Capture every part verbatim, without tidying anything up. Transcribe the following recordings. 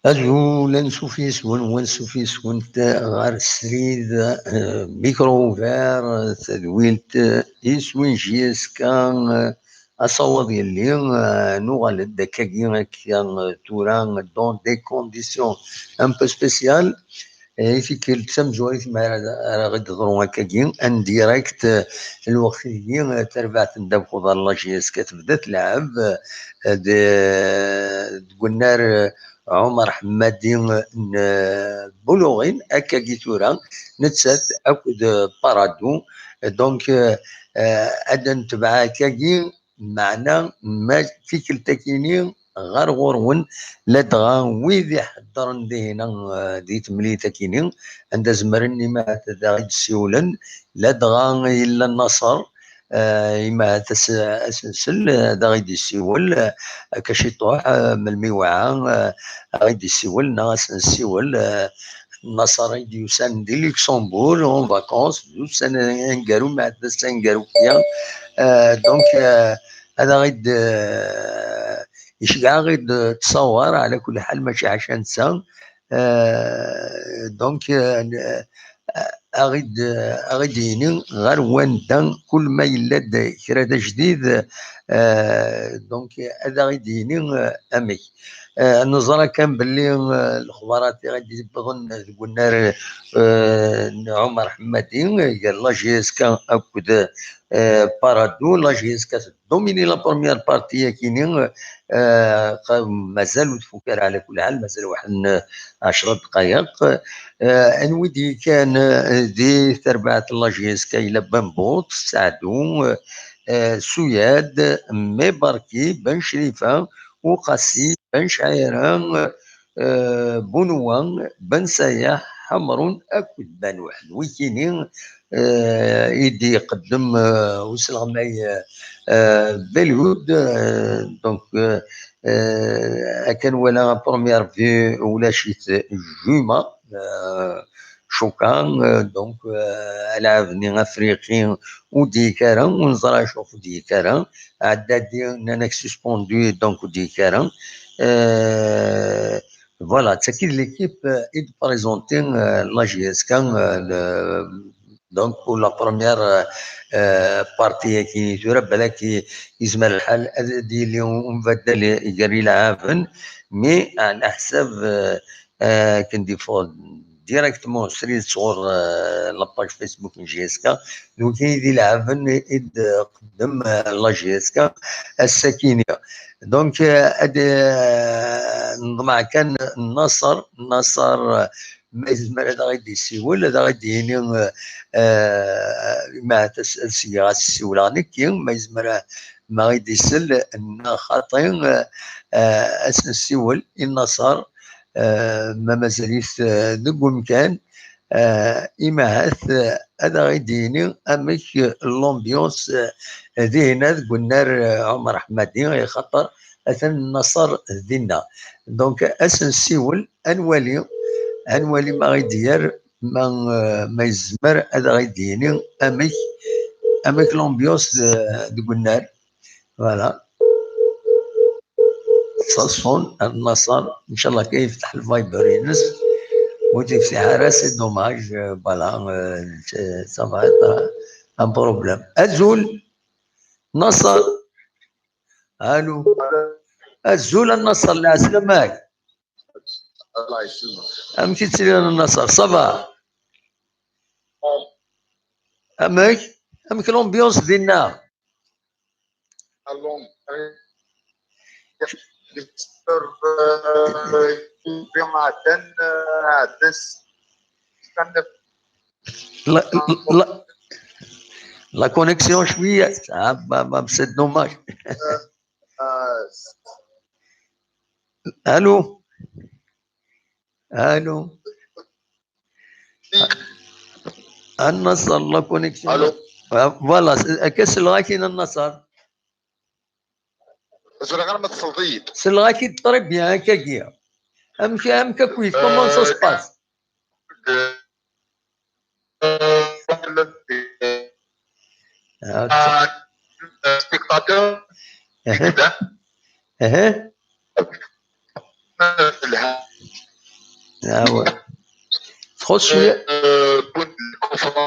Allu, la nsuf yes-wen, wa nsuf yes-went ɣer srid, eh, micro ouvert, eh, tadwilt, eh, iswi n J S K, eh, asawaḍ yelli, eh, nuɣal-d akkagi akka, eh, tura dans des conditions un peu spéciales. Eh, i tikkelt tamezwarut mi ara, ara ɣ-d-teḍru akkagi, en direct, eh, lweqt-agi, eh, tarbaɛt n ddabex uḍar la J S K tebda tleɛɛeb, eh, de, deg unnar, eh, Ɛumer Ḥemmadi n, eh, Buluɣin, akkagi tura, nettat akked, eh, Paradou. Donc, eh, eh, ad d-netbeɛ akkagi, meɛna ma tikkelt akini ɣer ɣur-wen, ladɣa wid iḥeddren dihina, eh, di temlilit akini, anda zemren imahat ad aɣ-id-ssiwlen, ladɣa yella Naṣer, eh, imahat as-, asensel, eh, ad aɣ-id-issiwel, eh, akka ciṭuḥ, eh, melmi iwɛa, eh, ad aɣ-id-issiwel neɣ ad s-nessiwel, eh, Naṣer i d-yusan di Luxembourg en vacances, d ussan aneggaru, ma d ass aneggaru kan. Euh, donc, euh, ad aɣ-id, euh, iceggeɛ aɣ-id ttṣawar, ɛla kulli ḥal, mačči ḥaca netta. Euh, donc, euh, aɣ-id, aɣ-id-yini ɣer wanda kul ma yella-d kra d ajdid, euh, donc ad aɣ-id-yini, euh, amek. Eh, neẓra kan belli, eh, lexbarat i ɣ-d-yewwḍen deg unnar, eh, n Ɛumer Ḥemmadi, gar la J S K akked, eh, Paradou. La J S K tdomini la première partie akini, eh, qa-, mazal ur tfuk ara, ɛla kulli ḥal, mazal waḥed n, eh, ɛecra ddqayeq. Eh, anwi d-yekkan, eh, di terbaɛt n la J S K yella Bambout, Saɛdu, eh, Suyad, Mebarki, Ben Crifa, Uqasi, Ben Cɛira, eh, Bunwa, Ben Sayaḥ, Ḥemrun akked Banuḥ. D wikini, eh, i d-iqeddem, eh, usleɣmay, eh, Belhoud, eh, donc, eh, eh, akken wala première vue ulac-it Juma, eh, Cuka, eh, donc, eh, alaɛeb-nni afriqi ur d-yekki ara, ur neẓra acu ur d-yekki ara. Ɛeddadi nnan-ak suspendu, donc ur d-yekki ara. Eh, voilà, d tagi d l'équipe, eh, i d-présenti, eh, la J S K, eh, le, donc pour la première, eh, eh, partie-agi tura, balak yezmer lḥal ad d-yili umbaddal gar yileɛɛaben, mais ɛla ḥsab, eh, eh, akken d-yeffeɣ directement srid sɣur, eh, la page Facebook n J S K. Donc, i d ileɛɛaben i d-tqeddem, eh, la J S K ass-akini. Donc, eh, ad, eh, neḍmeɛ kan Naṣer, Naṣer, eh, ma yezmer ad aɣ-id-yessiwel, ad aɣ-id-yini, eh, eh, ma ad as-, ad s-geɣ, ad s-ssiwleɣ nekki, ma yezmer a-, ma ɣ-id-isel, neɣ xaṭi, eh, eh, ad s-nessiwel i Naṣer, eh, ma mazal-it, eh, deg umkan, eh, imahat, eh, ad aɣ-id-yini amek l'ambiance, eh, dihin deg unnar, eh, Ɛumar Ḥmadi, i xaṭer atan Naṣer dinna. Donc, ad s-nessiwel, ad nwali, ad nwali ma ɣ-id-yerr, ma, eh, ma yezmer ad aɣ-id-yini amek, amek l'ambiance de-, deg unnar. Voilà. Ṣaṣun, Naṣer, ncallah kan yefteḥ le Viber-ines. Ur t-yeftiḥ ara, c'est dommage, euh, voilà, euh, c'est, ça va être, euh, un problème. Azul, Naṣer. Allô. Azul a Naṣer, lɛeslama-k. Allah yesselmek. Amek i ttiliḍ a Naṣer, ça va? Amek? Amek l'ambiance dinna? Alon, euh, bien, euh, euh, euh, la, la, la connexion شوية, ah, bah, bah, c'est dommage. Allô? Allô? A Naṣer, la connexion. Allô? Ah, voilà, akka selleɣ-ak-in a Naṣer. Ẓriɣ arma tesleḍ-iyi-d. Selleɣ-ak-id très bien, akkagi. Amek, amek akkit, comment ça se passe? Spectateur. Aha. Aha. Telha. Ah ouais. Txuṣṣ cwiya. Wwin lkufran,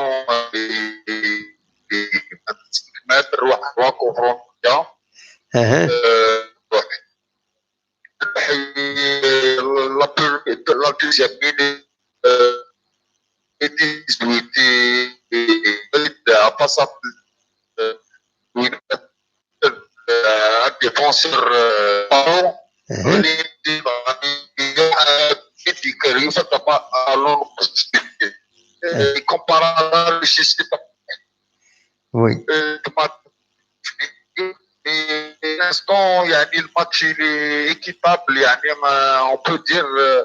trois confrontations. Aha. La, la deuxième minute, euh, et dix-huit, et, et, et, à passant, euh, oui, euh, un défenseur, euh, pardon, il dit, il y a un petit qui arrive, ça va, alors, il compare à la Russie, c'est pas Oui. Pour l'instant, يعني, le match il est équitable, يعني, on peut dire, euh,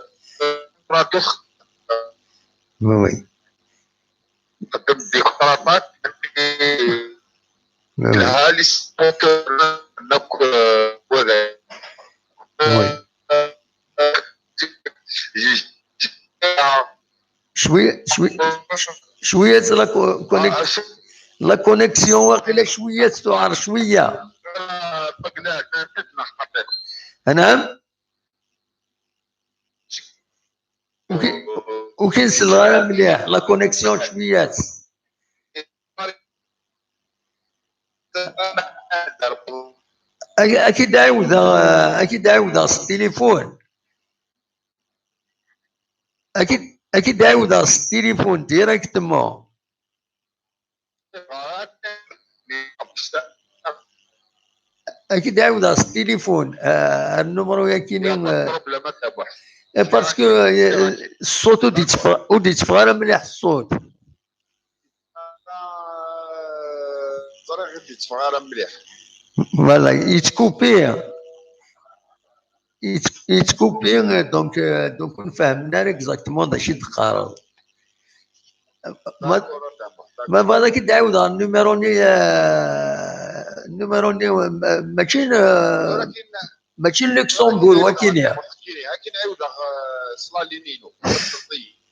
oui, oui. Des cravates, oui, oui. Les supporters, donc, euh, voilà. Oui. شوية شوية شوية la connexion, la connexion واقيلا شوية تسعر شوية. نعم. وكي وكي نسلغ مليح la connexion شوية. اكيد عاودها، اكيد عاودها التليفون. اكيد اكيد عاودها التليفون directement. اكيد عاودها التليفون. آه، النمرو ياكيني. Parce que الصوت ودي تفغ ودي تفغ مليح الصوت. ظريف غير تفغ مليح. Voilà, يتكوبي. يتكوبي، donc، donc نفهم نار exactement داكشي تقارض. ما ما بعد كي تعاود النيميرو ني، آه، النيميرو ني، آه، ماشي، آه، ماشي لوكسمبور، ولكن يا. لكن عاود، آه، صلالينينو.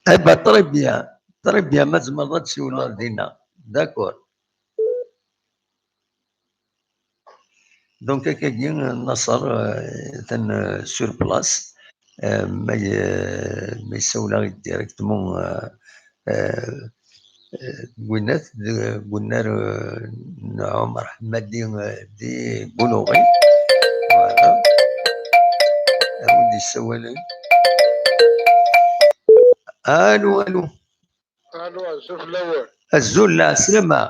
اي با، très bien، très bien، ما تزمر تسولنا دينا. D'accord. Donc, akkagi, Naṣer, euh, atan, euh, sur place, euh, ma y-, ma yessawel-aɣ-d directement, euh, euh, euh, deg winat, deg unnar, euh, n Ɛumar Ḥemmadi, euh, di Buluɣi. Voilà. Awi-d yessawalen. Allô, allô. Allô, azul fell-awen. Azul, lɛeslama.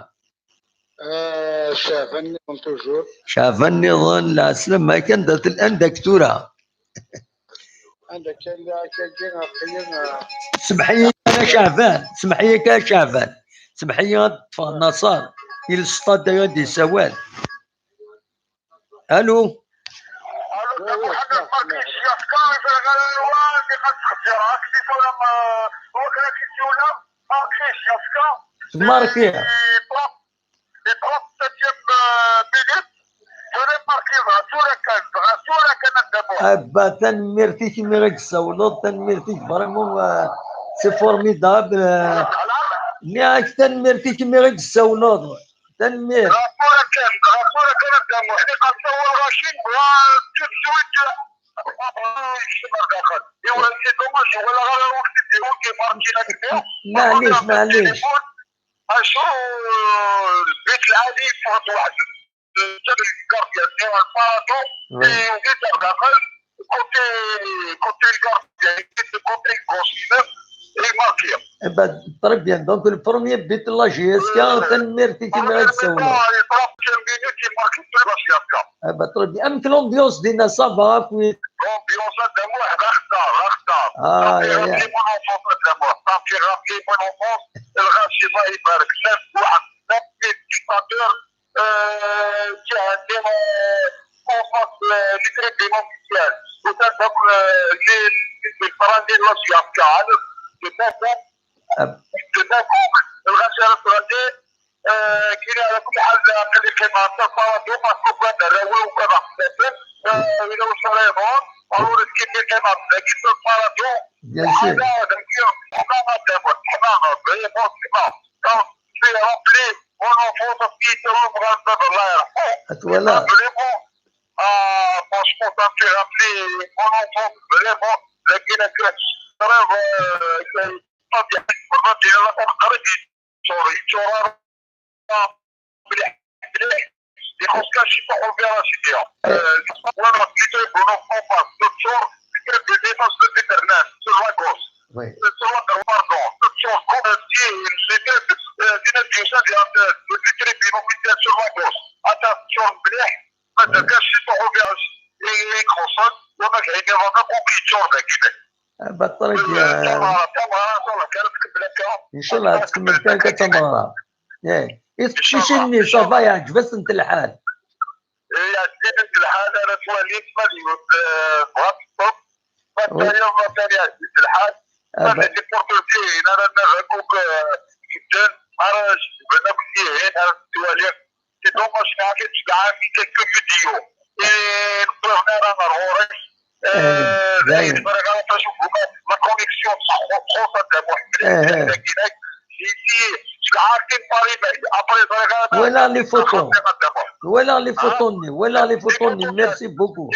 Ah, Caɛban niḍen toujours. Caɛban niḍen, lɛeslama, anda-k tura? Semḥ-iyi kan a Caɛban, semḥ-iyi kan a Caɛban, semḥ-iyi ad ṭṭfeɣ Naṣer, il stade ad d-isawal. Allô. Marqué. Aba, tanemmirt-ik imi i yessawleḍ, tanemmirt-ik vraiment, euh, c'est formidable. Euh, nniɣ-ak tanemmirt-ik imi i yessawleḍ. Tanemmirt. Maɛlic, maɛlic. Acu, lbit lɛali yeffeɣ-d waḥed. Netta d lgardien-nni, lparado, oui, i wid ar daxel, côté, côté lgardien, côté gauche-ines, i marqué. Eh ben, très bien. Donc, le premier but, la J S K, euh, tanemmirt-ik imi i d-tsawleḍ. Première mi-temps, les trente-cinq minutes, il marque plus la J S K. Eh ben, très bien. Amek l'ambiance dinna, ça va, akk? L'ambiance, a Dda Muḥ, d axeṣṣar, d axeṣṣar. Ah, ça fait rappeler mon enfance, a Dda Muḥ. Ça fait rappeler mon enfance. Lɣaci, Allah ibarek. Llan waḥed, neuf mille spectateurs, euh, qui a été, euh, en face, euh, du tribune officielle. Au sein, donc, euh, les, les, les Français de la J S K, de Bangkok, de Bangkok, lɣaci, euh, كاين على كل حال، خلي كيما هكا البارادو، باسكو كان دراوي وكان خفافين، آه، إلا واش راه يظهر، ضروري تكيفي كيما هكا، كيف البارادو. Bien sûr. حنا هذاك، حنا غادي، حنا غادي، فريمون، سي با، سي رامبلي، اون اونفونس، سي تو، مغرب، الله يرحمه. Voilà. فريمون، آه، فرانشمون، سا مي في رامبلي، اون اونفونس، فريمون، لكن كان، آه، كان، قريب، مليح، مليح. Les Français, je suis pas envers la G T A. Euh, voilà, plutôt, bon, en face, le sort, plutôt de défense de Véternel, sur la gauche. Oui. Euh, sur la droite, pardon, le sort, comme un pied, le pied, euh, d'une adversaire, euh, le pied très bien, sur la gauche. Attention, مليح. ما تلقاش شي صعوبة، يكروسون، وما كاين، رانا كومبيتيور داكي. بطل. تمارة، تمارة، إن شاء الله كانت قبل هكا. إن شاء الله تكمل كان كتمارة. إيه. إيه، تقشيشين، صافا، يعجبسنت الحال. إيه، يعجبسنت الحال، أنا تواليت مليون، آه، بغات الصوت. ما وي. تايا، ما تايا، يعجبسنت الحال. آه، ما ب- تيبورتو فيه، أنا، أنا هكوك، آه، جدا. أنا جبنا فيه، أنا تواليت. C'est dommage، ما عرفتش كاع في quelques vidéos. إيه، نقول هنا راه مرهورين. آه، زايد، فرق على فاش نقول لا كونيكسيون، صح، خصوصا تاع محمد. إيه، إيه. هناك. جيتي، شكون عارفين باري بعيد. أبري فرق على ولا لي فوتو. ولا لي فوتو ني، ولا لي فوتو ني. Merci beaucoup.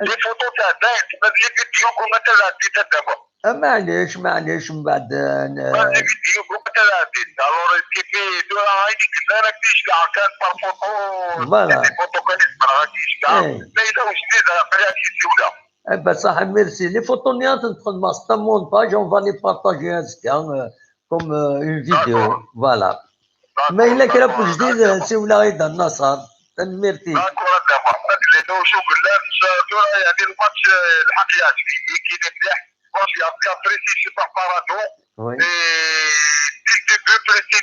لي فوتو تاع باين، تما لي فيديو كون انت لاعب في تدابا. آه، معليش، معليش، من بعد، آه، ن- لي فيديو كون انت لاعب في. الوغ كيفي دو راه غادي قلنا لك كاش كاع كان بار فوتو، voilà. لي فوتو كان يسمع راه كاش كاع. إيه. ما إلا واش دير راه خليها كي سيوله. إيه، بصح ميرسي. لي فوتو نيات ندخل مع ستا مونتاج، اون فا لي بارطاجي هازكا، آه، كوم، آه، اون فيديو. D'accord. Voilà. ما إلا كرا في جديد، سي ولا غير النصر. تنميرتي. داكور، هذا هو. هاد لي دو شو قلنا، ثورة، يعني، الماتش، آه، الحق يعجبني، كاين مليح. ماتش يعطيك بريسي، سي با بارادو. وي. إي، دي ديبي بريسي،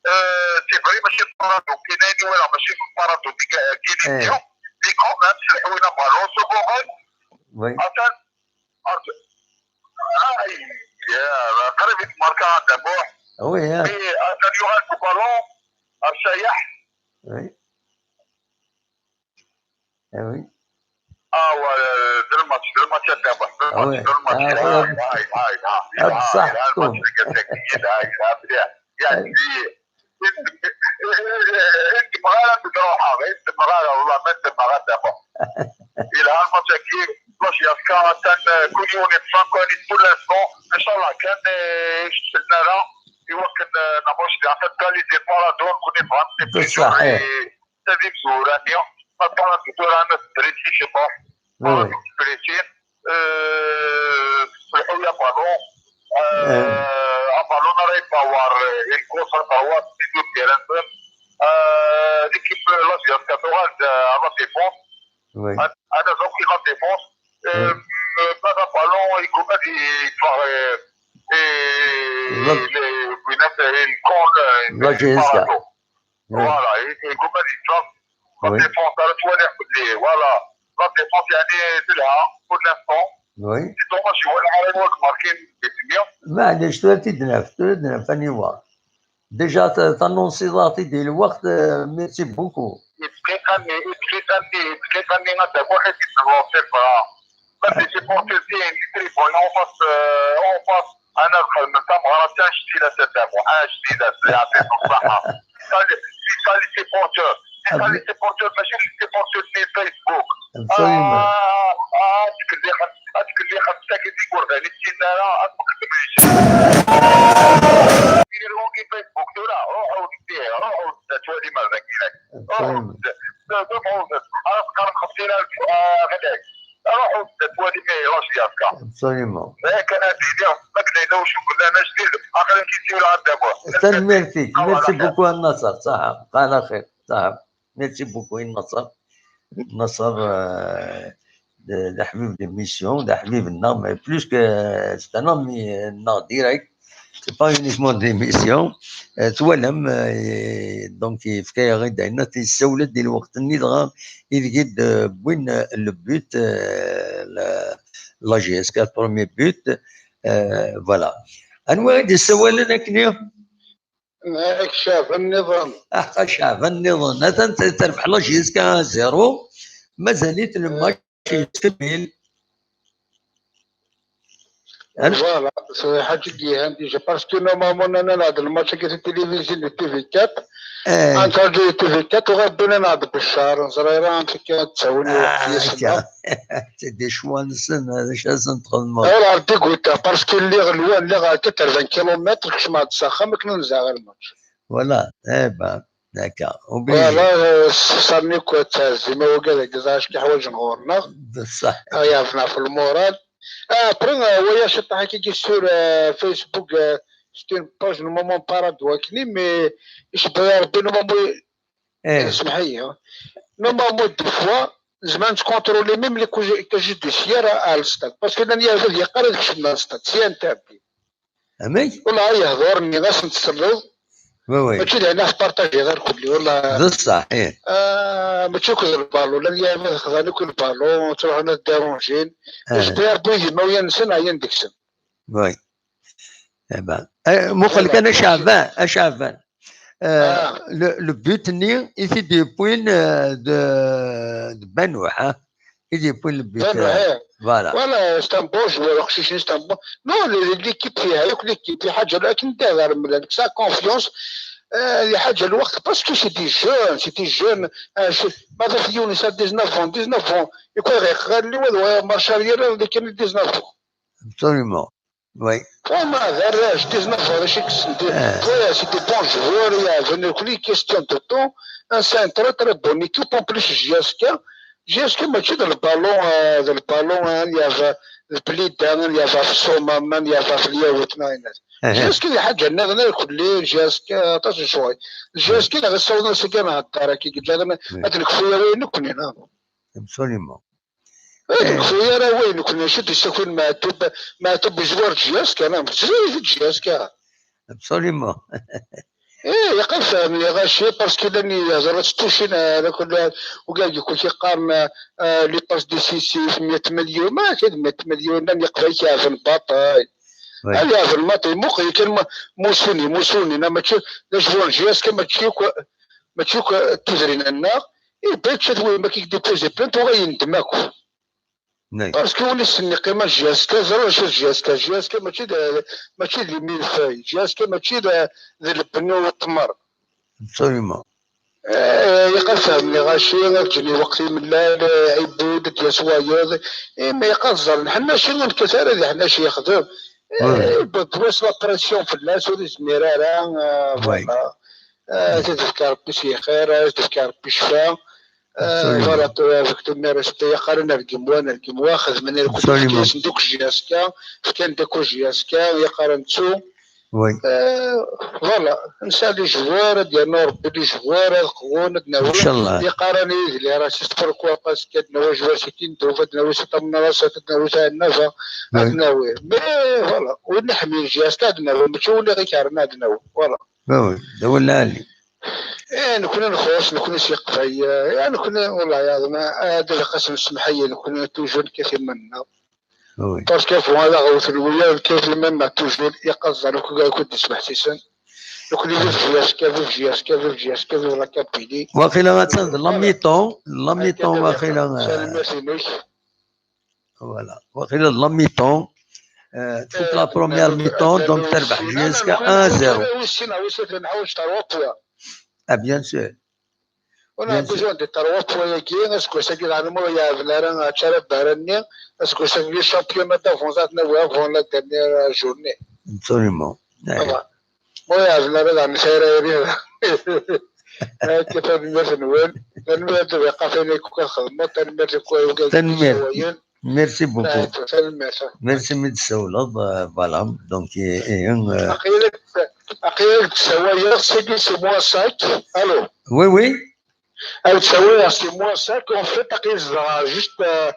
آه، سي فري، ماشي بارادو. كاين هادي ولا ماشي بارادو، ديك، آه، كاين إيه. ديو. دي كومبات، الحوينة بالون، سو كومبات. وي. أتان، أرجو. آه، إي، يا، قريب يتماركا عند بوح. وي، يا. إي، أتان يوغال بو بالون، أرشايح. وي. إيه وي. آه، و-، دير الماتش، دير الماتش يا تابع، دير الماتش، وي. دير الماتش. آه، هاي، هاي، هاي، هاي، هاي، بصح هاي، الماتش شكون؟ اللي قلت لك، هاي، هاي، مليح. يعني، إيه. انت مغالى بروحها، انت مغالى، والله ما انت مغالى تابع. إلى هالماتش أكيد، باش يفكا، تن-، كل يوم يبصر، كل يوم، كل إنسان. إن شاء الله كان، آه، يشتغلنا لا، يوكل، آه، نموش دي عفت كاليتي بارادون، كوني فهمت، بصح، إيه. تدي بزورانيا، ما طلعت بزورانيا بريتي شي طاح. وي. بريتي، آه، صلحوا يا بالون. آه، إيه. أبالون راهي باوار، آه، الكورس أباوار، سيدو تيران. آه، ليكيب لازيام كاتوغال، آه، لا ديفونس. وي. أنا، أنا زوكي لا ديفونس. Euh, Pas à ballon, il commence à faire, euh, euh, le, le, le, le con, euh, la G S K. Voilà, il commence à faire la défense, à la toile, voilà. La défense, يعني, c'est là, pour l'instant. Oui. C'est dommage, je vois la marqué, mais c'est bien. معليش، ثلاثة دناف، ثلاثة دناف، أني voir. Déjà, t'annonces-t-il le وقت, euh, merci beaucoup. دقيقة، دقيقة، دقيقة، هذا واحد يتبعو في الفرا. بس les supporters تاعي يدري بون اون فاس، اون فاس. انا دخل من تمغرة حتى شتي لا تتابع، اه شتي لا يعطيك الصحة. C'est ça les supporters. C'est ça les supporters، ماشي les supporters في فيسبوك. Absolument. اه اه هذيك اللي خمسة، هذيك اللي خمسة كي تيقول غير السنارة، هذيك اللي في فيسبوك، روحوا ليه، روحوا ليه، روحوا ليه، تولي ما ذاك هناك. روحوا ليه. روحوا ليه. انا تقرب خمسين ألف، آه، غداك. روحوا ليه، تولي ما يروحش يا أفكار. Absolument. لا كان هادي اليوم، ما كنا لو شو كنا نشتي، آخر كي يصير عندنا بوا. تنميرتي، merci beaucoup النصر، صح، على خير، صح. Merci beaucoup النصر. نصر، آه، d-، d-، حبيب l'émission، d-، حبيبنا، mais plus que c'est un ami, آه، direct. C'est pas uniquement de l'émission. آه، تولم، آه، donc يفكا غير داينا تيسولد دي الوقت ني دغا يلقيد، آه، بوين، آه، le but, آه، la, la G S K premier but, آه، voilà. انواع دي السوالن اكني؟ معاك شعب النظام. احقا شعب النظام. مثلا تربح la G S K un zéro، مازالت الماتش يتكمل. فوالا، سي حاجة اللي هان ديجا، باسكو نورمالمون انا نعد الماتش كي في التلفزيون دو تي في أربعة، اه. انترفيو تي في أربعة، وغير بينا نعد بالشهر، نزريرة، انت كي تساوني وقت يسمى. تدي شوا نسن، هذا شا سن تخدمو. ايوا، عرفتي قلت، باسكو اللي غلوان، اللي غا quatre-vingts كيلومتر، كش ما تسخم، كنا نزاغ الماتش. فوالا، ايه با، هكا، فوالا، صارني كو تهزي، ما هو قال لك، زعما شكي حوايج نغورنا. بصح. يعرفنا في المورال. آه، برين، آه، ويا شطح كي يجي سور، آه، فيسبوك، آه، شتي باج نورمالمون باراد واكني، مي يشبه يا ربي نورمالمون. ايه. اسمح لي، ها. نورمالمون دو فوا، زعما نتكونترولي ميم لي كوجي-، كاجي دو سيارة على الستاد. باسكو انا نيا غير يقرا داك الشيء من الستاد، سي ان تابي. امي؟ والله يهضرني، غاس نتسلط. وي، وي. ماشي لهنا في بارطاجي غير كلي، والله. بصح، ايه. آه، ماشي كل البالون، لا، يا ما خذاني كل البالون، تروح هنا ديرونجين. آه. جبت يا ربي، ما ويا نسن، عيا ندكسن. وي. اي با. آه، مو قال لك انا شعبان، آه، شعبان. آه، آه. Le, le but ني، اي تي دي بوين، آه، دو، دو بانوح، ها؟ اي دي بوين le but، بانوح، آه، ايه. فوالا. فوالا، اسطنبول، جوار خشيشين اسطنبول. نو، لي-، ليكيب فيها، ياك ليكيب في حاجة، لكن انت غير ملك، سا كونفيونس. آه، هذه حاجة الوقت، باسكو سي دي جون، سي دي جون. آه، سي، ماذا في يونس، ديزنوف اون، ديزنوف اون. يكون غير قال لي، ولا مارشال يرى اللي كان ديزنوف اون. ابسوليومون. وي. وما دراش ديزنوف اون، شي كسنتي. آه. وي، سي دي بون جوور، يا فيني كلي كيستيون دو طون. ان سي ان تري تري بون ايكيب، اون بليس جي اس كي. جي اس كي ماشي د البالون، آه، د البالون، آه، اللي يافا البليدة، اللي يافا في الصومة، اللي يافا في الياوت، ما يناس. أها. جي اس كي حاجة، نغنى كلي، جي اس كي، آه، طاش شوي. جي اس كي، نغسل، نسكن هالدار، كي قلت لك، أنا، أدرك فيا وين نكون هنا. ابسوليومون. إيه، إيه. خويا، راه وين كنا نشد يسكن معتوب، معتوب بزوار جياز كان، أنا مزيد جياز كان. ابسوليومون. إيه، يقدر فهمني غاشي، باسكو لاني هضرت توشينا على كل، وكاع يقول كي قارن، آه، لي باس ديسيسيف مية مليون، ما كاين مية مليون، لان يقدر يعرف الباطل. وي. هل يعرف الماطي؟ مو كان م-، موسوني، موسوني، نا ماشي، لا جوان جياز كان ماشي كو-، ماشي كو-، تدري لنا. إيه، بغيت شاد وين ما كيديبوزي بلانت وغيندم أكو. نعم. باسكو ولي سني قيمة جي اس كي، زرو شوف جي اس كي، جي اس كي ماشي د-، ماشي لي ميل فاي، جي اس كي ماشي د-، د البنو والتمر. ابسوليومون. إيه، يقدر فهمني غاشي، غير جيني وقتي من لا، لا، عيبود، ديال سوايض. إيه، ما يقدر زر، حنا شي نكثر هذه، حنا شي يخدم. إيه، وي. بدوس لا بريسيون في الناس، ولي زميرارة، آه، وي. فوالا. آه، تذكر ربي شي خير، آه، تذكر ربي شفاء. آه، أبسوليومون. فوالا، تو، افيك تو مي ريسبي، يا قارن الكيموا، الكيموا، خدمنا لكل ابسوليومون. كيس، ندوك جي اس كا، كان ديكو جي اس كا، يا قارن تو. Oui. Euh, voilà, nesɛa les joueurs, ad yernu Rebbi les joueurs, ad qwun, ad nawi. Inchallah. Yeqqaren-iyi-d les racistes, pourquoi pas, ad nawi joueurs sittin, ad nawi Sita Menrasat, ad nawi Saɛid Nafa, ad nawi. Mais voilà, win iḥemmlen J S K ad nawi, mačči win i ɣ-ikren ad nawi. Voilà. Oui, oui, d awal lɛali. Eh, nekkni nxuṣ, nekkni si Leqbayel, eh, nekkni, والله العظيم, eh, ad ilaq ad s-nsemmeḥ, nekkni toujours nekkat iman-nneɣ. Oui. Parce que bon, ad aɣ-wten wiyaḍ, nekkat iman-nneɣ toujours, iqaẓen akk, akk d ismeḥsisen. Nekkni vive J S K, vive J S K, vive J S K, vive la Kabylie. Waqila attan d la mi-temps, la mi-temps waqila. Tanemmirt-inek. Voilà. Waqila d la mi-temps. Euh, toute la première mi-temps, donc terbeḥ J S K un zéro. Ah, bien sûr. On a besoin de trois points-agi, aseggas-agi daɣen ma ur yeɛben ara Čarabara-nni, aseggas-agi championnat d'avance, ad nawi avant la dernière journée. Absolument. Voilà. Ma ur yeɛben ara daɣen tayra-agi. Akka, tanemmirt-nwen. Tanemmirt a Dda Waqaf, ayen akk i txedmeḍ. Tanemmirt akk i wigad i d-yessewwayen. Merci beaucoup. Tanemmirt. Merci mi d-tsawleḍ, euh, voilà. Donc, eh, eh, euh, aql-ak d-, aql-ak d-ssawaleɣ, sagi c'est moins cinq. Allô? Oui, oui. Ak-d-ssawaleɣ c'est moins cinq. En fait, aql-i zedɣeɣ juste, euh,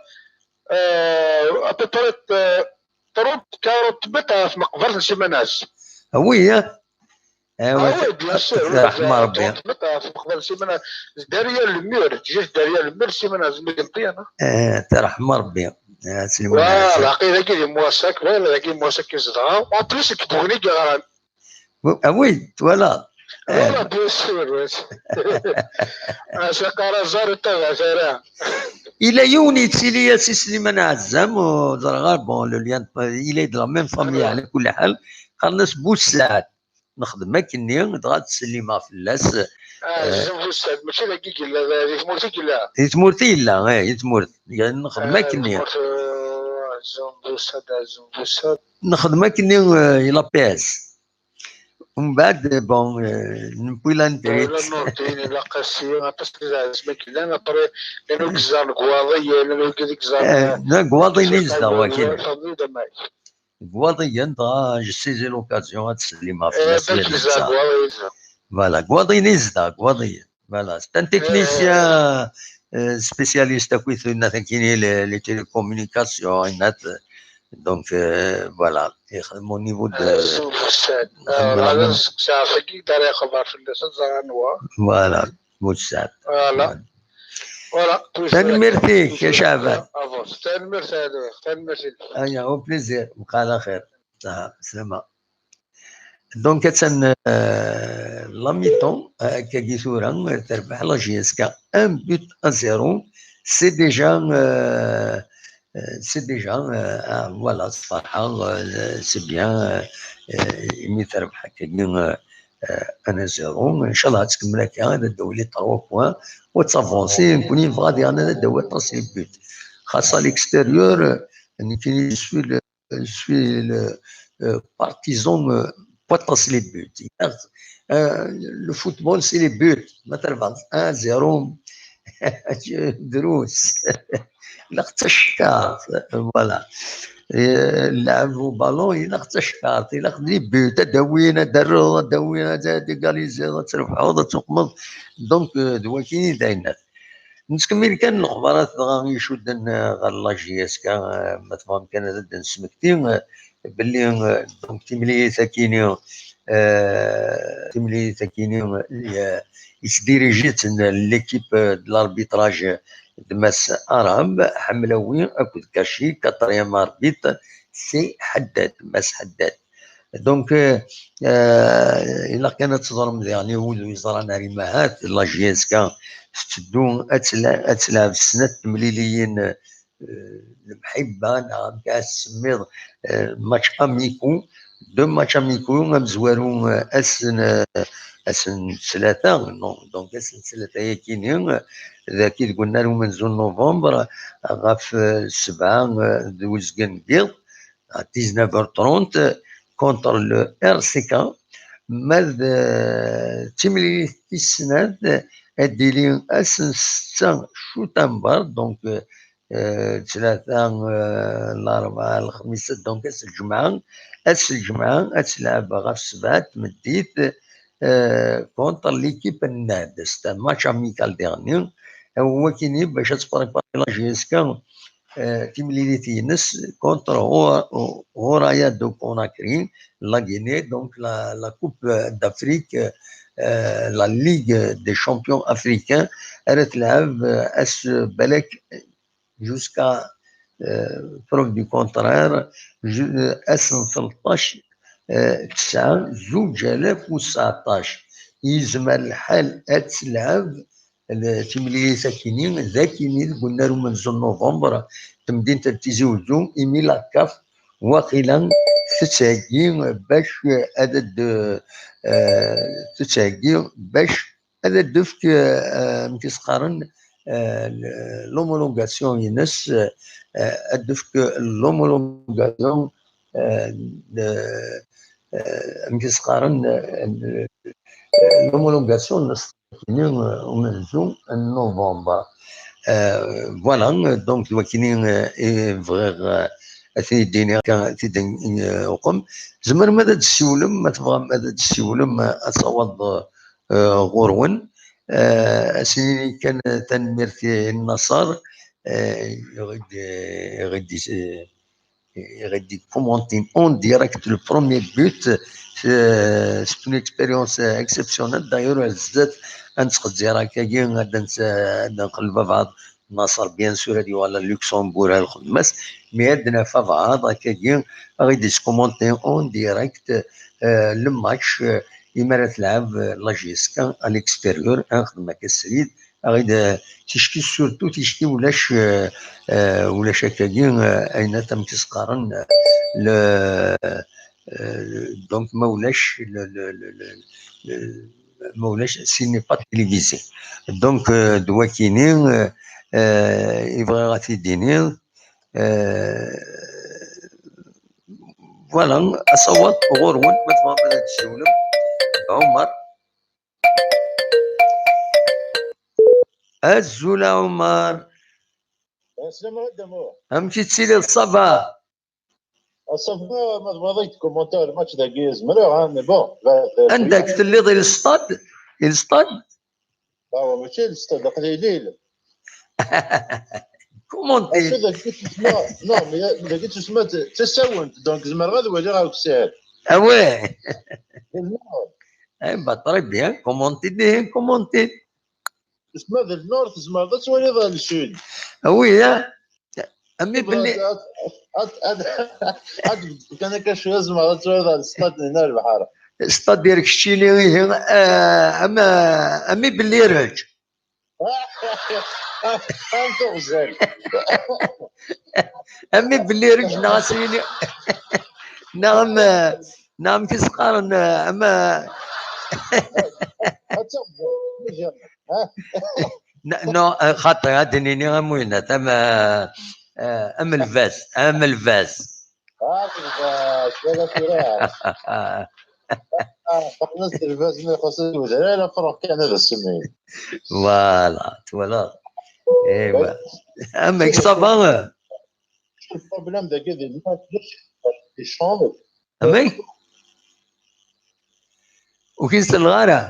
euh, à peu près, euh, trente, quarante mètres ɣef meqbert n Si Manaz. Ah oui, hein? Ah oui, bien sûr, oui, trente mètres ɣef meqbert n Si Manaz. Derrière le mur, juste derrière le mur, Si Manaz, mi d-nṭi, hein. Eh, terḥem Rebbi. Eh, Si Manaz. Voilà, aql-i dagi di Moissac, voilà, dagi di Moissac i zedɣeɣ. En plus, deg Bugni i yeɣran. Ah oui, voilà. Voilà, bien sûr, oui. Ah, c'est par hasard, ur tabaɛet ara. Yella yiwen yettili-as i Sliman Ɛezzam, ur ẓriɣ ara, bon, le lien, il est de la même famille, ɛla kulli ḥal, qqaren-as Bussaɛd. Nexdem akkenni, dɣa ttsellimeɣ fell-as. Ah, Ɛezzam Bussaɛd, mačči dagi i yella, di tmurt i yella? Di tmurt i yella, eh, di tmurt. Nexdem akkenni. Ɛezzam Bussaɛd, Ɛezzam Bussaɛd. Nexdem akkenni, eh, i la P S. Mbeɛd, bon, eh, newwi la Nordin, la Qassi, aṭas n Ɛezzam i yellan, après, llan wid yeẓran deg Waḍiyen, llan wid yeẓran, eh, deg Waḍiyen i yezdeɣ wakil. Deg Waḍiyen, dɣa, j'ai saisi l'occasion ad ttsellimeɣ fell-as yal netta. Voilà, deg Waḍiyen i yezdeɣ, deg Waḍiyen. Voilà, c'est un technicien, euh, spécialiste akkit les, les télécommunications, donc, euh, voilà, ixdem au niveau de, voilà, Bussaɛd. Voilà. Tanemmirt-ik, a Caɛban. Tanemmirt-ik. Aya, au plaisir. Bqa ɛla xir. Saha, slama. Donc, attan, euh, la mi-temps, euh, akkagi tura, euh, terbeḥ la J S K un but à zéro. C'est déjà, euh, euh, c'est déjà, euh, ah, voilà, ṣṣeḥḥa, euh, c'est bien, euh, euh, imi terbeḥ akkagi, euh, euh, un à zéro. Inchallah, ad tkemmel akka, ad d-tawi les trois points, u ad tavansi, nekkni nebɣa diɣen ad d-tawi aṭas les buts. Xas à l'extérieur, euh, nekkni je suis le, je suis le, euh, partisan, euh, n waṭas les buts. Euh, le football, c'est les buts. Ma terbeḥ un zéro, drus. Ilaq tacekkart, voilà. Eh, lɛeb ubalun, ilaq tacekkart, ilaq les buts, ad d-awin, ad d-terreḍ, ad d-awin, ad, ad égaliseḍ, ad trebḥeḍ, ad tuqmeḍ. Donc, euh, d wagi i d ayennat. Nettkemmil kan lexbarat dɣa icudden, eh, ɣer la J S K, eh, ma tebɣam kan ad d-nesmekti, eh, belli, eh, donc, timlilit-akini, eh, timlilit-akini, eh, yettdiriji-tt l'équipe de l'arbitrage d Mass Aram Ḥemlawi akked Kaci, quatrième arbitre, Si Ḥeddad, Mass Ḥeddad. Donc, euh, euh, ilaq kan ad teẓrem diɣen i wid ur yeẓran ara, imahat, la J S K tetteddu ad tla-, ad telɛeb snat temliliyin, euh, lemḥibba, neɣ amek ara s-tsemmiḍ, euh, match amicaux, deux matchs amicaux, amezwaru, euh, ass n, euh, ass n ttlata, non, donc ass n ttlata-yakini, euh, dagi deg unnar umenzu n novembre, ɣef, euh, sebɛa, euh, d uzgen n yiḍ, à dix-neuf heures trente contre le R C K. Ma d, euh, timlilit tis snat, ad d-tili ass n ssetta, ccutamber, donc, euh, euh, ttlata, euh, l'arbɛa, lxemisa, donc ass n lǧemɛa, ass n lǧemɛa ad tleɛb ɣef sebɛa n tmeddit, euh, contre l'équipe n Nahda. C'est un match amical diɣenni, euh, wakini bac ad tprépari la J S K, euh, timlilit-ines contre Ro-, Ro-, Royal de Conakry, la Guinée, donc la, la Coupe d'Afrique, euh, la Ligue des champions africains, ara tleɛb, euh, ass balak jusqu'à, euh, preuve du contraire, ju-, euh, ass n tleṭṭac, euh, tesɛa, zuǧ alaf u tseɛṭac. Yezmer lḥal ad tleɛb, euh, timlilit akini, d akini deg unnar umenzu n novembre, temdint n Tizi Uzzu, imi la CAF waqila tettheggi bac ad d-, euh, tettheggi bac ad d-tefk, euh, amek i s-qqaren, euh, l'homologation-ines, euh, ad d-tefk l'homologation, euh, de, euh, amek i s-qqaren, euh, l'homologation n umenzu n novembre. Euh, voilà, donc, d wakini, euh, i bɣiɣ, euh, ad t-id-iniɣ, ad t-id-, euh, uqem. Tzemrem ad d-tessiwlem, ma tebɣam ad d-tessiwlem, euh, ad taweḍ, euh, ɣur-wen. Euh, ad s-nini kan, euh, tanemmirt i Naṣer, euh, i ɣ-id-, i ɣ-id-, i ɣ-id-ikumantin en direct le premier but. Euh, c'est une expérience, euh, exceptionnelle. D'ailleurs, ar zdat, ad nettqeddir akkagi, ad nett-, ad nqelleb abɛaḍ. Naṣer, bien sûr, ad yuɣal ar Luxembourg ar lxedma-s, mais ad naf abɛaḍ akkagi, ad ɣ-id-iskumanti en direct, euh, le match, euh, imi ara tleɛb, euh, la J S K à l'extérieur, ad nexdem akka srid, ad ɣ-id-, ticki, surtout ticki ulac, euh, euh, ulac akkagi, euh, ayen ad, amek i s-qqaren, euh, le, euh, donc ma ulac le, le, le, le, le, ma ulac, ce n'est pas télévisé. Donc, euh, d wakini, euh, euh, i bɣiɣ ad t-id-iniɣ. Euh, voilà, asawaḍ ɣur-wen, ma tebɣam ad d-tessiwlem. Ɛumar. Azul a Ɛumar. Amek i tettiliḍ, ça va? Ah, ça va, ma tebɣiḍ ad k-d-commenter match dagi, zemreɣ, hein, mais bon, la, la, anda telliḍ, i lestad? I lestad? Ah, wa, mačči i lestad, aql-i Lille. Commenter. Acu dagi tussma? Non, mais dagi tussma d tasawent, donc zemreɣ ad waliɣ akessar. Ah ouais. Eh ben, très bien, commenter, commenter. Tussma d le nord, tzemreḍ ad twaliḍ le sud. Ah oui, hein? Ami belli ad, ad, ad, ad, ad kan akka cwiya, tzemreḍ ad twaliḍ le stade n lebḥer. C'est-à-dire keččini, ihi, euh, ama, ami belli ireǧ. Am tuɣzal. Ami belli ireǧ, neɣ as yini, neɣ am, neɣ amek i s-qqaren, euh, ama. Ad tuɣzal. N-, non, euh, xaṭi, ad d-nini am winnat, am, euh, euh, am lbaz, am lbaz. Ah, lbaz, wala tura. Ah, qqnen-as lbaz, ma ixuṣṣ-it wedrar, ad truḥ kan ad as-semmi. Voilà, twalaḍ. Ewa. Amek, ça va? Le problème dagi di lmal, les chambres. Amek? Ur k-in-selleɣ ara.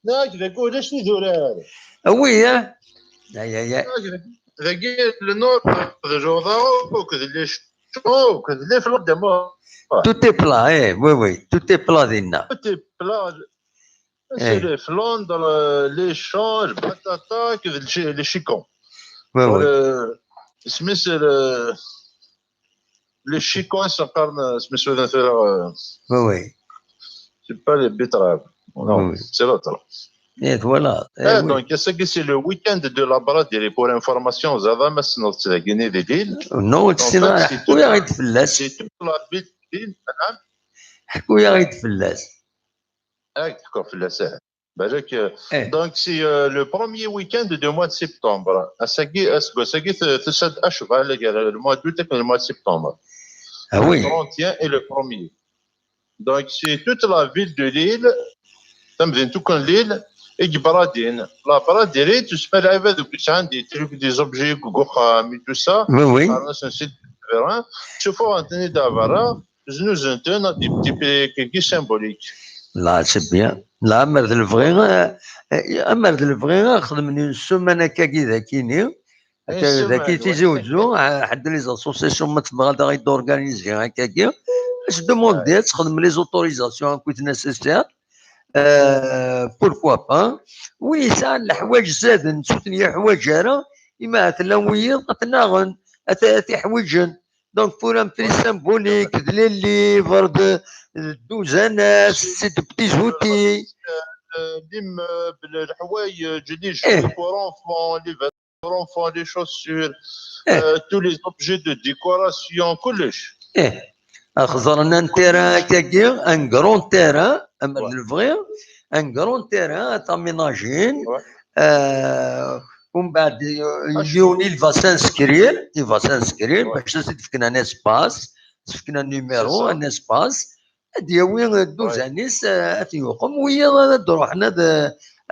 Nekk dagi ulac idurar. Awi, eh? Ay, ay, ay. Nekk dagi le nord d Juda, akked les champs, akked les flandes de mort. Tout est plat, eh, oui, oui, tout est plat dinna. Tout est plat. C'est les flandes, les champs, les patatas, akked les chi-, les chicons. Oui, oui. Le, isem-is le, les chicons, c'est, euh, oui, oui. C'est pas les betteraves. Non, oui, oui, c'est l'autre. Eh, voilà. Eh, eh, oui. Donc, c'est que c'est le week-end de la braderie, pour information, Zava, ma tessneḍ-tt, dagi di Lille. Non, donc, c'est vrai. C'est toute la ville de Lille. Ḥku-yaɣ-d fell-as. Ah, ḥku-yaɣ-d fell-as. Ah, ḥku fell-as, ah. Balak, euh, eh, donc, c'est, euh, le premier week-end de mois de septembre. Ass-agi, aseggas-agi, t-, tusa-d acval, le mois d'août et le mois de septembre. Ah oui. Le trente et un et le premier. Donc, c'est toute la ville de Lille, tamdint akk n Lille, i yebradin. La braderie, tusma lɛibad deg yesɛan des trucs, des objets deg uxxam et tout ça, Oui, oui. Qqaren-asen site de terrain, ttuffuɣen-ten-id ɣer berra, znuzen-ten à des petits prix symboliques. Là, c'est bien. Là, amer d lebɣi, eh, eh, amer d lebɣi, xedmen une semaine akkagi d akini. Akka d aki Tizi Wezzu, eh, ḥedd les associations ma tebɣa ad aɣ-d-organiser akkagi, ad s-demander, ad texdem les autorisations akkit nécessaires. Euh, pourquoi pas? Win yesɛan leḥwayeǧ zaden, ur ten-yeḥwaǧ ara, imi ahat llan wiyiḍ ad ten-aɣen, ad t-, ad t-iḥwiǧen. Donc, pour un prix symbolique, d les livres, de, de douzaines, c'est de petits outils. Euh, l'immeuble, leḥwayeǧ, les jeux pour enfants, les vêtements pour enfants, les chaussures, euh, tous les objets de décoration, kullec. Eh, xeẓren un terrain akkagi, un grand terrain, amer d lebɣi, un grand terrain ad t-aménager. Euh, umbeɛd, euh, yiwen il va s'inscrire, il va s'inscrire, bac ad s-d-fken un espace, s-fken un numéro, un espace, ad d-yawi dduzan-is, eh, ad t-yuqem, wiyaḍ ad d-ruḥen ad,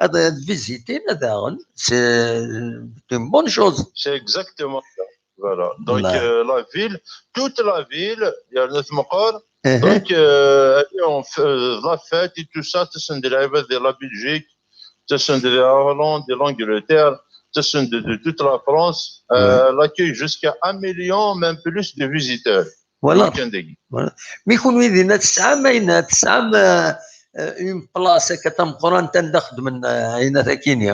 ad, ad vizitin, ad aɣen. C'est une bonne chose. C'est exactement ça. Voilà. Donc, Là. Euh, la ville, toute la ville, il y a le Mokor. Eh, eh. Donc, euh, on fait, euh, la fête et tout ça, ttasen-d lɛibad de la Belgique, ttasen-d de la Hollande, de l'Angleterre, ttasen-d de, de toute la France. Euh, L'accueil jusqu'à un million, même plus de visiteurs. Voilà. Week-end-agi. Mi kunwi dinna tesɛam ayen, tesɛam, euh, euh, une place akka tameqqrant anda xeddmen, euh, ayen akini.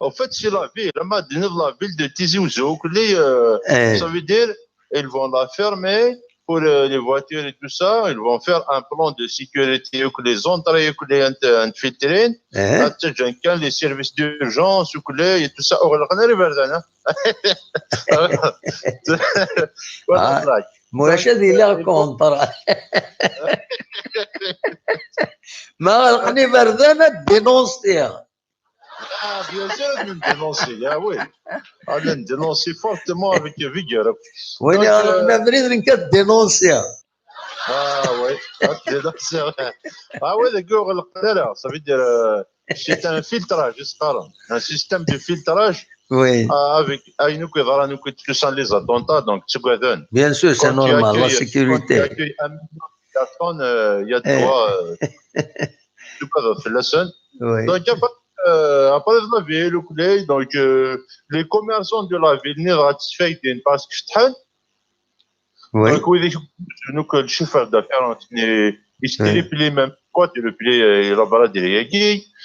En fait, c'est la ville. Ama d-tenniḍ la ville de Tizi Ouzou, les, euh, Eh. Ça veut dire, ils vont la fermer pour euh, les voitures et tout ça. Ils vont faire un plan de sécurité avec les entrées, avec les int- infiltrés. Eh. Attends, quand les services d'urgence, et tout ça, on va le regarder, hein. Voilà, Ah. Black. Mulac ad iliɣ contre. Ma ɣelqen iberdan ad dénoncer. Ah, bien sûr, on dénonce, ah oui. On dénonce fortement avec vigueur. Win Donc, iɣelqen euh, abrid nekk ad dénoncer. Ah oui, ah, dénoncer. Ah oui, les gars, ça veut dire, euh, c'est un filtrage, c'est un système de filtrage Oui, euh, avec, avec nous, que voilà, nous, que tout ça, les attentats, donc, tu vois, donc, bien sûr, c'est quand tu normal, la accueilles- sécurité. Quand tu accueilles un million de personnes, euh, il y a de Eh. quoi, euh, tu vois, donc, c'est la scène. Oui. Donc, après, euh, après la ville, au collège, donc, euh, les commerçants de la ville, ils sont satisfaits parce que je Oui. Donc, oui, donc, le chiffre d'affaires, il est triplé même, quoi, triplé, euh, la braderie,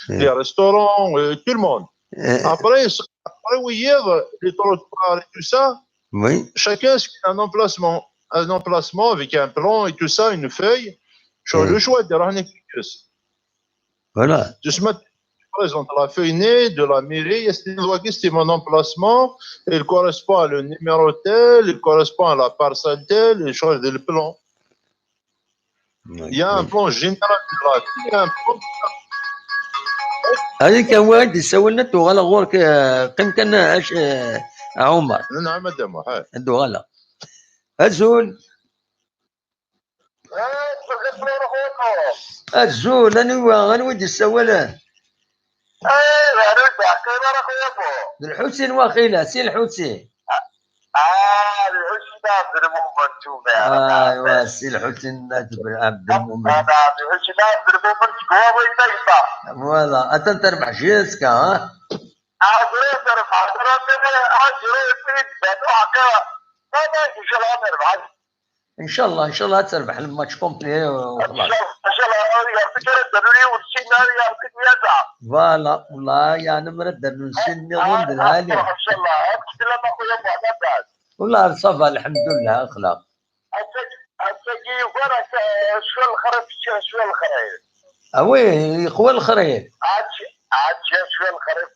Eh. Les restaurants, euh, tout le monde. Eh, Après, après, oui, hier, les trottoirs et tout ça, Oui. Chacun a un emplacement, un emplacement avec un plan et tout ça, une feuille. Sur Mm. Le choix de la Voilà. Tu me présentes la feuille née de la mairie, c'est mon emplacement, il correspond à le numéro tel, il correspond à la parcelle telle, il change de plan. Il y a un plan général de la ville, un plan. هذيك هو هادي سوينا توغالا غورك، آه، قيم كان، آه، عمر. نعم، مدام، هاي. Ad uɣaleɣ. Azul. Azul, anwa, anwa i d-yessawalen? D Lḥusin waqila, si Lḥusin. Ah, Lḥusin Ɛebdelmumen, tumar. Aywa, si Lḥusin Ɛebdelmumen. Lḥusin Ɛebdelmumen, seg Waḍil ma yella. Voilà, atan terbeḥ jiska, ha? Ɛezri terbeḥ, ɛezri, ɛezri, ɛezri, ɛezri, إن شاء الله، إن شاء الله تربح الماتش كومبلي وخلاص. ان شاء الله، ان شاء الله. يعطيك رد الريو والسيناريو يعطيك يا زعما. Voilà، والله يعني مرد السن يظن بالعالي. ان شاء الله. هذيك السلامه خويا محمد بعد. والله صافا الحمد لله اخلاق. هسه يقول لك شويه الخريف، شويه الخريف. اوي يخوى الخريف. عاد، عاد شويه الخريف.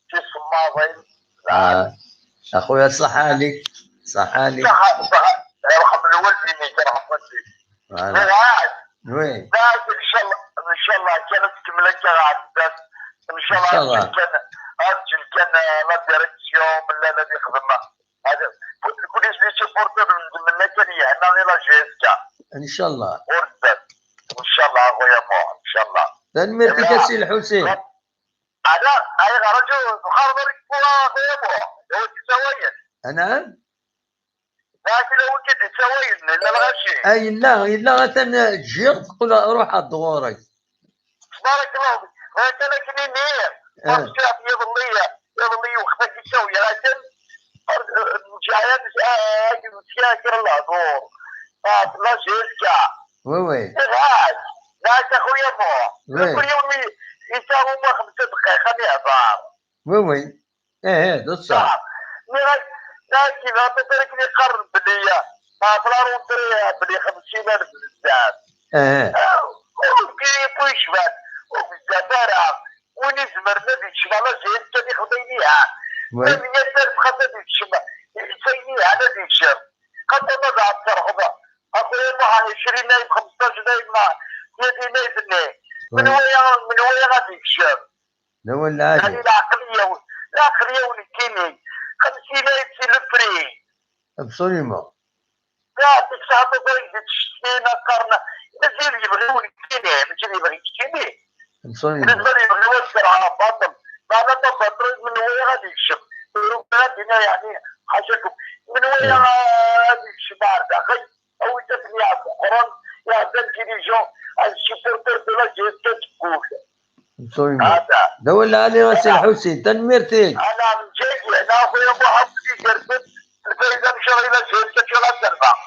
في الصماضين. آه. اخويا صح عليك، صح عليك. صح، صح. يرحم الوالدين، يرحم والديك. Voilà. قاعد. Oui. قاعد ان شاء الله، ان شاء الله كانت تكمل هكا عاد. ان شاء الله. إن شاء الله. كان، كان لا ديريكسيون ولا لا اللي خدمه. هذا كل، كل شيء سيبورتور من، من كان يهنا غير لا جي اس كا. ان شاء الله. ورزق. ان شاء الله اخويا مو، ان شاء الله. تنميرتك يا سي الحسين. Ala, ayɣer aju txarbeḍ deg wura, a Muḥ? D awi d-issawayen. Anɛam? Dak d awi d-issawayen, yella lɣaci. A, yella, yella, atan ǧǧiɣ, teqqel ruḥ ad ɣur-k. Tbarak Allah. Atan akken ini, Ah. Ɣas ǧǧiɣ iḍelli, iḍelli wext-agi ttawiɣ-asen, nǧaɛen, ah, akken sya kra lehdur. Ah, tella jiska. Oui, oui. Ɣas, dak a xuya Muḥ. Oui. Kul yiwen mi yesɛa uma xemsa dqayeq ad yehder. Oui, oui. Eh, eh, d ṣṣeḥ. Nniɣ-ak, nniɣ-ak, yebɣa Peter akken yeqqar belli, ma la rentrée, belli xemsin alef bezzaf. Eh, eh. Ah, ur yecban, ur bezzaf ara. Win izemren ad yekcem ala zid kan ixdem ayen yelhan. Oui. Ma meyya alef xas ad yekcem, ayen yelhan ad yekcem. Xaṭer ma d-tferḥeḍ, a xuya Muḥ, ɛecrin alef, xemseṭṭac alef, ma tlatin alef-nni. Oui. Menwa, menwa ad yekcem? D awal lɛali. Ɛni lɛaqliya-w, lɛaqliya-w nekkini, xemsin alef si le prix. Absolument. La, tesɛa taẓayt di tcettin, qqaren, mazal yebɣi-w nekkini, mazal yebɣi nekkini. Absolument. Mazal yebɣi-w ad kerheɣ baṭel. Meɛna ma baṭel, menwa ad yekcem? Ur ad dina, yeɛni, ḥacakum. Menwa ad yekcem ar daxel? Awit-asen iɛefuqren, iɛedda intelligent, un supporter de la G S K tewwul. Absolument. Hada. D awal lɛali a Si Lḥusin, tanemmirt-ik. Ala, mǧayi, ala, a xuya Muḥ, igerrzen, lfayda, ncallah, la G S K ad terbeḥ.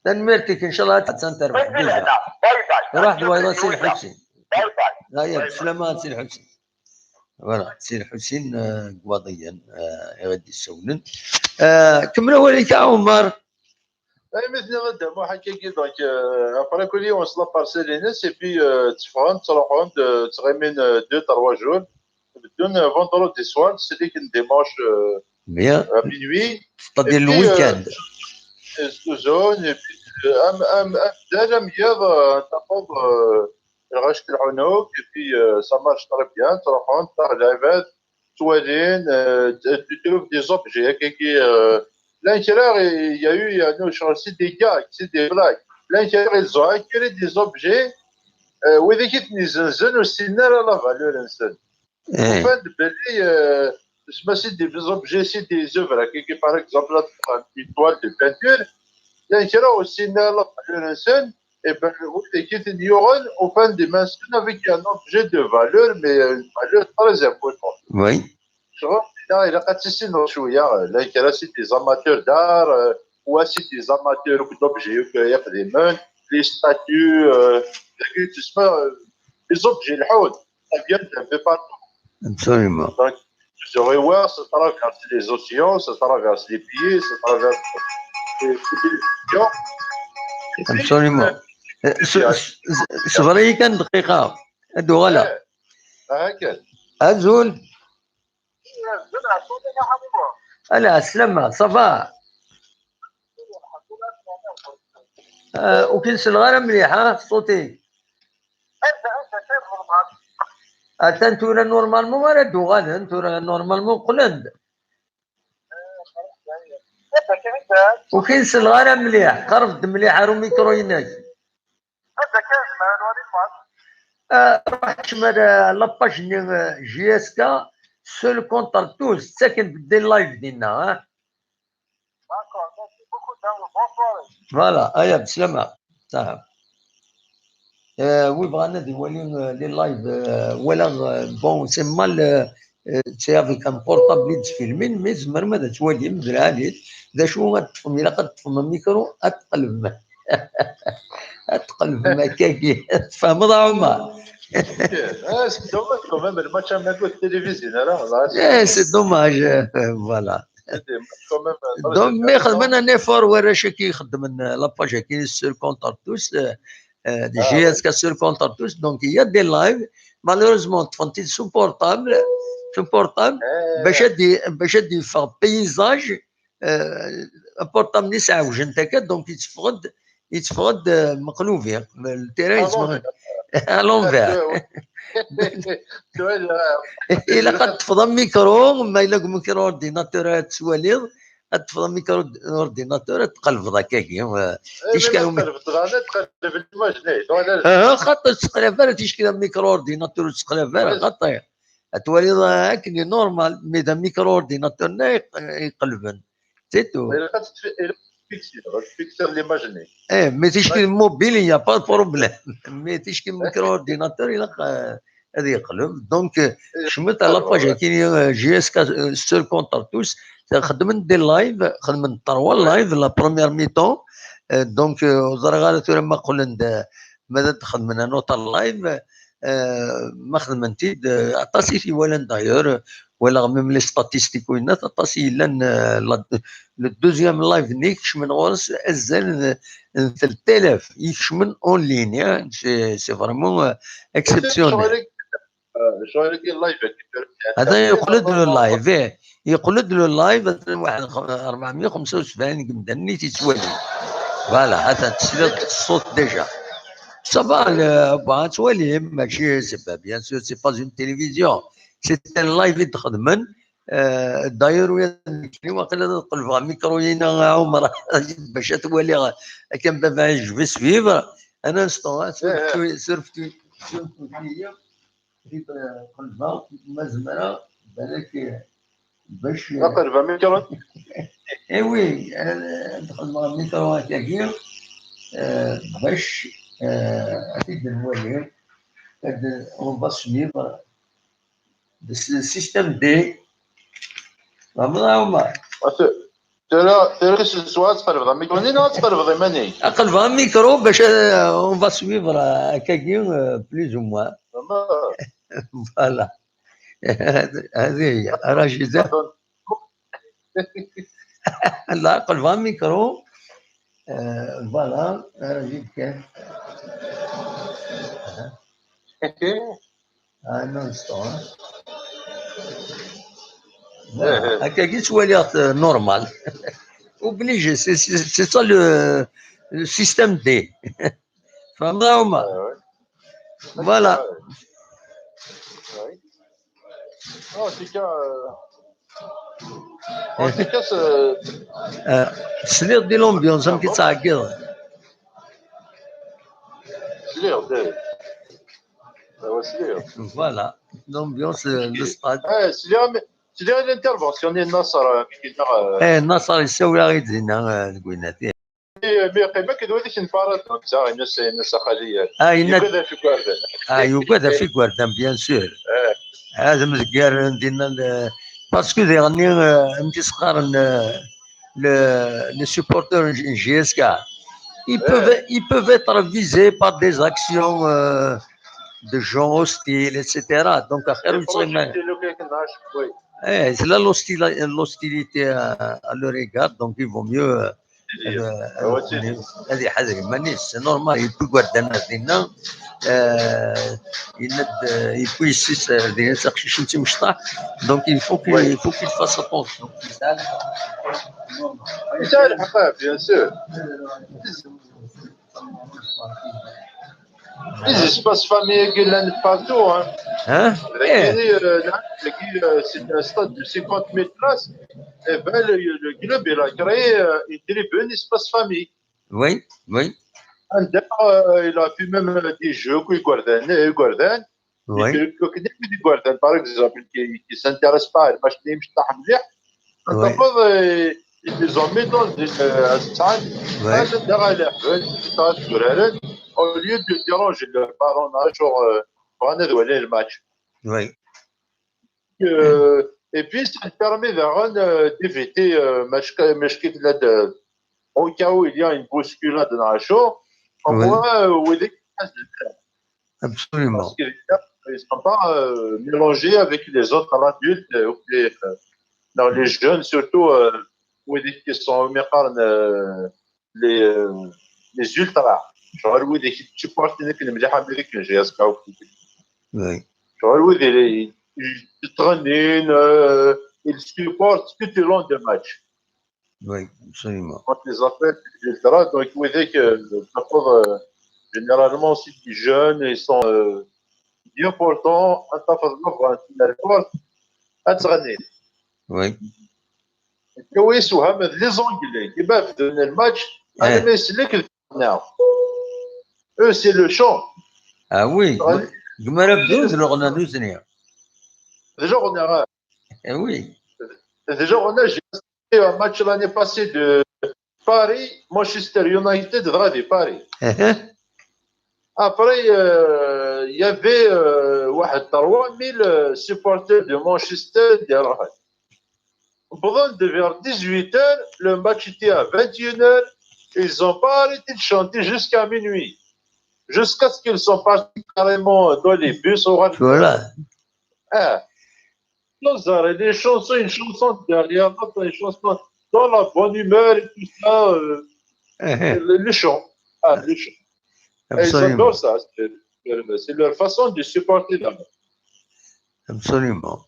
Tanemmirt-ik, ncallah ad terbeḥ. Bye bye. Ruḥ d wayeḍ a Si Lḥusin. Bye bye. Aya, bslama a Si Lḥusin. Voilà, Si Lḥusin, euh, deg Waḍiyan, euh, i ɣ-d-issawlen. Euh, kemmel awal-ik a Ɛumar. Ay, mi tenniḍ a Dda Muḥ akkagi, donc, euh, après kul yiwen s la parcelle-ines, et puis, euh, tteffɣen, ttruḥun, euh, ttɣimin, euh, deux, trois jours, beddun, euh, vendredi soir, sliken dimanche, euh, à minuit. C'est-à-dire le week-end. Et puis, euh, zuzun, et puis, euh, am, am, am, d alamyeḍ, euh, tafeḍ, euh, lɣaci lḥunuk, et puis, euh, ça marche très bien, ttruḥun, ttaɣ lɛibad, ttwalin, euh, tu, tu trouves des objets, akkagi, euh, llan kra, il y a eu, il y a eu, c'est des gags, c'est des blagues. Llan kra, ils ont acquis des objets, euh, wid i ten-izenzen ur ssinen ara la valeur-nsen. Eh. Ufan-d belli, euh, c'est des objets, c'est des œuvres, akkagi, par exemple, une toile de peinture, llan kra ur ssinen ara la valeur-nsen, et ben, wid i ten-yuɣen, ufan-d iman-nsen avec un objet de valeur, mais une valeur très importante. Oui. Ccɣel, dinna, ilaq ad tissineḍ cwiya, llan kra, c'est des amateurs d'art, euh, wa c'est des amateurs d'objets, euh, iqdimen, les statues, euh, dagi, tu sais, euh, les objets lḥun, ça vient d'un peu partout. Absolument. Donc, tu saurais voir, ça traverse les océans, ça traverse les pays, ça traverse les civilisations. Et puis, absolument. Euh, s-, s-, s-, ṣber-iyi kan dqiqa. Ad d-uɣaleɣ. Eh, ah, kan. Azul. Ala, slama, ça va? Ah, ur k-in-selleɣ ara mliḥ, ha, ṣṣut-ik. Atan tura normalement ara d-uɣalen, tura normalement qqlen-d. Ur k-in-selleɣ ara mliḥ, qerreb-d mliḥ ar umikru-inek. Anda kan zemreɣ ad nwali lmatch? Ah, ruḥ kcem ar, ah, la page-nni, ah, J S K, seul contre tous, ttaken-d des live dinna, ah. D'accord, merci beaucoup, Daoud. Bonne soirée. Voilà, aya, bslama. Saha. Euh, wi bɣan ad iwali, euh, les lives, euh, walaɣ, euh, bon, c'est mal, euh, euh, c'est avec un portable i d-filmin, mais tzemrem ad twalim, d lɛali. D acu ad teṭṭfem, ilaq ad teṭṭfem amikru, ad tqelbem. Ad tqelbem akkagi. Tfehmeḍ a Ɛumar? Ah, c'est dommage quand même, le match à Madrid télévisé, là, là, c'est... Eh, c'est dommage, euh, voilà. C'est dommage quand même, euh, donc, mi xedmen un effort warrac-agi ixeddmen, euh, la page-agi sur Contre Tous, euh, euh, de J S K sur Contre Tous, donc il y a des lives. Malheureusement, ṭṭfen-t-id sous portable, sous portable, bac ad i-, bac ad yeffeɣ paysage, euh, apportable-nni sɛewjen-t akka, donc yetteffeɣ-d, yetteffeɣ-d, euh, meqlubi, le terrain yetteffeɣ à l'envers. Ilaq ad teṭṭfeḍ amikru, ma yella deg umikru ordinateur ad tettwaliḍ, ad teṭṭfeḍ amikru ordinateur, ad tqelbeḍ akkagi, euh, ticki. Ah, xaṭi, ur tettqelab ara ticki, amikru ordinateur ur tettqelab ara, xaṭi. Ad twaliḍ, eh, akken i normal, mais d amikru ordinateur-nni i iqelben. C'est tout. Ilaq ad tfi-, ilaq ad tfiksiḍ, ad tfiksiḍ l'image-nni. Eh, mais ticki mobile, il n'y a pas de problème. Mais ticki micro-ordinateur, ilaq, eh, ad yeqleb. Donc, eh, kecmet à la page-agi, eh, J S K, eh, seul contre tous. Xedmen des lives, xedmen trois lives, la première mi-temps. Eh, donc, eh, ur ẓriɣ ara tura ma qqlen-d, eh, ma ad xedmen un autre live. Eh, ma xedmen-t-id, eh, aṭas i t-iwalan d'ailleurs, walaɣ même les statistiques u yenna aṭas i yellan, eh, la, le deuxième live-nni kecmen ɣur-s azal n, n telt alaf i kecmen en ligne, hein. C'est, c'est vraiment, eh, exceptionnel. Ccɣel-agi, eh, ccɣel-agi live-agi. Atan yeqqel-d le live, eh. Yeqqel-d le live, atan waḥed rebɛemya u xemsa u sebɛin n yimdanen i t-yettwalin. Voilà, atan tesliḍ ṣṣut déjà. Ça va, le, bon, ad twalim, mačči, c'est pas, bien sûr, c'est pas une télévision. C'est un live i d-xedmen. Euh, d'ailleurs, oui, waqila ad qelbeɣ mikru-ina, a Ɛumer, bac ad twaliɣ akken baba, je vais suivre. Un instant, hein, surfet-iyi, surfet-iyi, surfet-iyi. Qelbeɣ, ma zemreɣ, balak, bac, ad qelbeɣ mikru. Eh oui, ad, ad xedmeɣ mikru akkagi, euh, bac, euh, ad t-id-nwali, ad, on va suivre. Le sy-, système D. Tfehmeḍ a Ɛumer? Tura, tura s leswaq ad tqelbeḍ amikru-nni neɣ ad tqelbeḍ iman-ik? Ad qelbeɣ amikru bac, euh, on va suivre, euh, akkagi, euh, plus ou moins. Voilà. هذه هي. راجي زاد. لا، قلبها ميكرو. آه، voilà، راجي كان. Un instant, hein. Voilà. هكا كي تولي، آه، normal. Obligé, c'est, c'est, c'est ça le, le système D. فهمت عمر؟ Voilà. En tout cas, euh, en tout cas, c'est, euh, sliɣ di l'ambiance, amek i ttɛeggiḍen. Sliɣ, d, awa, sliɣ. Voilà, l'ambiance, euh, le stade. Eh, sliɣ, sliɣ l'intervention n Nasser, euh, amek i yenna, euh, eh, Nasser yessawi-aɣ-id dinna, euh, deg winat. Mi yeqqim akken d wid i k-nfara d netta, ines, ines a xali. Ah, yenna-d yugad ɣef igerdan. Ah, yugad ɣef igerdan, bien sûr. Eh. Ad mzeggaren dinna, parce que diɣenni, euh, amek i s-qqaren, euh, le, les supporters J S K, ils peuvent, ils peuvent être visés par des actions, euh, de gens hostiles, et cetera. Donc, axir ur yettɣimi ara. Eh, c'est là l'hostil-, l'hostilité à, à leur égard, donc il vaut mieux, euh, ad, ad iḥader iman-is, c'est normal, yewwi igerdan ar dinna, euh, yenna-d, euh, yewwi yessi-s ar dinna, d taqcict n timecṭaḥ, donc il faut qu'il, il faut qu'il fasse attention. Yesɛa lḥeqq, bien sûr. Les espaces famille-agi llan partout, hein. Hein? Dagi, euh, euh, c'est un stade de cinquante mille places. Eh ben, le, le club, il a créé, euh, une tribune espace famille. Oui, oui. Anda, euh, il a fait même, euh, des jeux, quoi, igerdan, igerdan. Oui. Akken akk d igerdan, par exemple, qui, qui s'intéressent pas à le match n yimecṭaḥ mliḥ, ad tafeḍ, euh, ils les ont mis dans une, euh, salle, oui, anda ara leɛben, anda ara tturaren, au lieu de déranger le parent, genre, euh, bɣan ad walin le match. Oui. Euh, et puis, ça permet daɣen, euh, d'éviter, euh, match, match qui, au cas où il y a une bousculade, neɣ acu, au moins, euh, wid i Absolument. Parce qu'ils ne sont pas, euh, mélangés avec les autres adultes, euh, ou les, euh, non, les jeunes surtout, euh, ou les, qui sont, euh, les, euh, les ultras. Genre, oui, des supporters, qui n'aiment les Américains, J S K. Oui. Genre, oui, des, ils traînent, euh, ils supportent tout au long des matchs. Oui, absolument. Quand les affaires, et cetera. Donc, vous voyez que, euh, généralement, c'est des jeunes, ils sont, euh, bien portants, un tas de gens, voilà, c'est la force, un traîner. Oui. Et puis, oui, souvent, les Anglais, qui peuvent donner le match, mais c'est les que non. Eux, c'est le chant. Ah oui. Gmara bdun d leɣna nutni. Déjà, on a, eh oui. Déjà, on a, j'ai assisté à un match l'année passée de Paris, Manchester United, dɣa di Paris. Après, euh, il y avait euh, واحد trois mille supporters de Manchester. Wwḍen-d vers dix-huit heures, le match était à vingt et une heures. Ils n'ont pas arrêté de chanter jusqu'à minuit. Jusqu'à ce qu'ils sont partis carrément dans les bus. Voilà. Ah. Lazare, les chansons, une chanson derrière l'autre, les chansons dans la bonne humeur et tout ça. Euh, les, les chants. Ah, les chants. Et ils adorent ça. C'est leur façon de supporter là-bas. Absolument.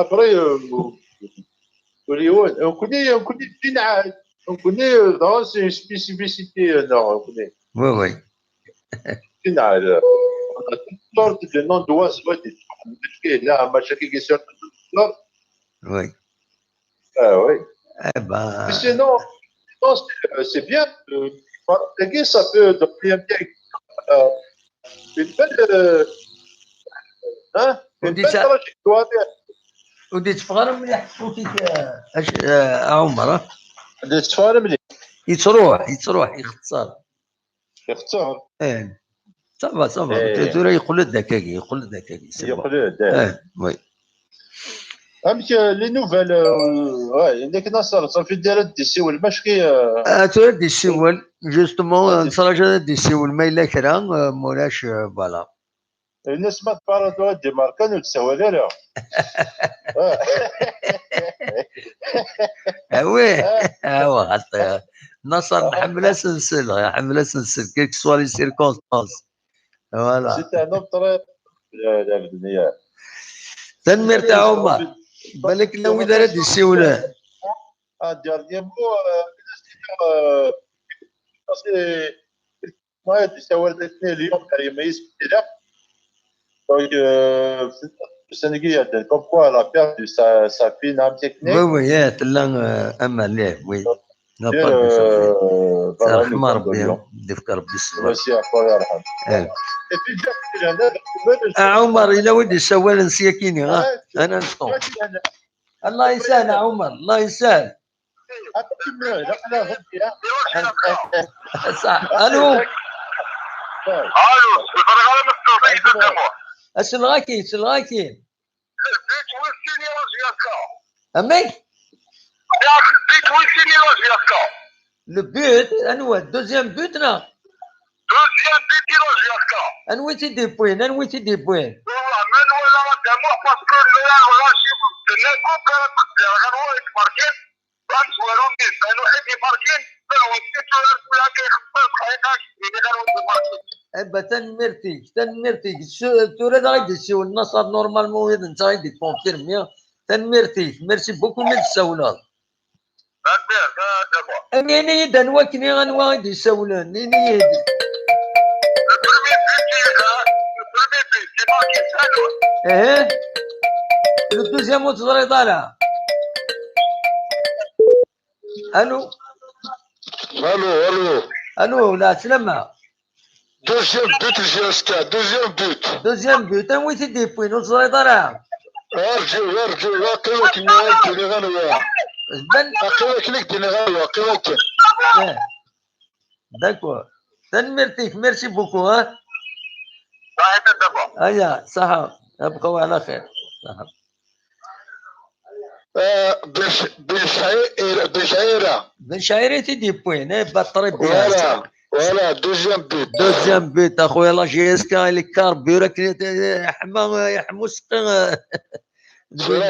Après, euh, on connaît, on connaît, on connaît, euh, c'est une spécificité, euh, non, on connaît. Oui, oui. On a toutes sortes de noms d'oiseaux. Là, machin qui sort. Oui. Ah oui. Eh ben... Mais sinon, je pense que c'est bien. Euh, ça peut donner un petit, euh, une belle, euh, hein, une belle trajectoire. ودي تفغر مليح صوتك، آه، آه، عمر، ها؟ ودي تفغر مليح. يتروح، يتروح، يختصر. يختصر. ايه. صافا، صافا. ايه. ثورة يقول لك هكاكي، يقول لك هكاكي، سي بون. يقول لك، ايه. ايه، وي. امك لي نوفال، آه، وي، عندك نصر، صافي دير هاد السيول، ماشي، آه، آه، ثورة دي السيول، جوستومون، آه، نصر جا دي السيول، ما إلا كرا، آه، مولاش، آه، فوالا. الناس ما تبارطوا هاد دي ماركان وتسوى لا لا. آه. آه، وي. آه، وي، حتى نصر نحمل اسنسل، نحمل اسنسل، كيك سوا لي سيركونستانس. فوالا. سيتي ان اوتر. لا، لا، الدنيا. تنميرت عمر. بالك لا وين راه يسيونا. آه، ديرنيير مو، آه، آه، ما يدي سوال اليوم، كريم يسمي لا. Donc, euh, c'est une guerre, comme quoi la perte de sa, sa fille, نعم، technique. Oui, oui, yeah, تلا, euh, Amal, oui. La part de sa fille. رحمة ربي، يفك ربي الصبر. ميرسي، الله يرحم. آه، عمر، إلا ودي سوال نسيكيني، ها؟ أنا نسطو. الله يسهل يا عمر، الله يسهل. صح. ألو. ألو، الفرغة مفتوح، أسلغاكي، أسلغاكي. أمي؟ Le but, أنوا؟ Deuxième but, non? Deuxième but, il a joué. أنوا تيدي بوين، أنوا تيدي بوين؟ Aba, tanemmirt-ik, tanemmirt-ik. Tura da i d-yessiwel Naṣer, normalement, wiyaḍ netta i d-ikonfirmi. Tanemmirt-ik, merci beaucoup mi d-tessawleḍ. Ini-yi-d anwa akken, anwa i d-yessawlen, ini-yi-d. Ih. Le deuxième ur teẓriḍ ara. Allô. Allô, allô. Allô, la salama. Deuxième but, J S K, deuxième but. Deuxième but, anwa i t-id-yewwin, ur teẓriḍ ara? Arǧu, arǧu, aqil akken ad d-iniɣ anwa. Aqil akken ad d-iniɣ anwa, aqil akken. Eh. D'accord. Tanemmirt-ik, merci beaucoup, hein. Aya, ṣaḥa. Abqaw ɛla xir. Ṣaḥa. Euh, Bech-, Bechira, Bechira. Bechira i t-id-yewwin, eh, bat très bien. Voilà, voilà, deuxième but. Deuxième but, a خويا la J S K, les carbures, akken yeḥma, yeḥmu seqqi. Tura,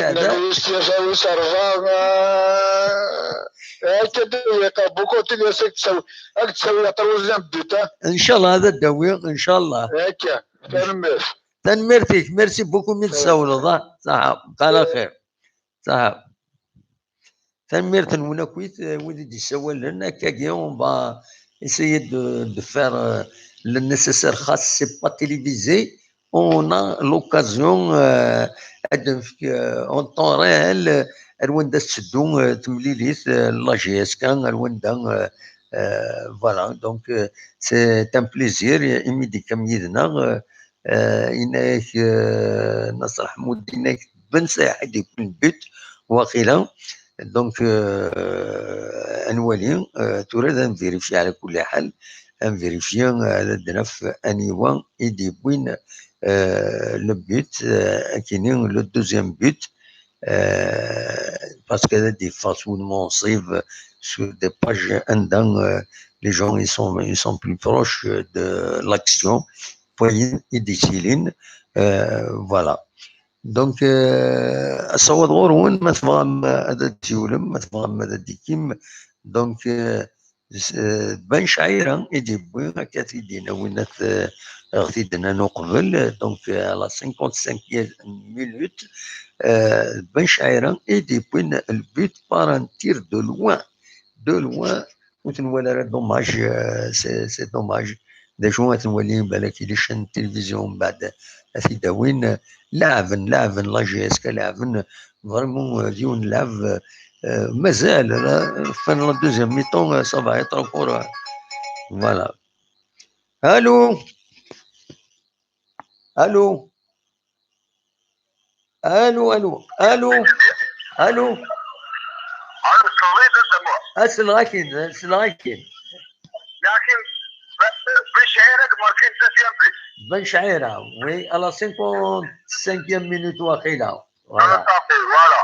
akka d-awi, beaucoup, ad d-tawi la troisième but, hein. Inchallah, ad d-awi, inchallah. Akka, tanemmirt. Tanemmirt-ik, merci beaucoup mi d-tsawleḍ, ah, ṣaḥa, bqaw ɛla xir. Ṣaḥa. Tanemmirt-nwen akkit, eh, wid i d-yessawalen, akkagi, on va essayer de, de faire, euh, le nécessaire, xas c'est pas télévisé, on a l'occasion, euh, ad nefk, euh, en temps réel, euh, ar wanda tetteddu, euh, temlilit, euh, la J S K, ar wanda, euh, euh, voilà, donc, euh, c'est un plaisir, imi d-tekkam yid-neɣ, euh, euh, yenna-yak, euh, Nasser Ḥmud, yenna-yak Ben Sayaḥ i d-yewwin le but, waqila. Donc, euh, ad nwali, euh, tura ad nvérifier ɛla kulli ḥal, ad nvérifier, euh, ad d-naf aniwa i d-yewwin, euh, le but, euh, akini, le deuxième but, euh, parce que ad d-yeffeɣ s wudem uɣeṣṣib sur des pages anda, euh, les gens ils sont, ils sont plus proches de l'action, wayen i d-yettilin, euh, voilà. Donc, euh, asawaḍ ɣur-wen, ma tebɣam ad d-tsiwlem, ma tebɣam ad d-tikim. Donc, euh, s-, euh, Ben Chaira i d-yewwi, akka t-id-yenna win at, euh, ɣ t-id-nnan uqbel. Donc, euh, à la cinquante-cinquième minute, euh, Ben Chaira i d-yewwin le but par un tir de loin. De loin, ur t-nwala ara, dommage, euh, c'est, c'est dommage. D acu ad t-nwali, balak, di les chaînes de télévision, mbeɛd ad t-id-awin, euh, leɛben, leɛben, la J S K leɛben, vraiment, euh, d yiwen n lɛeb, euh, mazal, euh, fin la deuxième mi-temps, euh, ça va être encore, euh, voilà. Allô ? Allô ? Allô, allô, allô. Allô. Allô, salut, c'est moi. Ah, c'est le Rakin, c'est le Rakin. Lakin, Ben Chaira, marqué deuxième but. Ben Chaira, oui, à la cinquante-cinquième minute, waqila. Voilà. Tout à fait, voilà.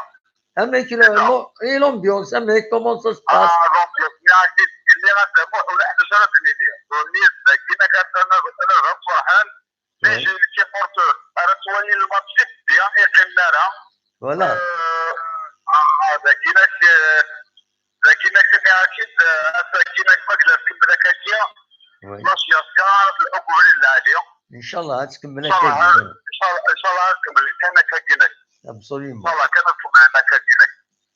Amek, le, l'am-, et l'ambiance, amek, comment ça se passe ? Ah, l'ambiance, lakin, il y a un débat, on a déjà fini. On est, on a, on a, on a, فرحان. Oui. Tijin, les supporters, ara twali le match, bien, iqqim ara. Voilà. Euh, ah, ah, dagi nak, euh, dagi nak, dagi nak, euh, dagi nak, ma qlab kemmel akka. Oui. L'ambiance, kan, lḥukm lillah. Inchallah, ad tkemmel akka. Inchallah, inchallah, ad tkemmel kan akka. Absolument. Inchallah, kan ad tkemmel akka.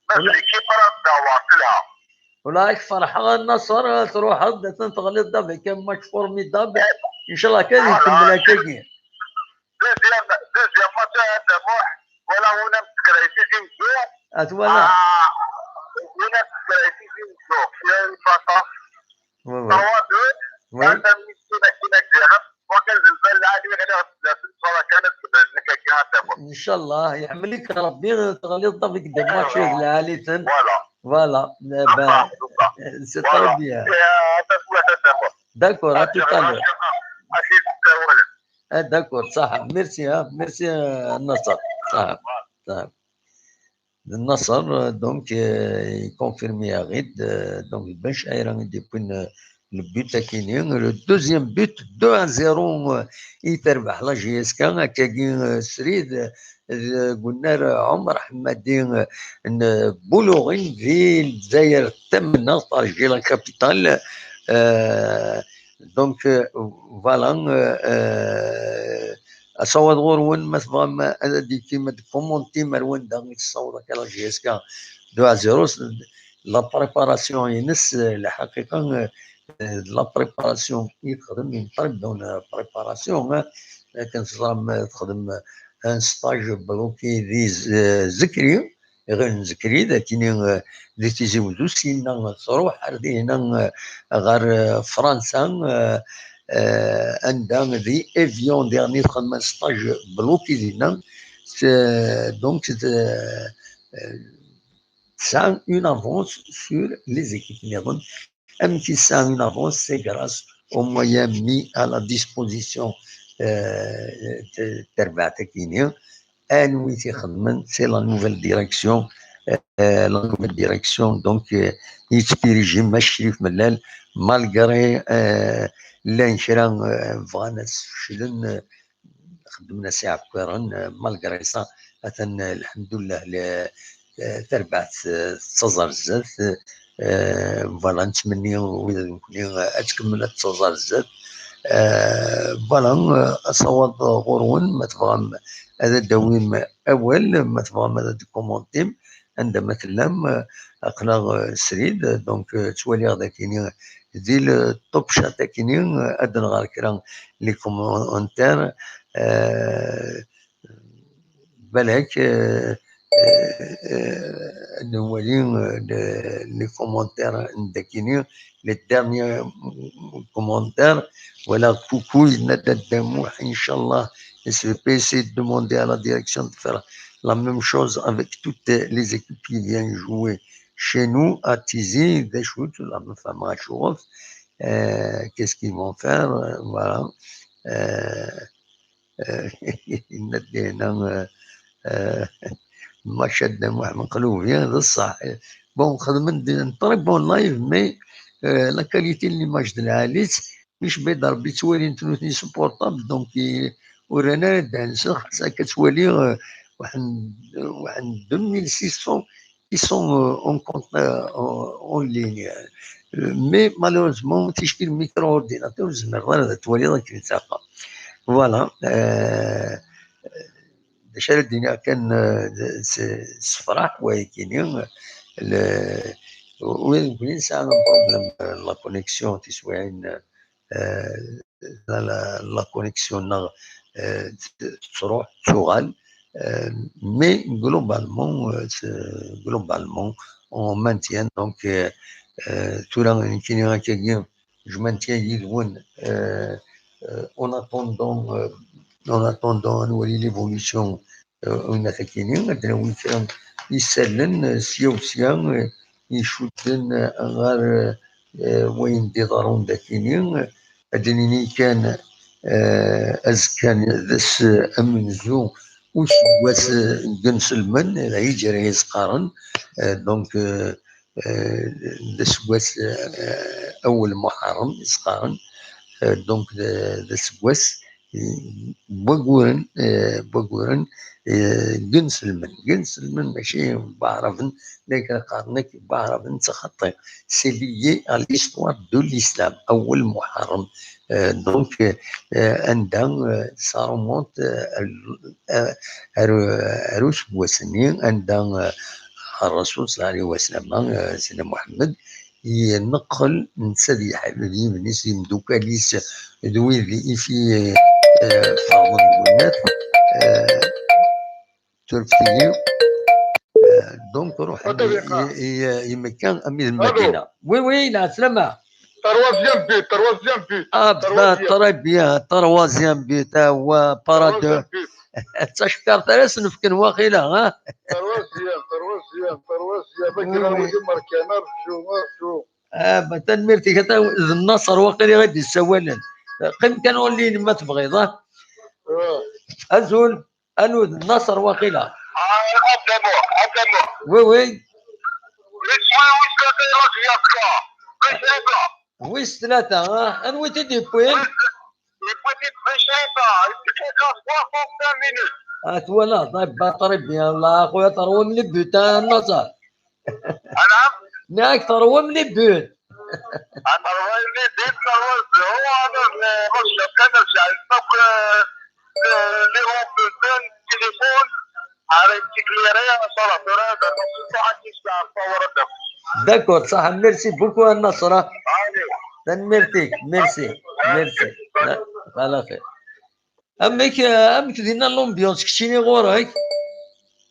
Ma d l'équipe ara tdawar, telha. Wala ak ferḥeɣ a Nasser, truḥeḍ, atan teɣliḍ avec un match formidable. Inchallah kan ikemmel akkagi. Deuxième, deuxième match, a Muḥ, wala win am tsekrayt i zimzu. At wala. Ah, win am tsekrayt i zimzu, fi une façon. Oui, oui. Trois deux, oui. Anta mi tessuna kina diɣen, wakan zelzal lɛali ɣliɣ fell-asen, inchallah kan ad kemmlen akka akka a Muḥ. Inchallah, iḥemmel-ik Rebbi, teɣliḍ avec des matchs d lɛali-ten. Voilà. Voilà, eh ben, c'est très bien. D'accord, à tout à l'heure. Ah, d'accord, ça, merci, hein, merci, euh, Nasser. Ça, ça. Nasser, euh, donc, euh, il confirme Yarid, euh, donc, Ben Chaira, il depuis une, le but à Kini, le deuxième but, deux à zéro, euh, il terbax la J S K, à Kagin, euh, Srid, euh, Gunnar, euh, Omar Hamadi, euh, n Boulourine, ville, Zaire, Temna, Alger, la capitale. Euh, donc, euh, voilà, euh, euh, asawaḍ ɣur-wen, ma tebɣam ad d-tikim, ad commentim ar wanda i tessaweḍ akka la J S K deux à zéro, la préparation-ines, euh, lḥaqiqa, euh, euh, la préparation i texdem, une très bonne préparation, hein. Akken teẓram, euh, texdem un stage bloqué di Z-, euh, Zekri, ɣer Zekri, d akini, euh, di Tizi Wezzu, syenna tṛuḥ ar dihna, euh, ɣer, euh, Fransa, euh, euh, anda di Évian, diɣen i texdem un stage bloqué dinna. C'est, donc, c'est, euh, euh, tesɛa une avance sur les équipes nniḍen. Amek i tesɛa une avance, c'est grâce aux moyens mis à la disposition, euh, de, terbaɛt akini. Anwi i t-ixedmen, c'est la nouvelle direction, euh, la nouvelle direction, donc, euh, yettdiriji Mass Crif Mellal, malgré, euh, llan kra, euh, bɣan ad sfeclen, euh, xeddmen-as iɛekkiren, euh, malgré ça, atan, euh, lḥemdullah, le, euh, tarbaɛt, euh, tettaẓ ar zdat, euh, voilà, nettmenni wid d nekni, euh, ad tkemmel ad tettaẓ ar zdat. Euh, voilà, euh, asawaḍ ɣur-wen, ma tebɣam ad d-tawim awal, ma tebɣam ad d-commentim, anda ma tellam, euh, aql-aɣ, euh, srid, donc, euh, ttwaliɣ d akini di le top chat akini, euh, ad nɣer kra les commentaires, euh, balak, euh, euh, euh, ad nwali, euh, le, les commentaires n dakini, les derniers commentaires. Voilà, coucou, Nadal Damouh, Inch'Allah. S V P, essayer de demander à la direction de faire la même chose avec toutes les équipes qui viennent jouer chez nous à Tizi. Des choses, la même femme à Chourouf. Euh, qu'est-ce qu'ils vont faire? Euh, voilà. Euh, euh, Nadal, euh, euh, Machad Damouh Mqloubi, d ṣṣeḥ. Bon, xedmen-d un très bon live, mais, euh, la qualité de l'image de la Alice, mec, mais d'arbitre, tu vois, l'internet, c'est portable, donc, il, ورينا دانسر حتى كتولي، آه، واحد، واحد deux mille six cents qui sont, euh, en compte, euh, en, en ligne. Euh, mais malheureusement, تشكيل micro ordinateur, زعما غير هذا توالي راك تلقى. Voilà. Euh, d acu ara d-iniɣ kan, euh, s-, sefraḥ wayakini, le, win, win yesɛan un problème, euh, la connexion, tiswiɛin, euh, la, la, la connexion-nneɣ, euh, t-, tettruḥ, tuɣal, euh, mais globalement, euh, t-, globalement, on maintient, donc, euh, euh, tura nekkini akkagi, je maintiens yid-wen, euh, euh, en attendant, euh, en attendant ad nwali l'évolution, euh, n takini, ad d-nawi kra n yisallen, euh, sya u sya, euh, icudden, euh, ɣer, euh, wayen d-iḍerrun dakini. Ad d-nini kan, euh, azekka d ass amenzu useggas, euh, n yinselmen, lɛid ara as-qqaren. Euh, donc, euh, euh, d aseggas, euh, awel Muḥerrem i s-qqaren. Euh, donc, d, d aseggas, euh, n waguren, euh, n waguren, euh, n yinselmen. N yinselmen, mačči n waɛraben, d akken qqaren akk n waɛraben d taxaṭi. C'est lié à l'histoire de l'islam, awel Muḥerrem. Euh, donc, euh, anda, euh, ça remonte, euh, à, à, à, à useggas-nni, anda, euh, الرسول صلى الله عليه وسلم, euh, Sidna Muḥemmed, yenqel netta d yiḥbiben-is, d yimeddukal-is, d wid i fi, euh, ferḍen deg winnat, euh, turfet-iyi. Euh, donc, ruḥen i, i, i, i Mekka, ami d Madina. Oui, oui, la, slama. Troisième but, troisième but. Ah, bah, troisième. Très bien, troisième but, ah, ouais, para deux. Troisième but. D tacekkart ara sen-fken waqila, ha? Troisième, troisième, troisième. Oui, oui. Akken ara wali merkan, arju, arju. Ah, bah, tanemmirt-ik, ata d Nnaṣer waqila i d-yessawalen. Qqim kan en ligne ma tebɣiḍ, ha? Ah. Azul. Anu, d Nnaṣer waqila. Ah, Adamu, Adamu. Oui, oui. Iswi wis tlata i Rajiya Kra. Bicrita. Wis tlata, ah. Anwi t-id-yewwin? Yewwi-t-id Bicrita. Yewwi-t-id soixante-cinq minutes. Ah, twalaḍ, ah, bah, très bien. Wallah, a xuya, terwim les buts, a Nnaṣer. Anɛam? Nniɣ-ak terwim les buts. Terwim les buts, terwim zéro, ana, euh, ma tcebḥ, ana, sɛiɣ akk, euh, euh, les ronds de téléphone, ara yettikliray, ana, ṣṣaḥa tura, d acu ṣṣaḥa, ad k-yesɛef, tura, d acu. D'accord, ṣaḥa, merci beaucoup, a Nnaṣer. Allez. Tanemmirt-ik, merci, merci. Ala xir. Amek, amek dinna l'ambiance keččini ɣur-k?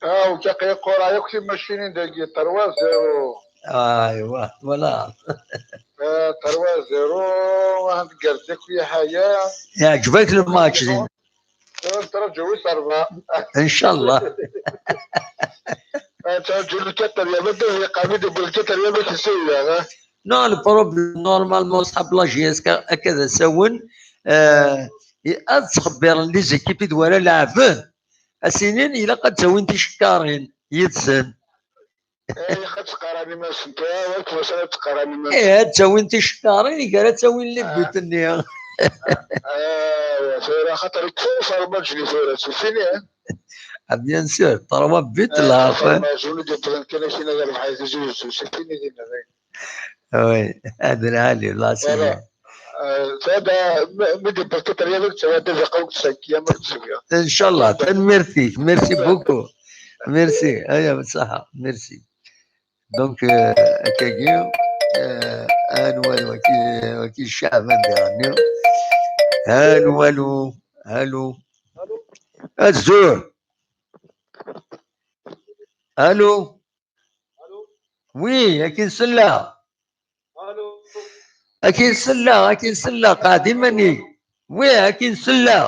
Ah, ur ttaqi qqura yakk timacinin dagi, trois zéro. Aywa, voilà. Ah, trois zéro, ah, tgerrez akk ya ḥaya. Yeɛǧeb-ak le match din? Ntraǧu wis rebɛa. Incallah. Ah, ntraǧu le quatrième, ad d-iqam-id deg le quatrième, ad t-nsiwel, ah. Non, le problème, normalement, ṣṣḥab la J S K akka d asawen, euh, i-, ad ttxebbiren les équipes i d-wara leɛben, a s-inin ilaq ad d-awin ticekkarin yid-sen. Eh, ilaq ad ttqaran iman-nsen, tura, ur ttwasan ad ttqaran iman-nsen. Eh, ad d-awin ticekkarin, gar ad d-awin les buts-nni. Ah, tura, xaṭer ikfa ufermaj-nni tura, c'est fini, hein? Ah, bien sûr, trois buts, eh, là, enfin. Ufermaj, win i d-iwwḍen kan akkin ad yerbeḥ ay Tizi Uzzu, c'est fini dinna, dayen. Oui, هذا العالي، الله يسلمك. Voilà. Euh, ça, da, mi, mi d-iwweḍ Katar, yal akk ttawad ad iqaw deg cinquième, ad ttawya. Incallah, tanemmirt-ik, merci beaucoup. Merci, aya, ṣaḥa, merci. Donc, euh, akkagi, euh, ad nwali, waki, waki Caɛban diɣenni. Ad nwali, allô. Azul. Allô? Oui, akin selleɣ. Akin selleɣ, akin selleɣ, qɛed iman-ik. Oui, akin selleɣ.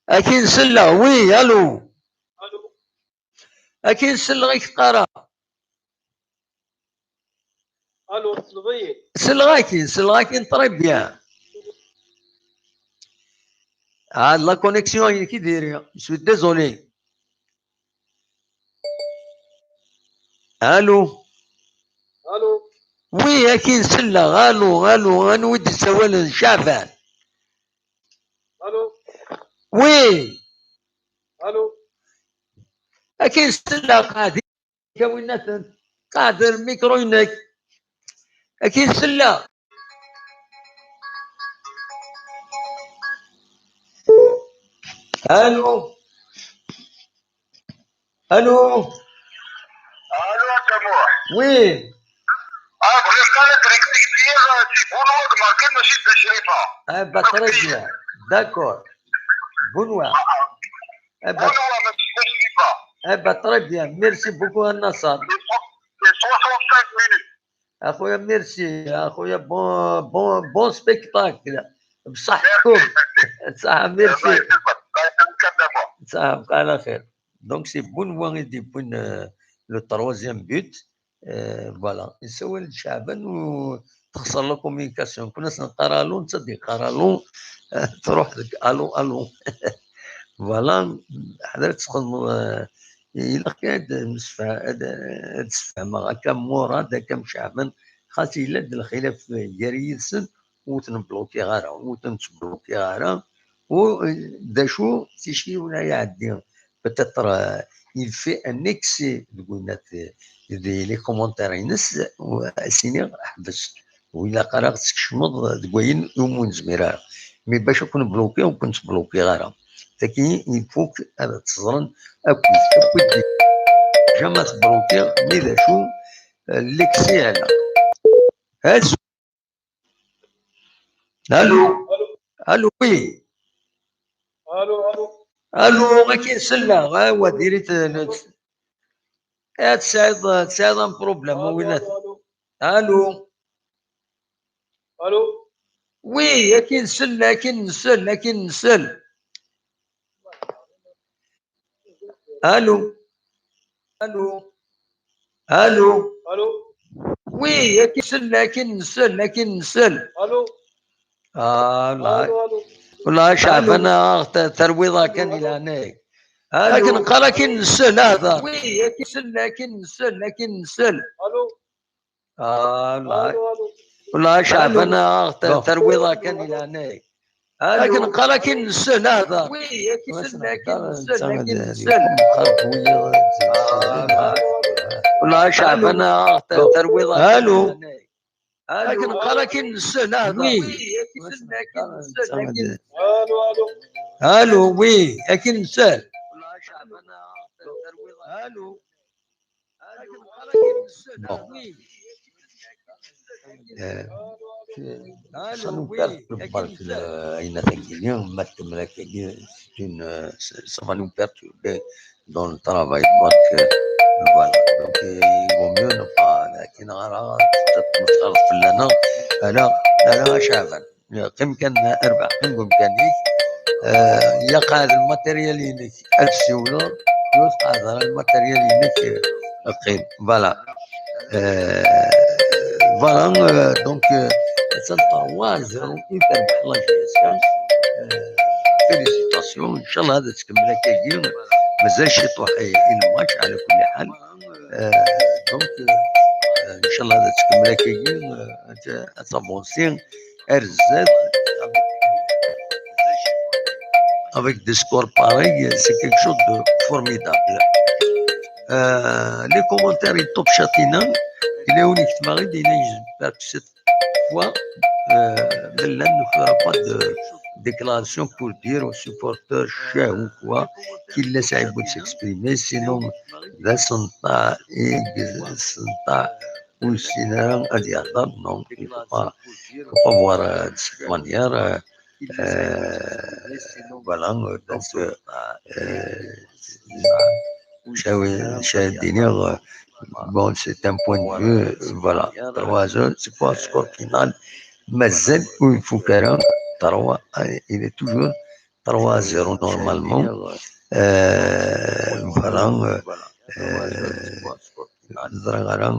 Akin selleɣ, oui, allô. Akin selleɣ i k-qqareɣ. Allô, tessneḍ-iyi? Selleɣ-ak-in, selleɣ-ak-in très bien. Ah, la connexion-inek i diri. Je suis désolé. Allô? Allô? Oui, akin selleɣ. Allô, allô, anwa i d-yessawalen? Caɛban. Allô? Oui. Allô? Akin selleɣ, qɛed. Kawinaten, qɛed lmikru-inek. Akin selleɣ. Allô? Allô? Allô, a Tamuḥ. Oui. Ah, bɣiɣ kan ad rektifiyeɣ, si Bunwa d Merkan, mačči d Crifa. Ah, bah, très bien. D'accord. Bunwa. Ah, ah. Eh ben, Bunwa, mačči d Crifa. Eh ben, très bien. Merci beaucoup, a Nasser. C'est soixante-cinq minutes. Axuya, merci. Axuya, bon, bon, bon spectacle. Bṣaḥ. Merci, merci. Ṣaḥ, merci. Bṣaḥ, bqa ɛla xir. Donc, c'est Bunwa i d-yewwin, euh, le troisième but. Euh, voilà. Yessawal-d Caɛban u texṣer la communication. Kunna as-neqqar allô, netta ad d-yeqqar allô. Truḥ deg allô, allô. Voilà. Ḥader ad txedmeḍ, euh, ilaq ad msefha-, ad, ad sfehmeɣ akka Murad, akka Caɛban, xas yella-d lxilaf gar yid-sen, ur ten-blokiɣ ara, ur ten-ttblokiɣ ara. U, euh, d acu, ticki ula iɛeddi, peut-être, euh, il fait un excès deg winat, di les commentaires-ines, u as-iniɣ ḥbes. Ur ilaq ara ad tkecmeḍ deg wayen umi ur nezmir ara. Mi bac ad ken-blokiɣ, ur ken-ttblokiɣ ara. Tagi, il faut que ad teẓren akk, akk i d-, jamais tblokiɣ, mais d acu, euh, l'excès, ala. Allô? Allô, oui. Allô, allô. Allô, akin selleɣ, ah, wa diri-t, eh, tesɛiḍ, tesɛiḍ un problème, a winnat. Allô. Allô. Oui, akin nsel, akin nsel, akin nsel. Allô. Allô. Allô. Allô. Oui, akin nsel, akin nsel, akin nsel. Allô. Ah, la. Allô, allô. Wala, Caɛban, ah, t-, terwiḍ-aɣ kan i leɛnaya-k. Allô. Akken qqar akin nsel, ah, da. Oui, akin nsel, akin nsel, akin nsel. Allô. Ah, la. Allô, allô. Wala, Caɛban, ah, t-, terwiḍ-aɣ kan i leɛnaya-k. Akken qqar akin nsel, ah, da. Oui, akin nsel, akin nsel, akin nsel. Ah, la. Wala, Caɛban, ah, t-, terwiḍ-aɣ kan i leɛnaya-k. Allô. Akken qqar akin nsel, ah, da. Oui. Allô, allô. Allô, oui, akin nsel. Allô. Bon. Euh, ça nous perturbe parce que le, c'est une, euh, ça va nous perturber dans le travail. Donc, euh, voilà. Donc, euh, il vaut mieux ne pas, euh, كاين غير تتمسخر في لنا. أنا، أنا شعبا. قم كان أربع، قم، قم كان. آه، يا قاعد الماتيريال ينك ألف سيولور، يوث قاعد على الماتيريال ينك قيم. Voilà. Euh, voilà, euh, donc, euh, c'est trois zéro, une perte de la G S K. Euh, félicitations. إن شاء الله هذا تكمل هكا. مازال شي طوح الماتش على كل حال. Euh, donc, euh, إن شاء الله هذا تكمل هكا. Euh, ça avance. Avec des scores pareils, c'est quelque chose de formidable. Euh, les commentaires, ils top chatina. Il est unique, Marie, il est, j'espère que cette fois, euh, il ne fera pas de déclaration pour dire aux supporters chers ou quoi qu'il laisse un bout de s'exprimer. Sinon, là, son temps est, son temps, ou sinon, à dire, non, il faut pas, faut pas voir, euh, de cette manière. Euh, Euh, voilà, euh, donc, euh, euh, j'avais, j'avais à dire, euh, bon, c'est un point de vue, euh, voilà, trois heures, c'est pas un score final, mais zen ou il faut qu'il y a trois, euh, il est toujours trois zéro normalement. Euh, voilà, euh, euh, ẓriɣ ara, euh,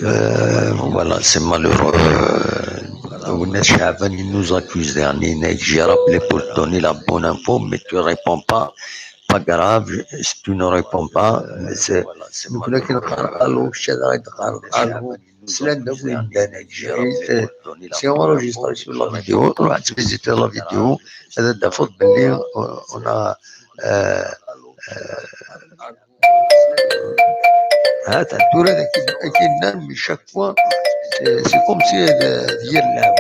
euh, voilà, c'est malheureux. Euh, Aounas Chaban, il nous accuse dernier. J'ai rappelé pour te donner la bonne info, mais tu réponds pas. Pas grave, si tu ne réponds pas, mais c'est, c'est, c'est enregistré sur la vidéo. Roh ad tvisiter la vidéo, ad d-tafeḍ belli, euh, on a, euh, euh, ha-t-an tura d akken, akken nnan, mais chaque fois, c'est, c'est comme si, euh, d yir lɛam.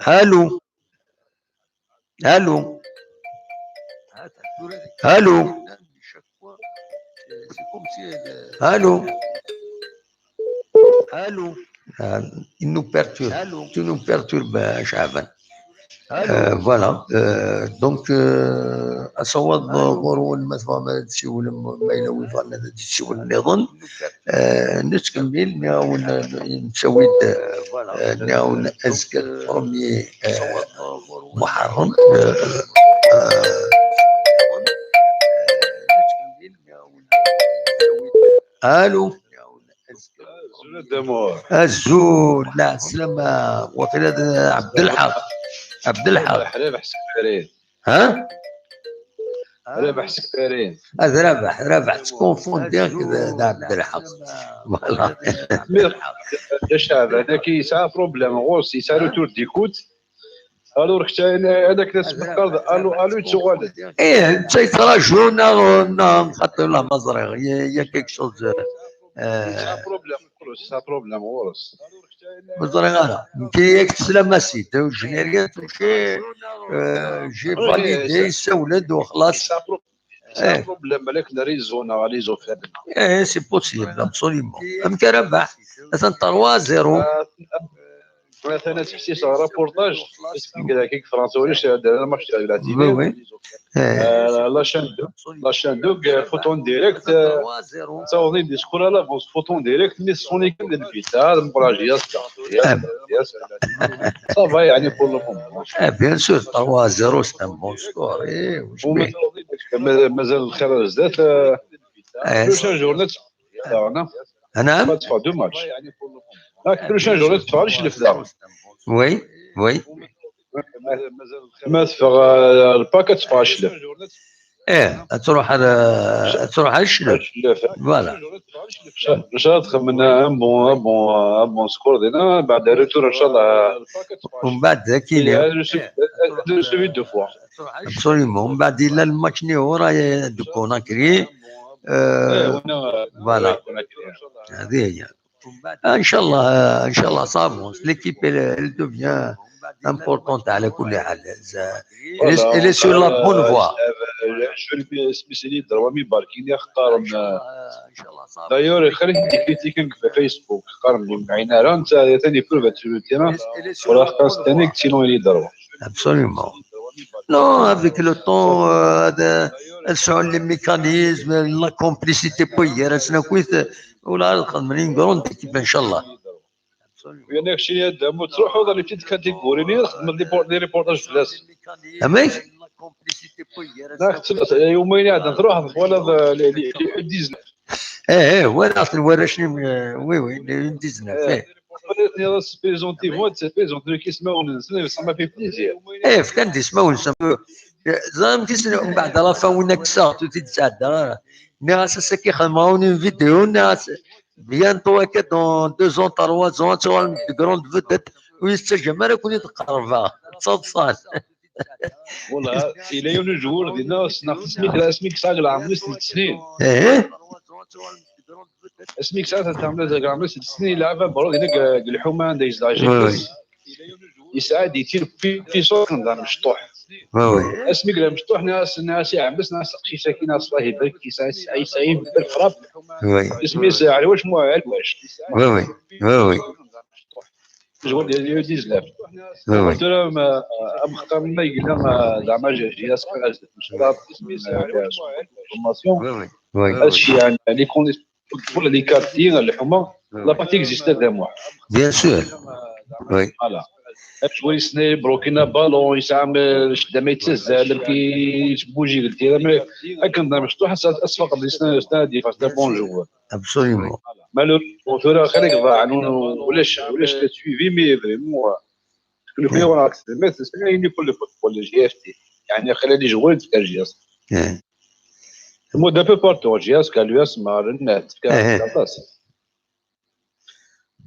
Allô? Allô? Allô? Allô? Allô? Ah, il nous perturbe. Tu nous perturbes, euh, Chaban. Euh, voilà. Euh, donc, euh, asawaḍ ɣur-wen ma tebɣam ad d-tessiwlem, ma yella win yebɣan ad d-yessiwel nniḍen. Euh, nettkemmil, nniɣ-awen, euh, nettawi-d, euh, nniɣ-awen azekka premier, euh, Muharrem. Euh, euh, Allô? Azul a Dda Muḥ. Azul, lɛeslama. Waqila d Ɛebdelḥaq. Ɛebdelḥaq. Rabeḥ Sekfarin. Ha? Rabeḥ Sekfarin. Ah, d Rabeḥ, Rabeḥ, ttkonfundiɣ d, d Ɛebdelḥaq. Voilà. Mais, Dda Caɛban, dagi yesɛa problème, ɣur-s yesɛa retour d'écoute. Alors, kečč, ayen, ayen akken ad tmeqqreḍ, alu, alu yettuɣal-d. Ih, netta yettraǧu, neɣ, neɣ xaṭi, la, ma ẓriɣ, il y a, il y a quelque chose, euh, yesɛa problème ɣur-s, yesɛa problème ɣur-s. Ma ẓriɣ ara. Nekk yak teslam-as-id, je n'ai rien touché, euh, j'ai validé, yessawel-d, u xlaṣ. Yesɛa pro-, yesɛa problème, balak n réseau neɣ réseau faible. Eh, c'est possible, absolument. Amek ara baḥ? Atan trois zéro. Atan ad tfessis ɣer reportage, parce que deg Fransa ulac, deg match de la télé. Oui, oui. Eh. Euh, la chaîne deux, la chaîne deux, euh, foot en direct, euh, ça, on est discours à l'avance, foot en direct, mais ce sont les gars de l'hôpital, encourage, yes, yes, yes. Ça va, يعني, pour le moment. Eh, bien sûr, trois zéro, c'est un bon score. Eh, وش بيه؟ ومازال، مازال الخير على الزاف، euh, eh, prochaine journée, أنا؟ أنا؟ Pas de fois, deux matchs. هاك كل شيء جربت تفعل شي في دار. Oui, oui. ما تفغ الباكت تفعل شي. ايه، تروح على، تروح على الشلف. Voilà. ان شاء الله تخمن un bon, un bon, un bon score دينا بعد retour ان شاء الله. ومن بعد ذاك deux fois. Absolument. ومن بعد الا الماتش نيو راه دو كوناكري. آه، voilà. هذه هي. ان شاء الله، ان شاء الله ça avance. L'équipe, elle, elle devient importante على كل حال. Elle est, elle est sur la bonne voie. شو اسمي سيدي دروامي باركيني اختار. D'ailleurs خليك تكريتيكي في فيسبوك، قرن لي معينا راه انت ثاني بروفا تشوتينا ولا خاص ثاني كتينو لي دروا. Absolument. Non, avec le temps, euh, هذا شغل les mécanismes, la complicité بوير اسنا كويت ولا خدمني une grande équipe ان شاء الله. ويانا كشي يا دامو تروحوا dans les petites catégories ني نخدم les reportages في الناس. اميك؟ لا، كنت يومين عاد نروح ولا les dix-neuf. ايه، ايه، وين اصل ورشني؟ Oui, oui, les dix-neuf. ايه. Présentez-moi, présentez-moi كيسمعوا الناس، ça m'a fait plaisir. ايه، فكان دي سماو نسمو. زعما كيسمعوا من بعد la fin وين كسرت وتتسعد. ناس سكي خدموا une vidéo، ناس bientôt هكا dans deux ans, trois ans, tu vois, une grande vedette ويستجمع لك وين تقربها. تصدصان. والله الا يوم الجوار دينا سميك، اسميك ساق العام ست سنين. ايه. اسميك ساعات تعمل زاك العام ست سنين لعبه برو هناك الحومه عندها يزدعج. يسعد يتير في في صوت نظام مشطوح. اسميك لا مشطوح، ناس، ناس يعبس، ناس قشي ساكي، ناس الله يبارك، يسعد سعيد سعيد بالفراب. اسمي ساعه على واش مو على واش. Oui, oui, oui, oui. Joueur de U dix-neuf. Tura amextar-nni yella, zeɛma, J S K, formation. Oui, oui. Oui. Hacci, yeɛni, les conditions, les quartiers, lḥuma, la partie existe d'un mois. Bien sûr. Oui. Voilà. Acwari yessnen brokina ballon, yesɛa ccedda ma yettazzal, amek yettbuji deg ltira, mais akken d amecṭuḥ, ad tfaqeḍ yessnen, yessnen ad yeffeɣ, c'est un bon joueur. Absolument. Malheureusement, tura xali ḍaɛen, ulac, ulac suivi, mais vraiment, le meilleur acte, mais c'est ça, il faut le football, le J F T. يعني خلي les joueurs de J S K. Eh. Moi, d'un peu partout, J S K, l'U S M, Rennes, Eh.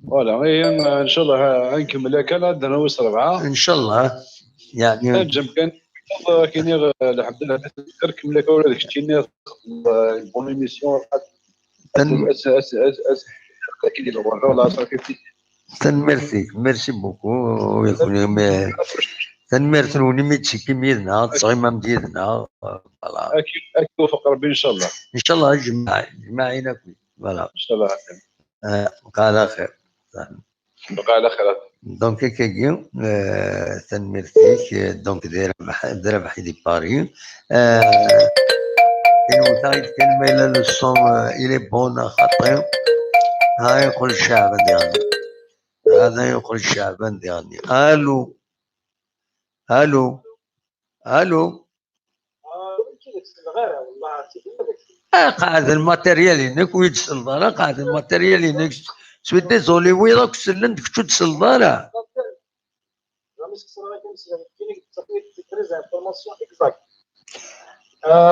Voilà, إيه، إن شاء الله نكمل هكا، عندنا ويس ربعة. إن شاء الله. يعني نجم كان، إن شاء الله كاين، الحمد لله، نكمل هكا ولا داك الشيء، bonne émission. تن- أس أس أس أس كاين اللي هو والله صافي. Tanemmirt-ik, merci beaucoup. ويكون يوم تنميرت ونميت شي كيم يدنا تصغيم مام ديدنا. Voilà. أكيد، أكيد يوفق ربي إن شاء الله. إن شاء الله جمع جمعينا كل. Voilà. إن شاء الله. آه، بقى على خير. بقى على خير. Donc كاكي، آه، تنميرتك، آه، donc دير بح-، دير بحيدي باري. آه، إنه تايد كلمة إلى le son، آه، il est bon خاطر. ها يقول الشعب ديالنا. هذا يقول الشعب ديالنا. ألو. ألو. ألو. آه، قاعد الماتيريال هناك ويتسلط، أنا قاعد الماتيريال هناك. Je suis désolé، وي راك تسلم، كنت تسلط، أنا.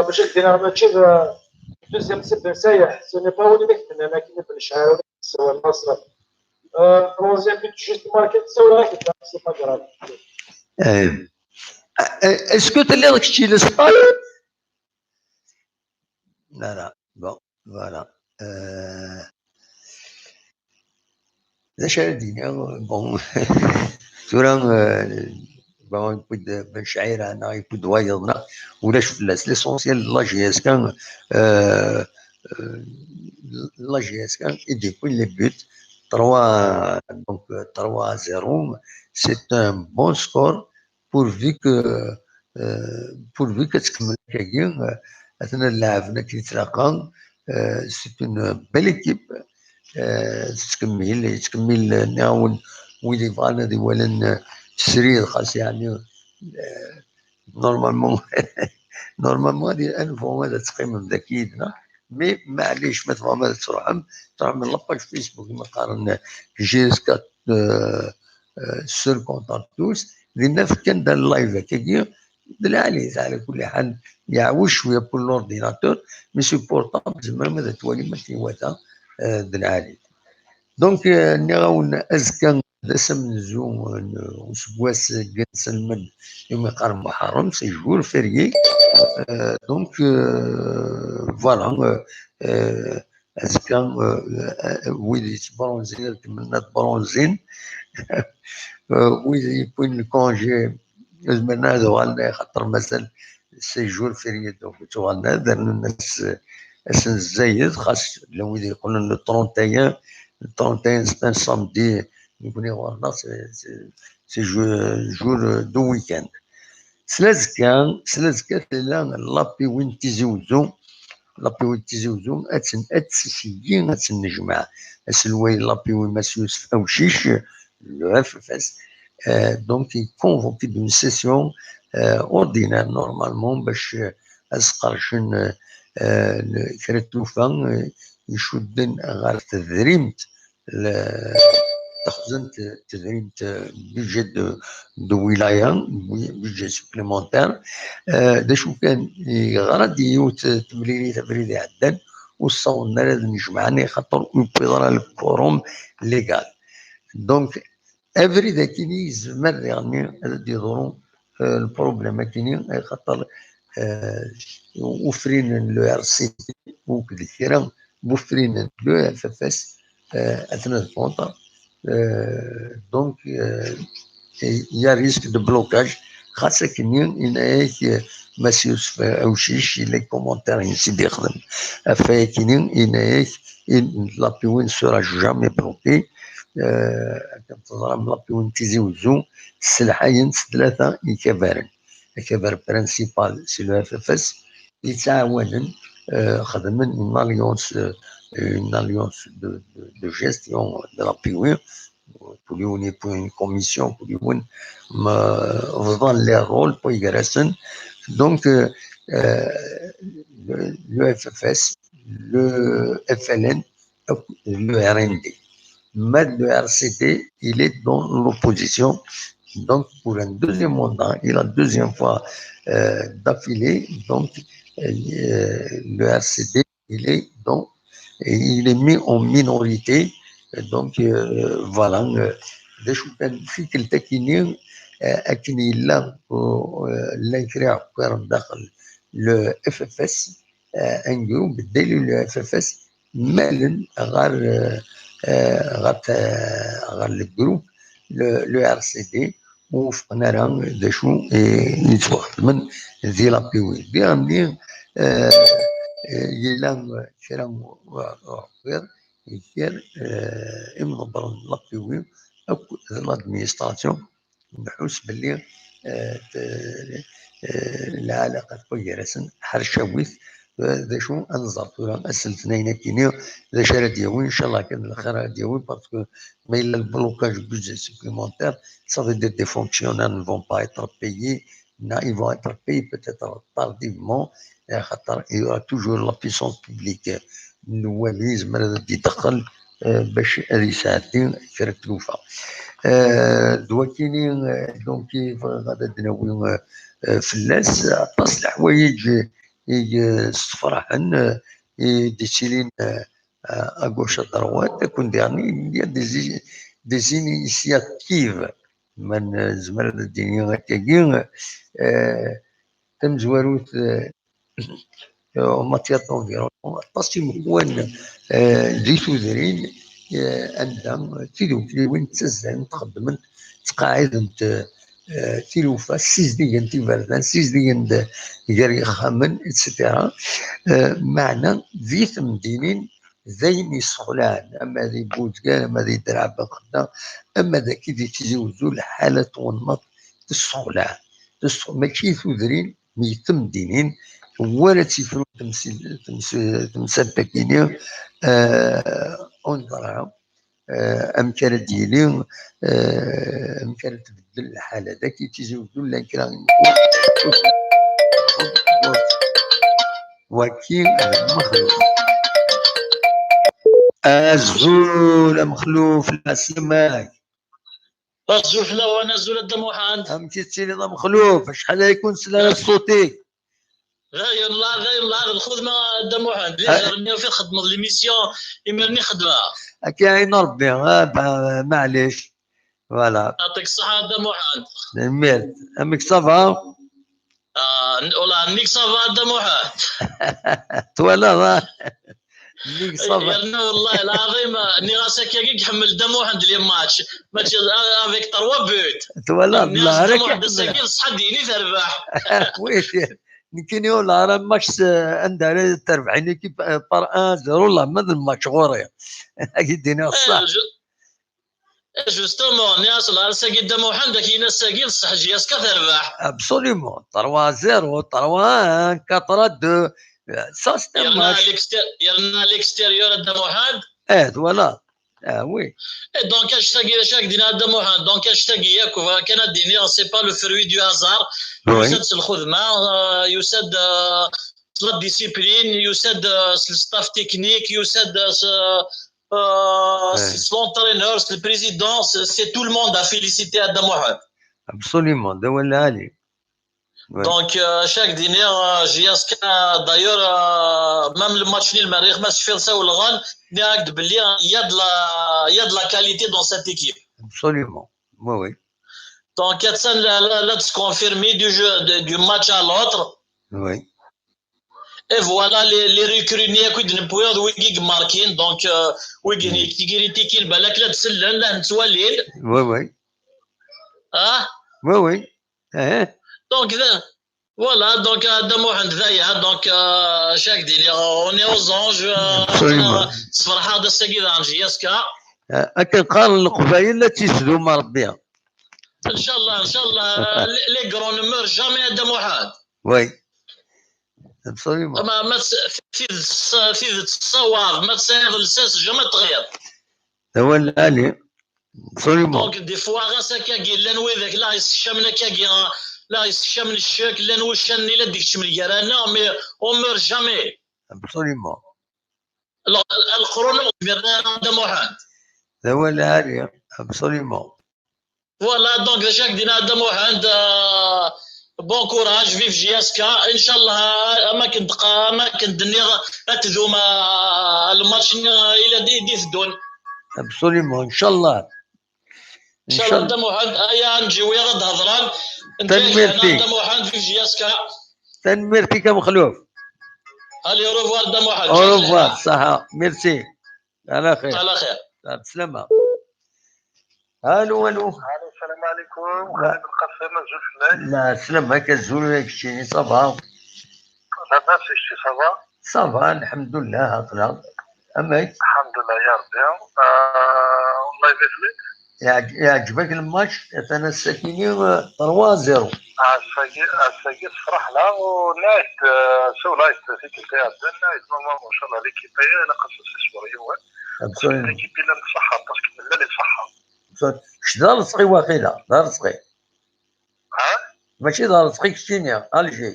باش دينا ماتشي. Deuxième but سايح، ce n'est pas وليدك، لأن كاين بن شعراوي سوى النصر. Troisième but juste marqué، c'est pas grave. Est-ce que تلي راك تشتي للسطال؟ لا، لا. Bon, voilà. Euh, d acu ara d-iniɣ? Bon, tura, euh, bon, yewwi-d Ben Cɛira neɣ yewwi-d wayeḍ neɣ ulac fell-as. L'essentiel, la J S K, euh, euh, la J S K, il découle les buts. Trois, donc, euh, trois à zéro, c'est un bon score. Pourvu que, euh, pourvu que tkemmel akkagi, euh, atnan laɛben akken i tlaqen, euh, c'est une belle équipe. Euh, tettkemmil, yettkemmil, euh, nniɣ-awen, wid yebɣan ad iwalen, euh, srid, xas yeɛni, euh, normalement, normalement, ad, ad nebɣu ad teqqimem daki yid-neɣ. Mais maɛlic, ma tebɣam ad truḥem, truḥem la page Facebook, ma qqaren, euh, J S K, euh, euh, sur Contact Tous, dinna fkan-d live akkagi, d lɛali, ɛla kulli ḥal, yeɛwej cwiya pour l'ordinateur, mais c'est portable, tzemrem ad twalim akken iwata, euh, d lɛali. Donc, euh, nniɣ-awen azekka d ass amenzu n useggas deg inselmen, umi qqaren Muḥerrem, c'est jour férié. Euh, donc, euh, voilà, euh, euh, azekka, euh, euh, wid yettbronzin, ad kemmlen ad bronzin. Euh, wid yewwin le congé, zemren ad uɣalen, axaṭer mazal c'est jour férié, donc ttuɣalen ad rnun ass, ass n zzayed, xas llan wid yeqqlen le trente et un, le trente et un c'est un samedi, nekkni ɣur-neɣ c'est, c'est, c'est jour, jour de week-end. S lazekka, s lazekka tella lapiwin n Tizi Uzzu, lapiwin n Tizi Uzzu, ad ten-, ad t-, seg-i ad tt-nejmeɛ. Aselway n lapiwin Mass Yusef Awcic, le F F S, euh, donc, il convoque une session, euh, ordinaire, normalement, باش, euh, ad sqercen, euh, euh, kra n tlufa, euh, icudden ɣer tedrimt, le-, taxzant n tedrimt, euh, budget de, de wilaya, budget supplémentaire. Euh, d acu kan, yeɣra-d yiwet temlilit abrid iɛeddan, ur ssawḍen ara ad nejmeɛen, xaṭer ur yewwiḍ ara le quorum légal. Donc, abrid akini yezmer diɣenni ad d-yeḍru, euh, le problème akini, xaṭer, euh, ufrinen le R C T, akked kra n wufrinen le F F S, euh, atna d contre. Euh, donc, euh, il y a risque de blocage. Xas akkenni, yenna-yak, euh, Mass Yusef Awcic, les commentaires-ines i d-yexdem ɣef wayakini, yenna-yak, il, l'appui ne sera jamais bloqué. euh, akken teẓram, la P W N Tizi Wezzu sselḥayen s tlata ikabaren. Akabar principal, c'est le F F S, yettɛawanen, euh, xedmen une alliance, euh, une alliance de, de, de gestion de la P W, kul yiwen yewwi une commission, kul yiwen ma bḍan les rôles pour y. Donc, euh, euh, le, le F F S, le F L N, le R N D. Mais le R C D, il est dans l'opposition. Donc, pour un deuxième mandat, et la deuxième fois, euh, d'affilée, donc, euh, le R C D, il est dans, il est mis en minorité. Donc, euh, voilà, euh, d acu kan, tikkelt akkin-nni, euh, akken yella, euh, llan kra iɛekkiren daxel le F F S, euh, un groupe d'élus le F F S, malen ɣer, euh, euh, ɣer, euh, ɣer le groupe, le, le R C D, ur wufqen ara d acu i yettwaxedmen di la P W. Diɣenni, euh, euh, yella kra n uɛekkiḍ gar, euh, imḍebbren n la P W akked l'administration. Nḥuss belli, euh, t-, euh, lɛalaqa tewwa gar-asen ḥercawit. Euh, d acu ad nẓer tura ass n letnayen akkin-nni d acu ara d-yawi, ncallah kan d lxir ara d-yawi, parce que ma yella le blocage budget supplémentaire, ça veut dire des fonctionnaires ne vont pas être payés, non, ils vont être payés peut-être tardivement, axaṭer il y aura toujours la puissance publique. Nwali yezmer ad d-idaxel, euh, bac ad yesɛeddi kra n tlufa. Euh, d wakini, euh, donc, i bɣiɣ ad d-nawi, euh, euh, fell-as aṭas n leḥwayeǧ i, euh, yessefraḥen, euh, i d-yettilin, euh, euh, à gauche, à droite, akken diɣen il y a des, des initiatives. Ma nezmer ad d-nini akkagi, euh, tamezwarut, euh, en matière d'environnement, aṭas imeḥwan, euh, di tudrin, euh, anda tidukliwin ttazzalent, xeddment, ttqaɛident, euh, tilufa, ssizdigent iberdan, ssizdigent gar yixxamen, et cetera. Euh, meɛna di temdinin d ayen yessexlaɛen, ama di Buzgan, ama di Draɛ Benxedda, ama d aki di Tizi Wezzu, lḥala n twennaḍt tessexlaɛ. Tessexlaɛ, mačči i tudrin, mi temdinin, wala tifrut temsi-, tems-, temsalt akini, euh, ur neẓri ara, euh, amek ara d-yili, euh, amek ara tbeddel lḥala. Daki Tizi Wezzu llan kra n waki d Mexluf. Azul a Mexluf, lɛeslama-k. Azul fell-awen, azul a Dda Muḥend. Amek i tettiliḍ a Mexluf? Acḥal ay kun-slan ṣṣut-ik? Dayen, la, dayen, la, lxedma a Dda Muḥend. Déjà, rniɣ fi txedmeḍ l'émission, imir-nni xedmeɣ. Akka i Rebbi, ah, bah, maɛlic. Voilà. Yɛṭik ṣṣeḥḥa a Dda Muḥend. Tanemmirt. Amek ça va? Ah, n-, wala, nnig ça va a Dda Muḥend. Twalaḍ, ah? Nnig ça va. Yerna, wallahi lɛaḍim, nniɣ-as akka i iḥemmel Dda Muḥend les matchs. Mačči, ah, avec trois buts. Twalaḍ, nniɣ-as Dda Muḥend ass-agi d ṣṣeḥ ad d-yini terbeḥ. Oui, nekkini ur la ara match, eh, anda ara terbeḥ une équipe, eh, par un zéro, la ma d match ɣur-i. Ad k-d-iniɣ ṣṣeḥ. Eh, ju-, eh, justement, nniɣ-as la ara ass-agi Dda Muḥend, ad k-yini ass-agi d ṣṣeḥ, J S K terbeḥ. Absolument. Trois zéro, trois un, quatre à deux. Eh, ça, c'est un match. Yerna à l'extérieur, yerna à l'extérieur a Dda Muḥend. Eh, voilà. Ah oui. Et donc, acu-agi, acu-agi d-yenna Dda Muḥend, donc, acu-agi yakk, kan ad d-iniɣ, c'est pas le fruit du hasard. Oui. Yusa-d s lxedma, euh, yusa-d, euh, s la discipline, yusa-d, euh, s le staff technique, yusa-d, euh, s, euh, s l'entraîneur, s le président, c'est, c'est tout le monde à féliciter a Dda Muḥend. Absolument, d awal lɛali. Ouais. Donc, euh, acu-agi d-iniɣ, euh, J S K, d'ailleurs, euh, même le match nul, ma rriɣ, ma tecfiḍ s awelɣen, nniɣ-ak-d belli, il y a de la, il y a de la qualité dans cette équipe. Absolument. Oui, oui. Donc, attan la, la, la d-sconfirmé du jeu, de, du match à l'autre. Oui. Et voilà, les, les recrues-nni akk i d-newwi, d wigi i imarkin, donc, euh, wigi-nni i critiquin, balak la d-sellen, la ten-ttwalin. Oui, oui. Ah? Oui, oui. Eh. Donc, d-, voilà, donc, euh, Dda Muḥend d aya, donc, euh, acu-agi d-iniɣ, on est aux anges, euh, absolument. Sferḥeɣ-d ass-agi daɣen J S K. Akken qqaren Leqbayel, ad tt-isdum Rebbi. Inchallah, inchallah. Les grands ne meurent jamais, a Dda Muḥend. Oui. Absolument. Ma, ma ts-, tidet, tidet tessawaḍ, ma tesɛiḍ lsas, jamais tɣiḍ. D awal lɛali. Absolument. Donc, des fois, ɣas akkagi, llan widak la yessekcamen akkagi, la yessekcamen ccek, llan wuccanen i la d-ikeččmen gar-aneɣ, mais on meurt jamais. Absolument. Leqrun ur zmiren ara, a Dda Muḥend. D awal lɛali, absolument. Voilà, donc, d acu ak-d-yenna Dda Muḥend, euh, bon courage, vive J S K, inchallah, am akken d-qa-, am akken d-nniɣ, ad tdum, euh, lmatch-nni, euh, i la d-, i d-iteddun. Absolument, inchallah. Inchallah, Dda Muḥend, aya, ad nǧiwiɣ, ad d-hedren. Tanemmirt-ik. Dda Muḥend, vive J S K. Tanemmirt-ik a Mexluf. Allez, au revoir, Dda Muḥend. Au revoir, ṣaḥa. Merci. Ala xir. Ala xir. Ɛla sslama. Allô, allô. Allô, salam aleykum. Wa- Xaled Lqasim, azul fell-ak. Ɛla sslama-k, azul, keččini, ça va? Labas, kečči, ça va? Ça va, lḥemdullah, aql-aɣ. Amek? Lḥemdullah, ya Rebbi. Ah, Allah ibarik fik. Iɛǧ-, iɛǧeb-ak lmatch? Atan ass-akini, euh, trois zéro. Ass-agi, ass-agi tefreḥ la, u nniɣ-ak-d, euh, sawleɣ-ak-d tikkelt iɛeddan, nniɣ-ak-d, maman, ma sha Allah, l'équipe-agi ilaq ad s-yesber yiwen. Absolument. L'équipe-agi llant ṣṣeḥḥa, parce que nella di ṣṣeḥḥa. Kečč d Arezqi waqila, d Arezqi. Ha? Mačči d Arezqi keččini, Alger.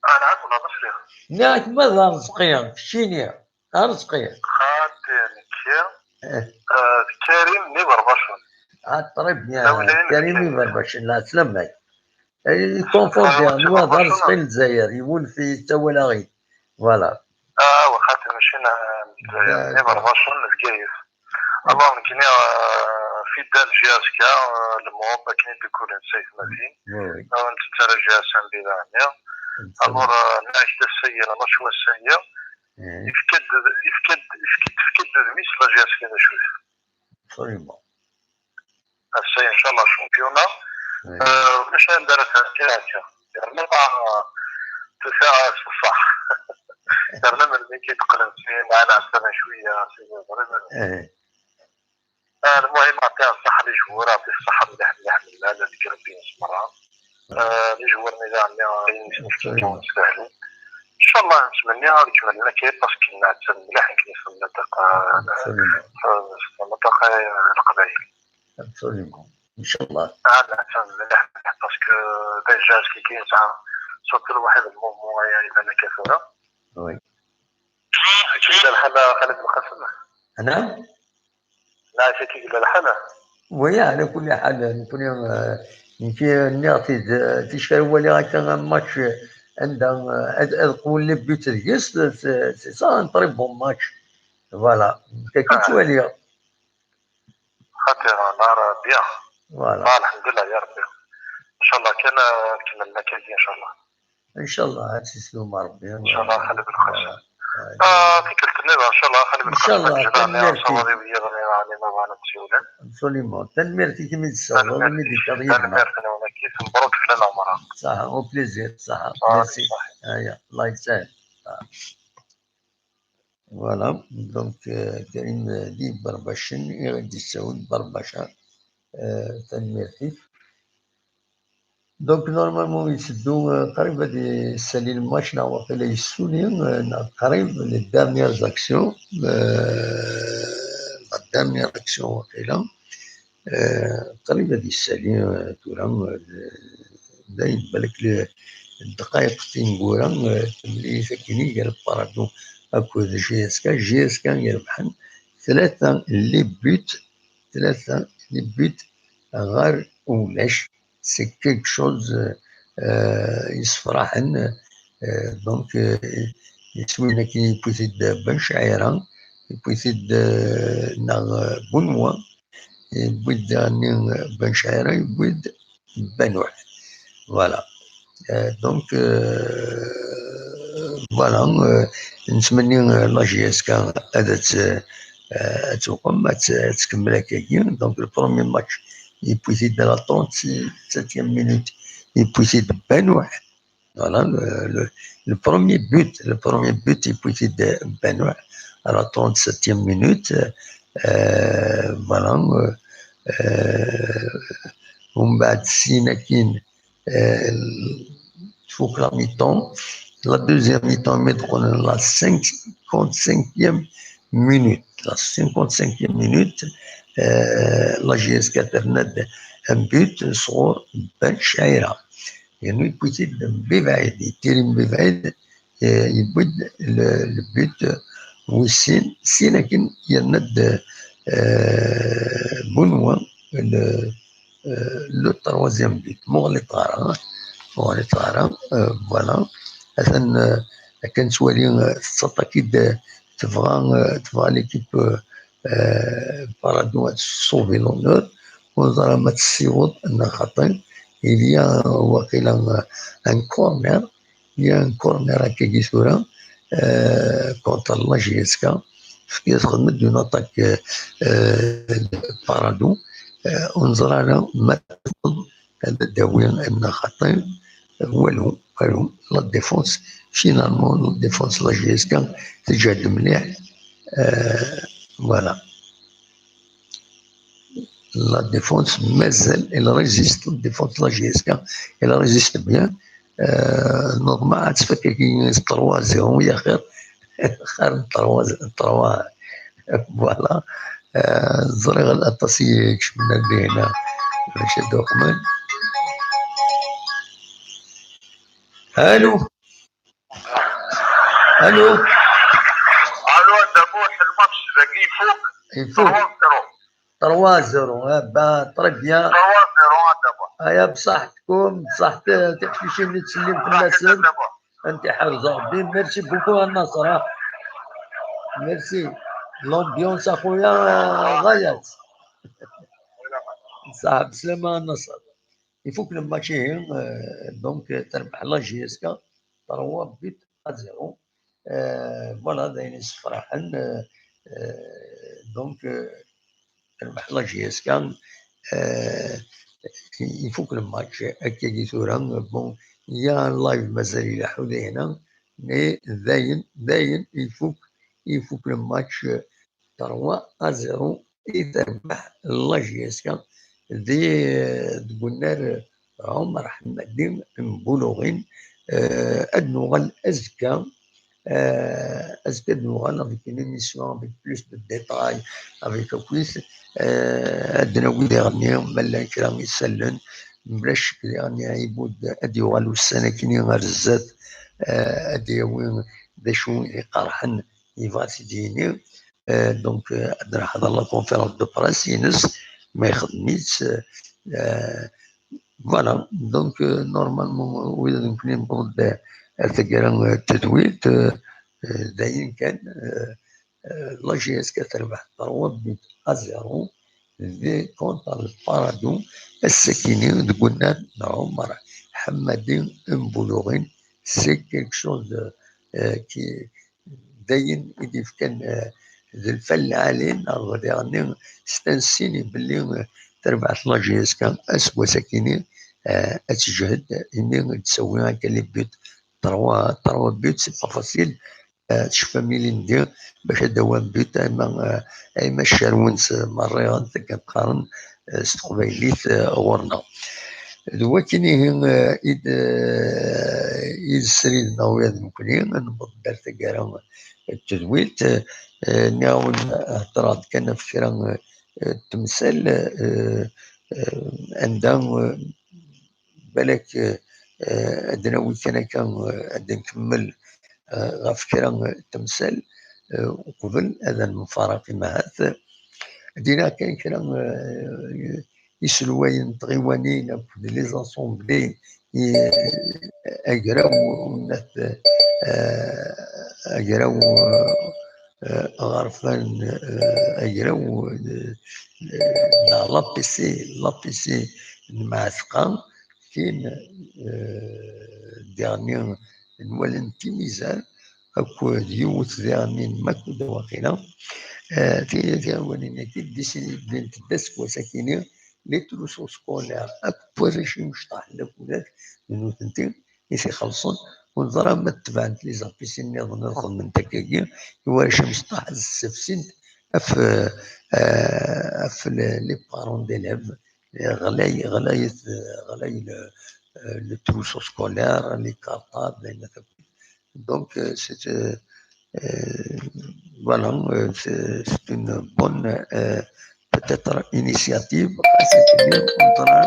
Ah, nɛam, wala d Aṣli. Nniɣ-ak ma d Arezqi, keččini, d Arezqi. Xaṭi, nekki, eh, d Karim n Iberbacen. Ah, très bien. Karim n Iberbacen, la slam-ak. Eh, confondiɣ, nniɣ d Arezqi n Lezzayer, yiwen fi tawalaɣit. Voilà. Ah, wa xaṭi, mačči n Lezzayer, n Iberbacen, n Bgayet. Alors, nekkini, euh, fidèle J S K, euh, le membre akken i d-ikulen s aytmatin. Oui, oui. Euh, nettettara J S M di leɛni. Alors, euh, nniɣ-ak-d ass-agi, la match n wass-agi, yefka-d, yefka-d, yefka-d, tefka-d udem-is la J S K d acu-t. Absolument. Ass-a, inchallah, championnat. Oui. Euh, ulac anda ara terr kra akka. Yerna tuta s ṣṣeḥ. Yerna melmi i d-qqlen si, mɛa leɛtab cwiya, si, eh. Ah, المهم، أعطيها الصحة les joueurs، أعطيه الصحة مليح، مليح، مليح، على الجربين مرة. آه، les joueurs نظام، آه، يستاهلوا. إن شاء الله نتمنى هذا كما لنا كاين، parce que نعتمد مليح يمكن في المنطقة، آه، في المنطقة القبائل. Absolument. إن شاء الله. آه، نعتمد مليح، مليح، parce que déjà كي كاين ساعة، surtout واحد المومون، يعني، إذا أنا كثرة. Oui. كيف الحال خالد القاسم؟ نعم. لا، c'est كي قال الحالة. Oui، على كل حال، نكون، آه، نكي نعطي د-، تشكر ولي هكا ماتش عندها، آه، أد-، أد-، قول لي بيوت ديس، c'est، c'est ça un très bon match. Voilà. كي آه. توالي. خاطر نهار bien. Voilà. آه، الحمد لله يا ربي. إن شاء الله كان، آه، نكمل لنا كاين إن شاء الله. إن شاء الله، هاد سي سلوم ربي. إن شاء الله، خلي بالخير. آه، آه، تكلت النبي، إن شاء الله، خلي بالخير. إن شاء الله، تنميرتي. صوابي ويا غني راني ما بغانا تسيولن. Absolument. تنميرتي كيما يتصور، تنميرتي. ميديكال غير. تنميرتي أنا ولا كيف، مبروك على العمرة. صح، au plaisir، صح. صح، merci. صح. آه، يا، الله يسهل. آه. Voilà. Donc, euh, كريم دي بربشن، يغدي يساوي بربشة. آه، تنميرتي. Donc, normalement, يسدو، آه، قريب غادي يسالي الماتش، ناغ واقيلا يسولي، آه، ناغ قريب les dernières actions، آه، la dernière action واقيلا، آه، قريب غادي يسالي، آه، تورا، آه، داين بالك ل-، الدقائق تينكورا، آه، تملي ساكنين قال بارادو أكو جي اس كا، جي اس كا يربحن ثلاثة les buts، ثلاثة les buts غير ولاش. C'est quelque chose, euh, يسفرحن. Euh, donc, euh, يسوينا كي يبوثيد بن شعيرة، يبوثيد، euh، ناغ بنوة، يبويد داني بن شعيرة، يبويد بنوح. Voilà. Euh, donc, euh, voilà, euh, نتمنى، euh, la J S K هذا ت-، آه، توقم، ما ت-، تكمل هكاكي. Donc, le premier match, يبويتي la trente-septième minute, يبويتي بانوح. Voilà, le, le, le premier but, le premier but, يبويتي بانوح. à la trente-septième minute. Euh, voilà. Euh, euh, ومن بعد سين أكين, euh, تفوق la mi-temps. La deuxiيème mi-temps, mais donc on est à la cinquante-cinquième minute. La cinquante-cinquième minute, euh, la J S K terna un but sur Ben Chaira. Et nous, petit de Bivaïd, Térim Bivaïd, يبد البيت ويسين سين لكن يرند بنوا le troisième but مغلط غارة مغلط غارة. Voilà. أثن كان سوالي تسطاكيد تبغى تبغى l'équipe Paradou تصوفي l'honneur. ونظرا ما تسيوض أن خاطر il y a واقيلا un corner. Il y a un corner هكاكي ثورا contre la J S K. تخدمت d'une attaque Paradou. ونظرا ما تفضل هذا الداوي أن خاطر والو والو. La défense, finalement la défense la J S K تجهد مليح. Voilà. La défense مازال elle résiste, la défense la J S K elle résiste bien. Normal عاد تفكك trois zéro يا خير. خير trois trois. Voilà. ظريغ الأطاسي كشمنا به هنا. ماشي دوكمان. الو. الو. الو. دابا واحد الماتش زكي يفوق يفوق. trois zéro. trois zéro. Bah, très bien. trois zéro دابا. ايا بصحتكم بصح تقفيشي اللي تسلم في الناس. انت حافظ ربي. Merci beaucoup النصر. Merci. L'ambiance اخويا غايات. صح بسلامة النصر. يفوك الماتش donc تربح la J S K trois buts à zéro. Voilà, d ayen yessefraḥen. Donc تربح la J S K. يفوك الماتش هكاكي ثورا. Bon, il y a un live مازال يلحو لهنا. Mais داين داين يفوك يفوك الماتش trois à zéro. يتربح la J S K دي دقلنا عمر حمادي مبولوغين. أدنوغل أزكا. Est-ce que nous allons avec une émission avec plus de détails avec Chris? Ad nawi diɣenni ma llan kra isallen. Mla ccek diɣenni ad yuɣal ussan akkenni ar zdat. Ad yawi d acu i iqerḥen, yebɣa ad t-id-yini. Donc ad nḥeḍer la conférence de presse ines ma ixdem-itt. Voilà. Donc normalement wid nekkni newweḍ-d ar taggara n tedwilt. Dayen kan, la J S K terbeḥ trois buts à zéro di contre le Paradou. Ass-akini deg unnar n Ɛumar Ḥemmadi Mbuluɣin, c'est quelque chose qui dayen i d-ifkan d lfal lɛali neɣ diɣenni stensin belli terbeḥ la J S K aseggas-akini. Ad teǧhed imi d-tsawi akka les buts. Trois trois buts, c'est pas facile. Tecfam ilindi bac ad d-awin but ayma ayma ccarwen s merriɣen akken qqaren s teqbaylit ɣur-neɣ. D wakken ihi i d i d srid neɣ ula d nekkni newweḍ-d ar taggara n tedwilt. Nniɣ-awen heddreɣ-d kan ɣef kra n temsal anda balak ad nawi kan akka ad nkemmel ɣef kra n temsal uqbel ad nemfaraq imahat. Dina kan kra iselwayen n tɣiwanin akked les assemblées agraw n at agraw aɣerfan agraw neɣ l'A P C, l'A P C n Mɛatqa, tin diɣenni nwalent imizan akked yiwet diɣenni n Makuda waqila. Tiɣiwanin-agi d-isdent-d aseggas-akini les trousseaux scolaires akked warrac imecṭaḥen d akudat d nutenti i t-ixellṣen ur neẓra ma tebɛent les A P C nniḍen ad xedment akkagi, i warrac amecṭaḥ ad ssefsint ɣef, eh, ɣef les parents d'élèves, ɣlay, ɣlayet, ɣlay le, eh, le trousseau scolaire, les cartables, ayen akk. Donc, euh, c'est, euh, euh, voilà, euh, c'est, c'est une bonne, euh, peut-être initiative. Xas akken ur neẓra,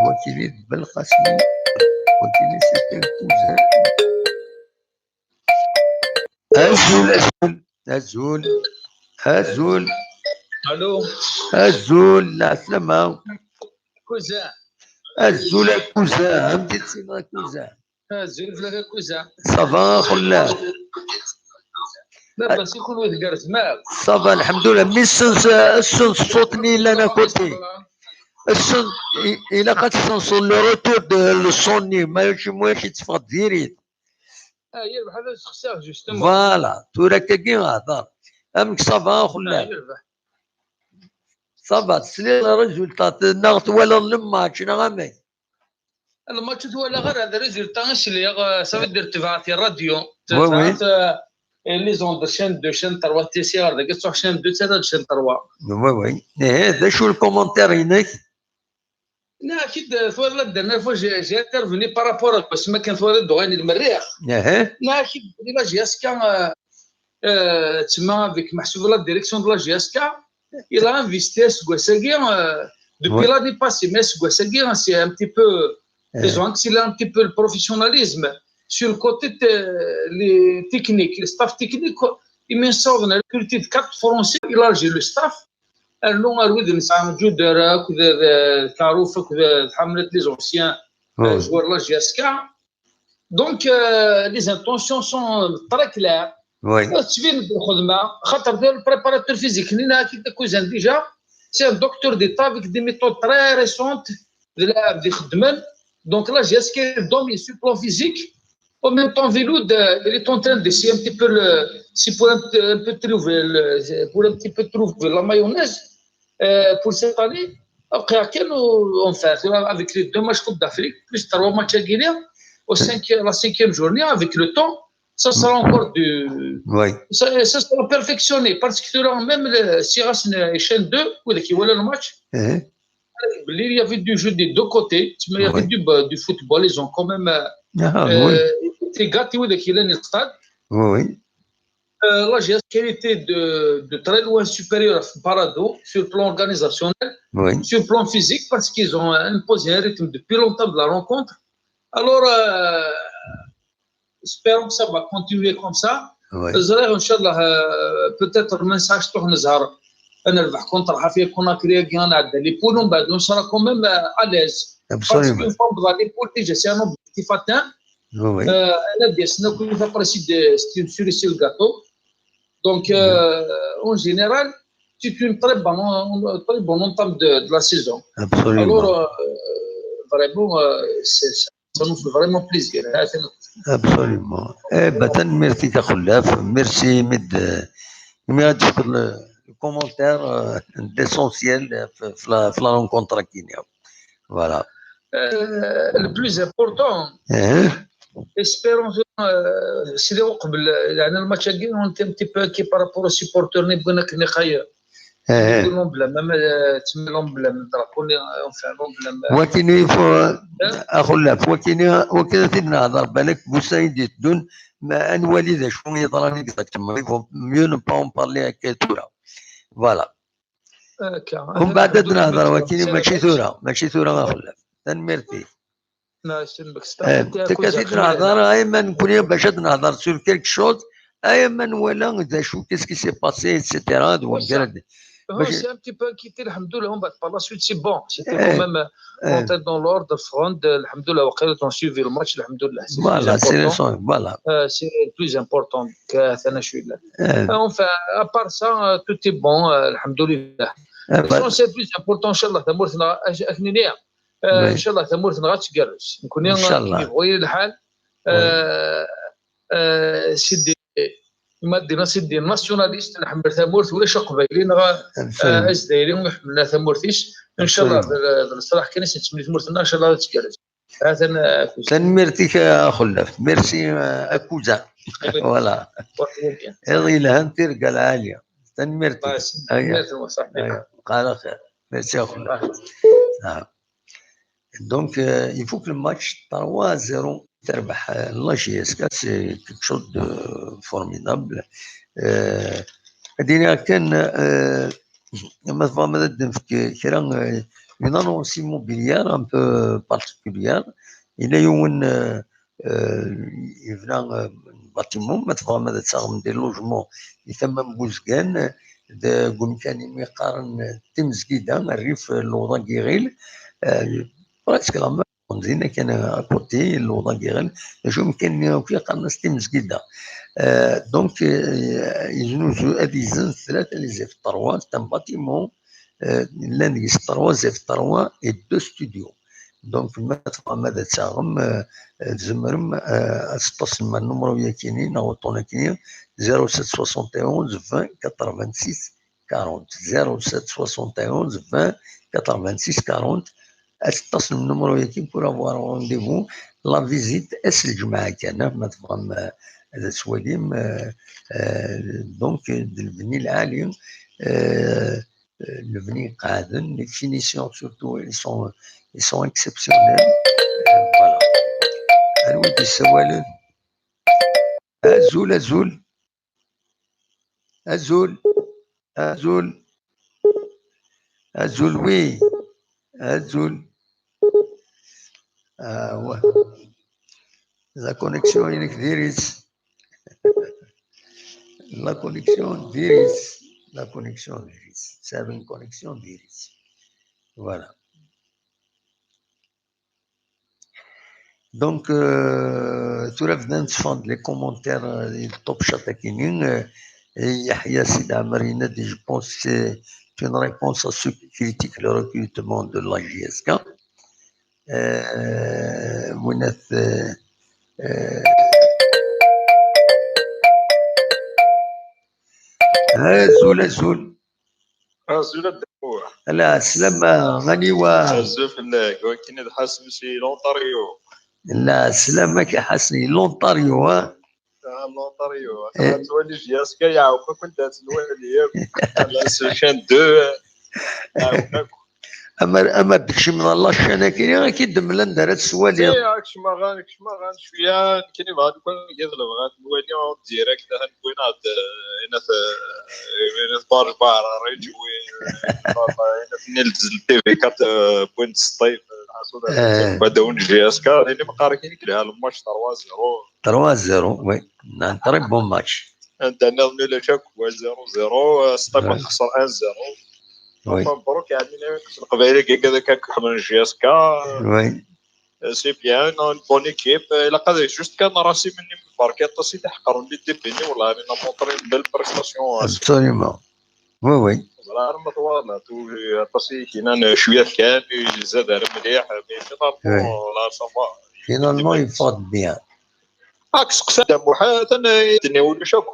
wakili d Belqasem, wakili c'est un cousin. Azul, azul, azul, azul. Allô. Azul, la salama. Cousin. Azul a cousin, amek i tt-yenna cousin? Azul fell-ak a cousin. Ça va, a xellaf? Labas i kunwi, tgerrzem akk? Ça va, lḥemdullah. Mi sens, sens ṣṣut-nni yellan à côté. Sens, i-, ilaq ad tessenseḍ le retour de le son-nni, mačči, mačči tteffeɣ-d diri-t. Ah, yerbeḥ ad sexsiɣ, justement. Voilà, tura akkagi hder. Amek ça va, a xellaf? Ah, yerbeḥ. Ça va, tesliḍ i résultat, neɣ twalaḍ le match, neɣ amek? Le match ur t-walaɣ ara, d résultat i sliɣ, euh, ça veut dire tebɛeɣ di radio, oui, oui, tebɛeɣ, euh, les ondes de chaîne deux, chaîne trois, tisiɣar dagi, ttuɣ chaîne deux, ttara-d chaîne trois. Oui, oui. Eh, d acu le commentaire-inek? Nniɣ-ak-id, euh, twalaḍ la dernière fois, j'ai, j'ai intervenu par rapport à wasmi akken twalaḍ d uɣayen i d-merriɣ. Aha. Nniɣ-ak-id, la J S K, euh, euh, tsemma avec meḥsub la direction de la J S K, il a investi aseggas-agi, euh, depuis l'année passée, mais aseggas-agi, c'est un petit peu, ils ont accéléré un petit peu le professionnalisme. Sur le côté, euh, les techniques, le staff technique, il me semble, on a recruté quatre Français, élargi le staff. Rnu ar wid nesɛa Juder akked, euh, Karouf akked, euh, Hamlet, les anciens, euh, joueurs de la J S K. Donc, euh, les intentions sont très claires. Oui. Tettbin-d lxedma, xaṭer le préparateur physique, nniɣ-ak-id, cousin, déjà, c'est un docteur d'État avec des méthodes très récentes de la, de xedmen. Donc là, j'ai inscrit dans sur le plan physique. En même temps, Viloud, euh, il est en train d'essayer un petit peu le, c'est pour un, un peu trouver le, pour un petit peu trouver la mayonnaise, euh, pour cette année. Après, à quel, enfin, avec les deux matchs Coupe d'Afrique, plus trois matchs à Guinée, au cinquième, la cinquième journée, avec le temps, ça sera encore du, oui, ça, ça sera perfectionné, parce que là, même le, si Racing et Chaîne deux, ou qui voilà le match, il y avait du jeu des deux côtés, mais il y avait du, du football, ils ont quand même, euh, ah, oui, été gâtés, oui, qu'il est le stade. Oui, oui. Euh, la J S K était de, de très loin supérieure à Parado sur le plan organisationnel, oui, sur le plan physique, parce qu'ils ont imposé un rythme depuis longtemps de la rencontre. Alors, euh, espérons que ça va continuer comme ça. Oui. Ẓriɣ, Inch'Allah, euh, peut-être ma nsaɣ cṭuḥ nezher ad nerbeḥ contre Ḥafiya Conakry-agi, ad nɛedda les poules, on va, on sera quand même, euh, à l'aise. Absolument. Parce qu'une fois on va les poules, déjà, c'est un objectif atteint. Oui, oui. Euh, ad d-yasen akk après, c'est de, c'est une cerise sur le gâteau. Donc, euh, en général, c'est une très bonne, une très bonne entame de, de la saison. Absolument. Alors, euh, vraiment, euh, c'est, ça nous fait vraiment plaisir. Absolument. Eh ben, tanemmirt-ik a Xellaf. Merci, imi d-, imi ad d-tefkeḍ le, le commentaire, euh, l'essentiel, euh, f-, f-, la, f-, la rencontre-agi. Voilà. Euh, le plus important, espérons, euh, c'est le match-agi, on était un petit peu inquiet par rapport aux supporters, ni bɣan ad k-nniqay. Aha. Di l'emblème, même, euh, tsemma l'emblème, drapeau, ni, euh, enfin, l'emblème, euh, wakini, a Xellaf, wakini, wakini ad t-id-nehder, balak n wussan i d-iteddun, ma ad nwali d acu yeḍran exactement. Il vaut mieux ne pas en parler akka tura. Voilà. Umbeɛd ad nehder, wakini mačči tura, mačči tura, a Xellaf. Tanemmirt-ik. Tek ad t-id-nehder, ay ma nekkni bac ad nehder sur quelque chose, ay ma nwala d acu, qu'est-ce qui s'est passé, et cetera. Donc, c'est un petit peu inquiété, alhamdoulilah, on va, par la suite, c'est bon. C'était quand même, euh, entré dans l'ordre, front, alhamdoulilah, waqila on suivi le match, alhamdoulilah. Voilà, c'est le plus important. Euh, c'est le plus important. Euh, enfin, à part ça, euh, tout est bon, euh, alhamdoulilah. L'essentiel, le plus important, Inch'Allah, tamurt-nneɣ, euh, Inch'Allah, tamurt-nneɣ ad tgerrez. Nekkni, Inch'Allah, yebɣu-yi lḥal. Euh, euh, c'est des, ma d-nniɣ, c'est des nationalistes, nḥemmel tamurt, ulac aqbayli neɣ, euh, azdayri ur iḥemmlen tamurt-is. Inch'Allah, d, d leṣlaḥ kan i s-nettmenni tamurt-nneɣ, Inch'Allah ad tgerrez. Tanemmirt-ik a Xullaf. Merci, euh, a cousin. Voilà. Iḍ yelhan, tirga lɛali. Tanemmirt-ik. Merci a Xullaf. Donc, euh, il faut que le match trois zéro terbeḥ, euh, la J S K, c'est quelque chose de formidable. Euh, ad iniɣ kan, euh, ma tebɣam ad d-nefk kra, euh, une annonce immobilière un peu particulière. Yella yiwen, euh, euh, yebna, euh, bâtiment, ma tebɣam ad taɣem des logements di tama n Buzgan, deg umkan imi qqaren Timezgida, rrif n Lewḍa n Yiɣil, euh, presque la même, din kan à côté, Lewḍa n Yiɣil, d acu umkan-nni akk qqaren-as Timezgida. Euh, donc, euh, yeznuzu ad izen tlata les F trois, c'est un bâtiment, euh, llan deg-s trois F trois et deux studios. Donc, ma tebɣam ad taɣem, euh, euh, tzemrem, euh, ad teṭṭasem ar numru-yakini neɣ uṭṭun-akini, zéro sept soixante et onze vingt quatre-vingt-six quarante, zéro sept soixante et onze vingt quatre-vingt-six quarante. Ad teṭṭasem numru-yaki pour avoir rendez-vous. La visite, ass n lǧemɛa kan, ah, ma tebɣam, euh, ad twalim, euh, euh, donc, d lebni lɛali, euh, euh, lebni iqeɛden, les finitions surtout, ils sont, ils sont exceptionnels. Euh, voilà. Anwa i d-yessawalen? Azul, azul. Azul, azul, azul, oui, azul. Ah, ouais. La connexion, il est diri-tt. La connexion, diri-tt. La connexion, diri-tt. C'est une connexion, diri-tt. Voilà. Donc, euh, tura bdan tteffɣen-d les commentaires, euh, top chat akini, euh, et Yahya Sid Amar yenna-d, je pense que c'est une réponse à ceux qui critiquent le recrutement de la J S K. Euh, winat, euh, euh, azul, azul. Azul a Dda Muḥ. Ala, slama, aniwa? Azul fell-ak. Wakin d Ḥasen si l'Ontario. La, slama-k a Ḥasen, l'Ontario, ha? Ah, l'Ontario. Eh. Ad twali J S K yeɛweq akk anda ad nwali akk. Ala, sur chaîne deux, yeɛweq akk. Amer, amer d-kecmeḍ ɣer la chaîne-agi, ad k-id-mlan d ara teswaliḍ. Eh, kecmeɣ, kecmeɣ cwiya, nekkini bɣa lukan ad lebɣa ad nwali en direct, ad nwali ad, eh, inat, eh, inat Barj Bahra, Rejwi, eh, inat Nil Zel T V quatre, eh, point six, eh, Badawen J S K, dini meqqar kini kelha le match trois zéro. Trois zéro, oui. Un très bon match. Anda nniḍen ulac akk, zéro zéro, eh, Sṭifa texser un zéro. Oui. Enfin, مبروك, يعني, Leqbayel-agi akka, akka ḥemmlen J S K. Oui. Euh, c'est bien, on a une bonne équipe. Euh, ilaq ad juste kan Rasim-nni, berka aṭas i t-iḥeqren les débuts-nni, والله, il a montré une belle prestation, hein. Absolument. Oui, oui. Voilà, ma twalaḍ, aṭas i k-yennan, cwiya kan, izad ar mliḥ, mais finalement, oui, là, ça va. Finalement, il porte bien. Ak seqsa Dda Muḥ, atan, eh, d-nni ulac akk.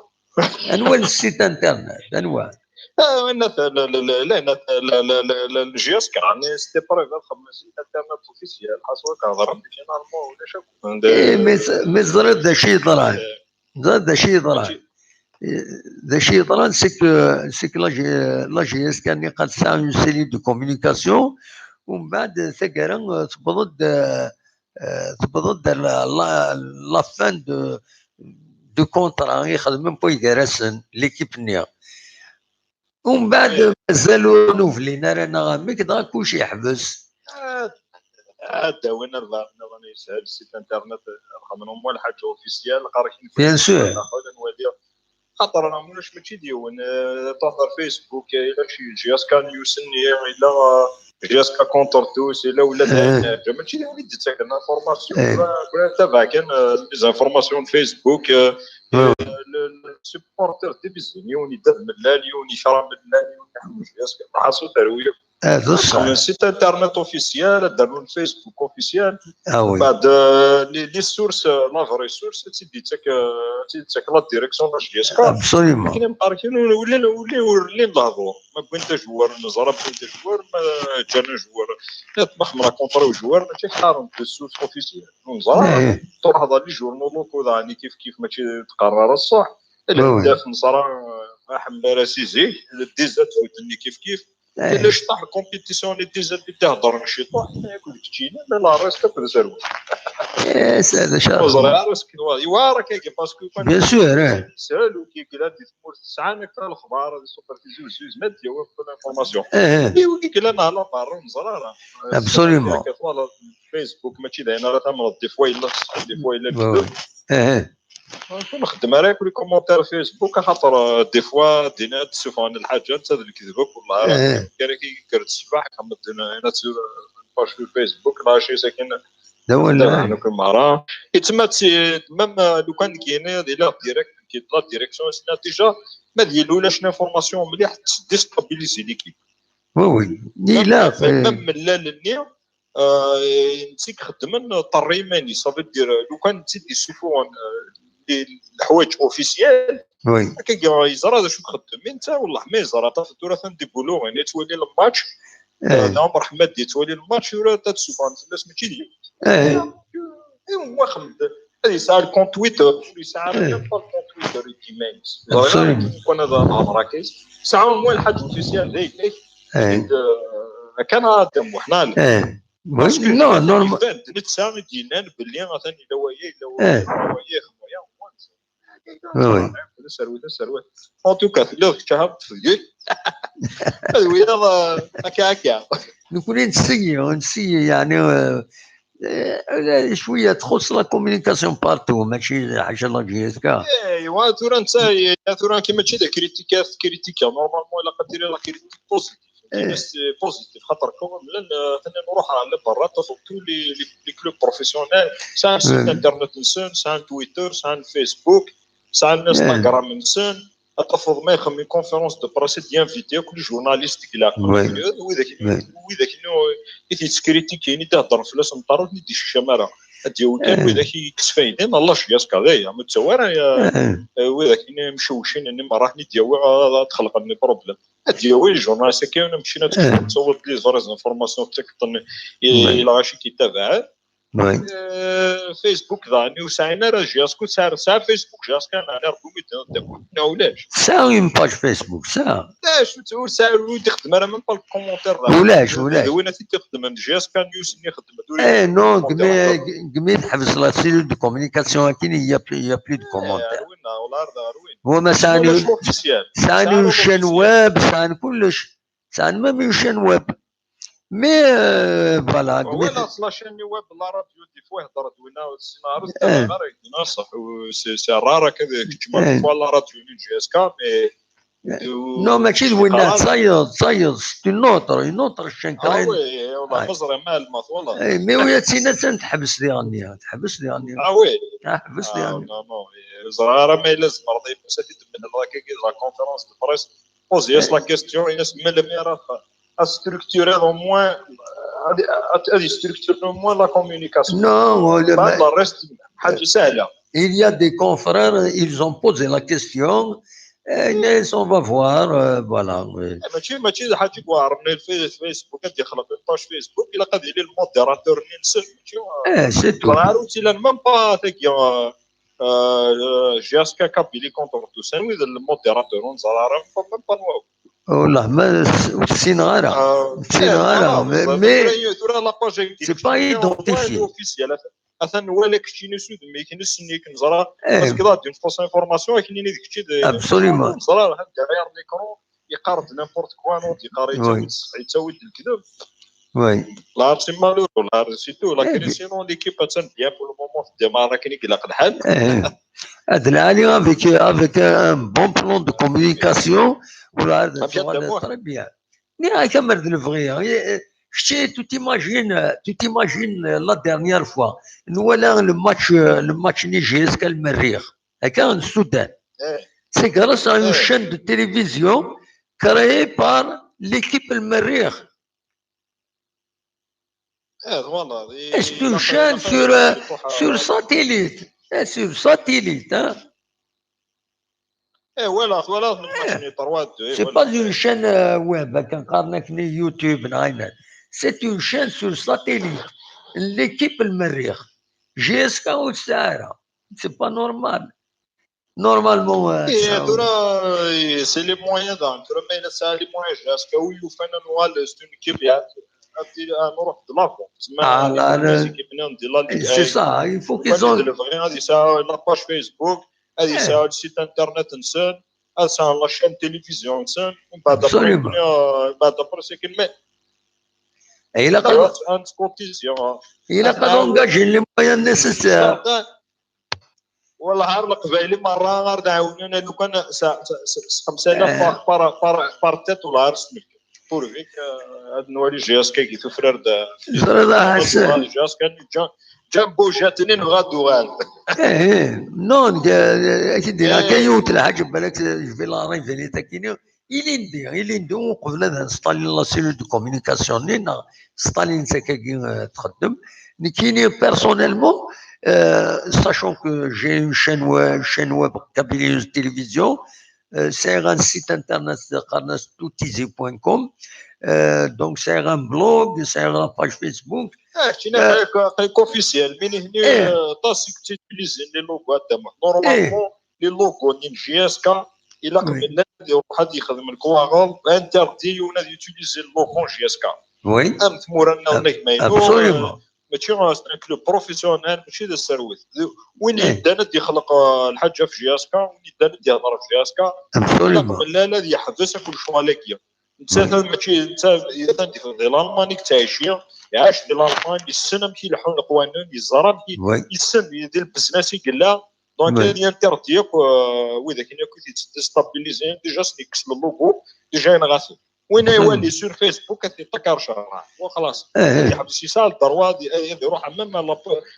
Anwa le site internet? Anwa? Ah, la, la, la, la, la, la, la, la, J S K, يعني, c'était prévu ad xedmen site internet officiel, xas wa k-hedren, finalement, ulac akk. Eh, mais, mais ẓriḍ d acu yeḍran? Eh. Ẓriḍ d acu yeḍran? Mačči. Eh, d acu yeḍran, c'est que, c'est que la G-, la J S K-nni qal tesɛa une cellule de communication, umbeɛd taggara, eh, tewweḍ-d, eh, eh, tewweḍ-d la, la, la fin de, de contrat i xedmen wid gar-asen, l'équipe-nni. Umbeɛd, eh, mazal ur nublin ara neɣ amek, dɣa kullec yeḥbes. Ah, ad d-awin albaɛḍ nniḍen yeshel site internet, ad xedmen au moins lḥaǧa officiel, ɣer-k. Bien sûr. Ad nwali. Xaṭer ulac, mačči d yiwen, eh, ṭṭuḥ ɣer Facebook, eh, ila J S K News-nni, ila, eh, J S K contre tous, ila ula d ayen, eh, mačči d yiwen i d-yettaken l'information. Eh. Kra, kra tabaɛ kan, eh, les informations n Facebook, eh, eh, le, le supporter division, yiwen yedda d mellal, yiwen yekra mellal, yiwen iḥemmel J S K. Ḥaṣu terwi akk. Ah, d ṣṣeḥ. Xedmen site internet officiel, ad d-rnun Facebook officiel. Ah oui. Mbeɛd, euh, les, les sources, euh, la vraie source, ad tt-id-yettak, euh, ad tt-id-yettak la direction n la J S K. Absolument. Akken i meqqar kan, ur, ur llin, ur llin, ur llin lehdur. Ma wwin-d ajewwar, neẓra wwin-d ajewwar, ma ǧǧan ajewwar. Ma xedmen akontra n ujewwar, mačči ḥaren de source officielle. Neẓra, eh, truḥeḍ ɣer les journaux locaux daɣen kif kif, mačči tqerrar ṣṣeḥ. Lhedaf neẓra, eh, aḥemmel ara si zik, déjà tbudden kif kif. Eh. Yella cṭaḥ compétition li déjà d-ihedren ciṭuḥ, akked keččini, mais la reste akked serwet. Eh, c'est le charme. Ur ẓriɣ ara akken wa, yewɛer akkagi, parce que kan bien sûr, eh. Sehel u kikla di tmurt sɛan akka lexbar, di superficie u zuz, ma d-yawi l'information. Eh. I wigi yellan ala berra, ur neẓri ara. Absolument. Voilà, Facebook, mačči d ayen ara tamneḍ, des fois yella ṣṣeḥ, des fois yella lekdeb. Eh. Ur nxeddem ara akk les commentaires Facebook, axaṭer, euh, des fois, dina ad d-ssufɣen lḥaǧa, netta d lekdeb akk, wellah ara. Eh. Kan akka yekker-d ṣṣbeḥ, xemmed dina, dina tura, une page sur Facebook, lâcher sakin. D awal, eh. Akk merra. Et tma, même, euh, lukan nekk yini, di la direct, nekk la direction, sina déjà, ma d yella ulac l'information mliḥ, déstabiliser l'équipe. Oui, oui. Même, même, euh, même mlal-nni, euh, netta i ixeddmen, ṭerri iman-is, ça veut dire, euh, lukan netta i d-issuffuɣen, euh, les, leḥwayeǧ officiel, oui, akka yeẓra d acu i ixeddem. Mais netta, wellah, ma yeẓra, ṭaf tura atan di buluɣin, yettwali le match, eh, euh, d Ɛmer Ḥmed yettwali le match, tura ad d-ssufɣen fell-as, mačči d yiwen. Eh. Yiwen waxem-d. Ad yesɛa le compte Twitter, ur yesɛa ara, eh, même pas le compte Twitter i d-iman-is. Absolument. Ẓriɣ kan ad nehḍer akka. Yesɛa au moins lḥaǧa officiel d ayla-k. Eh. Kan ad d-amuḥ, neɣ ala? Eh. Parce que non, normal. Iban-d netta i d-yennan belli atan yella waya, yella waya, eh, yella waya, yella waya. Oui, oui. Taserwit, taserwit. En tout cas, telliḍ kečč, ha, tefgel. Ad wiyaḍ, eh, akka, akka. Nekkni nessigi, nessigi, yeɛni, eh, eh, cwiya txuṣṣ la communication partout, mačči ḥaca la J S K. Eh, wa, tura netta, eh, tura kima mačči d kritika, kritika. Normalement, ilaq ad tili la critique positive. Eh. Positif, xaṭer quand même, llan, eh, atan nruḥ ɣer berra, tafeḍ tous les, les, les clubs professionnels, sɛan site internet-nsen, sɛan Twitter, sɛan Facebook, sɛan Instagram-nsen, ad tafeḍ ma ixdem une conférence de presse, ad d-invité akk les journalistes i ilaqen. Widak, widak i t-yettkritikyen, i d-iheddren fell-asen, meqqar ur ten-id-iceccem ara. Ad d-yawi kan widak i yekkes fayda, neɣ la J S K d aya, ma d-tawi ara, eh, widak i mcewcin-nni merra, ad ten-id-yawi, ad, ad xelqen les problèmes. Ad d-yawi les journalistes-agi, mačči ad tettawiḍ les vraies informations, tettakeḍ-ten i, i lɣaci i k-yettabaɛen. Eh, Facebook daɣen ur sɛin ara J S K, tesɛa, tesɛa Facebook J S K, neɣ Rebbi mi d-, neɣ ulac? Tesɛa une page Facebook, tesɛa. D acu, ur tesɛa, ur d-ixeddem ara même pas le commentaire daɣen. Ulac, ulac. D win i t-ixeddmen, J S K News-nni ixeddem. Eh, non, gmi, gmi teḥbes la cellule de communication, akin, il y a plus, il y a plus de commentaires. Ar winna, wala ar d, ar win. Huma sɛan, sɛan une chaîne web, sɛan kullec. Sɛan même une chaîne web. Mais, euh, voilà, walaɣ la chaîne web, la radio, des fois ihder-d winna, ur ssineɣ ara, eh, ara yegna, ṣaḥ, c'est, c'est rare akka, kečč ma, eh, des fois la radio n J S K, mais, eh, non, mačči d winna, tayeḍ, tayeḍ, c'est une autre, une autre chaîne. Ah oui, والله, ma ẓriɣ ma ɛelmeɣ, والله. Eh, mais oui, ad tt-in-, ad teḥbes diɣenni, teḥbes diɣenni. Ah oui. Ah, teḥbes diɣenni. Non, non, ur ẓriɣ ara ma yella tzemreḍ ad t-id-tmenneḍ akka, la conférence de presse. Poser-as la question, ini-as melmi ara ad structurer au moins, ad, ad, ad structurer au moins la communication. Non, le, le reste, ḥaǧa sahla. Il y a des confrères, ils ont posé la question, et on va voir, euh, voilà. Eh, mačči, mačči d ḥaǧa i iweɛren, Facebook ad yexleq une page Facebook, ilaq ad yili le modérateur-nni-nsen, mačči, eh, c'est tout. Ur tt-ilan même pas tagi, euh, euh, J S K Kabylie contre tous, anwi d le modérateur, ur neẓri ara, même pas, même pas anwa. Wallah, ma s-, ur ssineɣ ara. Ah, ur ssineɣ ara, mais, mais tura, tura la page-agi, c'est pas identifié. Officiel. Atan nwala keččini s udem-ik, nessen-ik, neẓra. Parce que là, d'une fausse information, akken-nni d kečči d, absolument, neẓra, derrière l'écran, yeqqar-d n'importe quoi, non, yeqqar yettawi-d, yettawi-d lekdeb. Oui. Là, c'est malheureux, là, c'est tout. La crise, sinon, l'équipe, attan bien pour le moment, démarre akken i ilaq lḥal. Eh. Ad lɛali avec, avec un bon plan de communication, voilà, très bien. Nniɣ-ak amer d lebɣi. Eh, eh, kečči, tu t'imagines, tu t'imagines, euh, la dernière fois, nwala le match, euh, le match-nni J S K Lmerrix, akka, n Sudan. C'est grâce à une chaîne de télévision créée par l'équipe Lmerrix. Eh, twalaḍ, i-, C'est une chaîne sur, euh, sur satellite. Eh, sur satellite, hein. Eh, voilà, voilà, c'est pas une chaîne, euh, web, akken qqaren akken i YouTube, neɣ ayen. C'est une chaîne sur satellite. L'équipe n Lmerrix. J S K ur tesɛi ara. C'est pas normal. Normalement, euh, eh, tura, eh, c'est les moyens, donc, tura, ma yella tesɛa les moyens, J S K wi yufan ad nuɣal, c'est une équipe, ya, ad, ad nruḥ de l'avant. Ah, là, là, c'est ça, il faut qu'ils ont, ad yesɛu la page Facebook, ad yesɛu le site internet-nsen, ad sɛun la chaîne télévision-nsen, mbeɛd après, absolument, euh, mbeɛd après, c'est que, mais, ilaq ad, ad cotiser, hein. Ilaq ad engager les moyens nécessaires. Wallah, ar Leqbayel merra ar d-ɛawnen, a lukan s, s, s, s xemsa alaf par, par, par, par tête, wala ar s-nefk. Pourvu que, euh, ad nwali J S K-agi tufrar-d. Ẓriɣ a Ḥasan. J S K-nni ǧǧan, ǧǧan Bujat-nni, nebɣa ad d-uɣal. Eh, eh, non, eh, eh, ak-d-iniɣ kan yiwet lḥaǧa, balak, eh, je vais la révéler, takini. Ilindi, ilindi, uqbel ad installen la cellule de communication-nni, neɣ Stalin, s akkagi, euh, txeddem. Nekkini, personnellement, euh, sachant que j'ai une chaîne web, chaîne web kabylie télévision, euh, sɛiɣ un site internet, qqaren-as toutizi point com, euh, donc sɛiɣ un blog, sɛiɣ la page Facebook. Ah, keččini, euh, aql-ik, aql-ik officiel, mais nihni, eh, euh, aṭas i yettutilizen les logos, normalement, les logos-nni n J S K, ilaq melmi ad iruḥ ad yexdem lekwaɣeḍ, interdit yiwen ad utiliser le logo n J S K. Oui. Am tmura nniḍen, a gma-inu, absolument, euh, mačči, euh, c'est un club professionnel, mačči d aserwet. D win yeddan ad yexleq, euh, lḥaǧa f J S K, win yeddan ad yehder f J S K, absolument, ilaq melmi ad yeḥbes akk lecɣal-agi. Nettat, oui, mačči, netta atan di, di Lalman i yettɛici, iɛac di Lalman, yessen amek i leḥḥun leqwanen, yeẓra amek i, oui, yessen di lbeznas i yella. Donc, oui, ad yinterdit akk, euh, wid akken akk i t-yettdestabilizin, déjà s-yekkes le logo, déjà yenɣa-ten. Win ay, absolument, wali sur Facebook ad t-yeṭṭak ar ccṛeɛ, wa xlaṣ. Eh, eh. Ad yeḥbes, yesɛa le droit ad, ad iruḥ même ar la,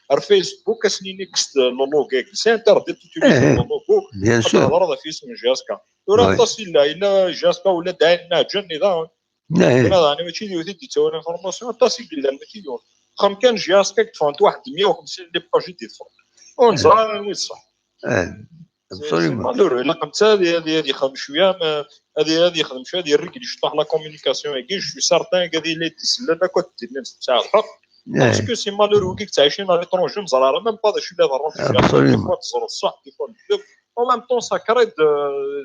ar Facebook, ad s-nini kkes le logo-agi. C'est interdit d'utiliser, eh, eh, le logo. Bien sûr. Ad thedreḍ ɣef yisem n J S K. Tura, oui, aṭas yella, yella J S K ula d ayen nnaǧen daɣen. Eh. Tura daɣen, mačči d yiwet i d-yettawin information, aṭas i yellan, mačči d yiwen. Xam kan J S K i yeṭṭfen waḥed meyya u xemsin n les pages i d-yeṭṭfen. Ur neẓri ara anwa i d ṣṣeḥ. Eh, absolument. C'est, c'est malheureux. Ilaq netta ad, ad, ad yexdem cwiya, ma, ad, ad yexdem cwiya, ad yerregel ciṭuḥ la communication-agi. Je suis certain ad yili d-isellen akk ad d-inin tesɛa lḥeqq. Eh. Parce que c'est malheureux, wigi yettɛicin à l'étranger, ur neẓri ara même pas d acu i la iḍerrun. Absolument. Des fois teẓreḍ ṣṣeḥ, des fois lekdeb. En même temps, ça crée de,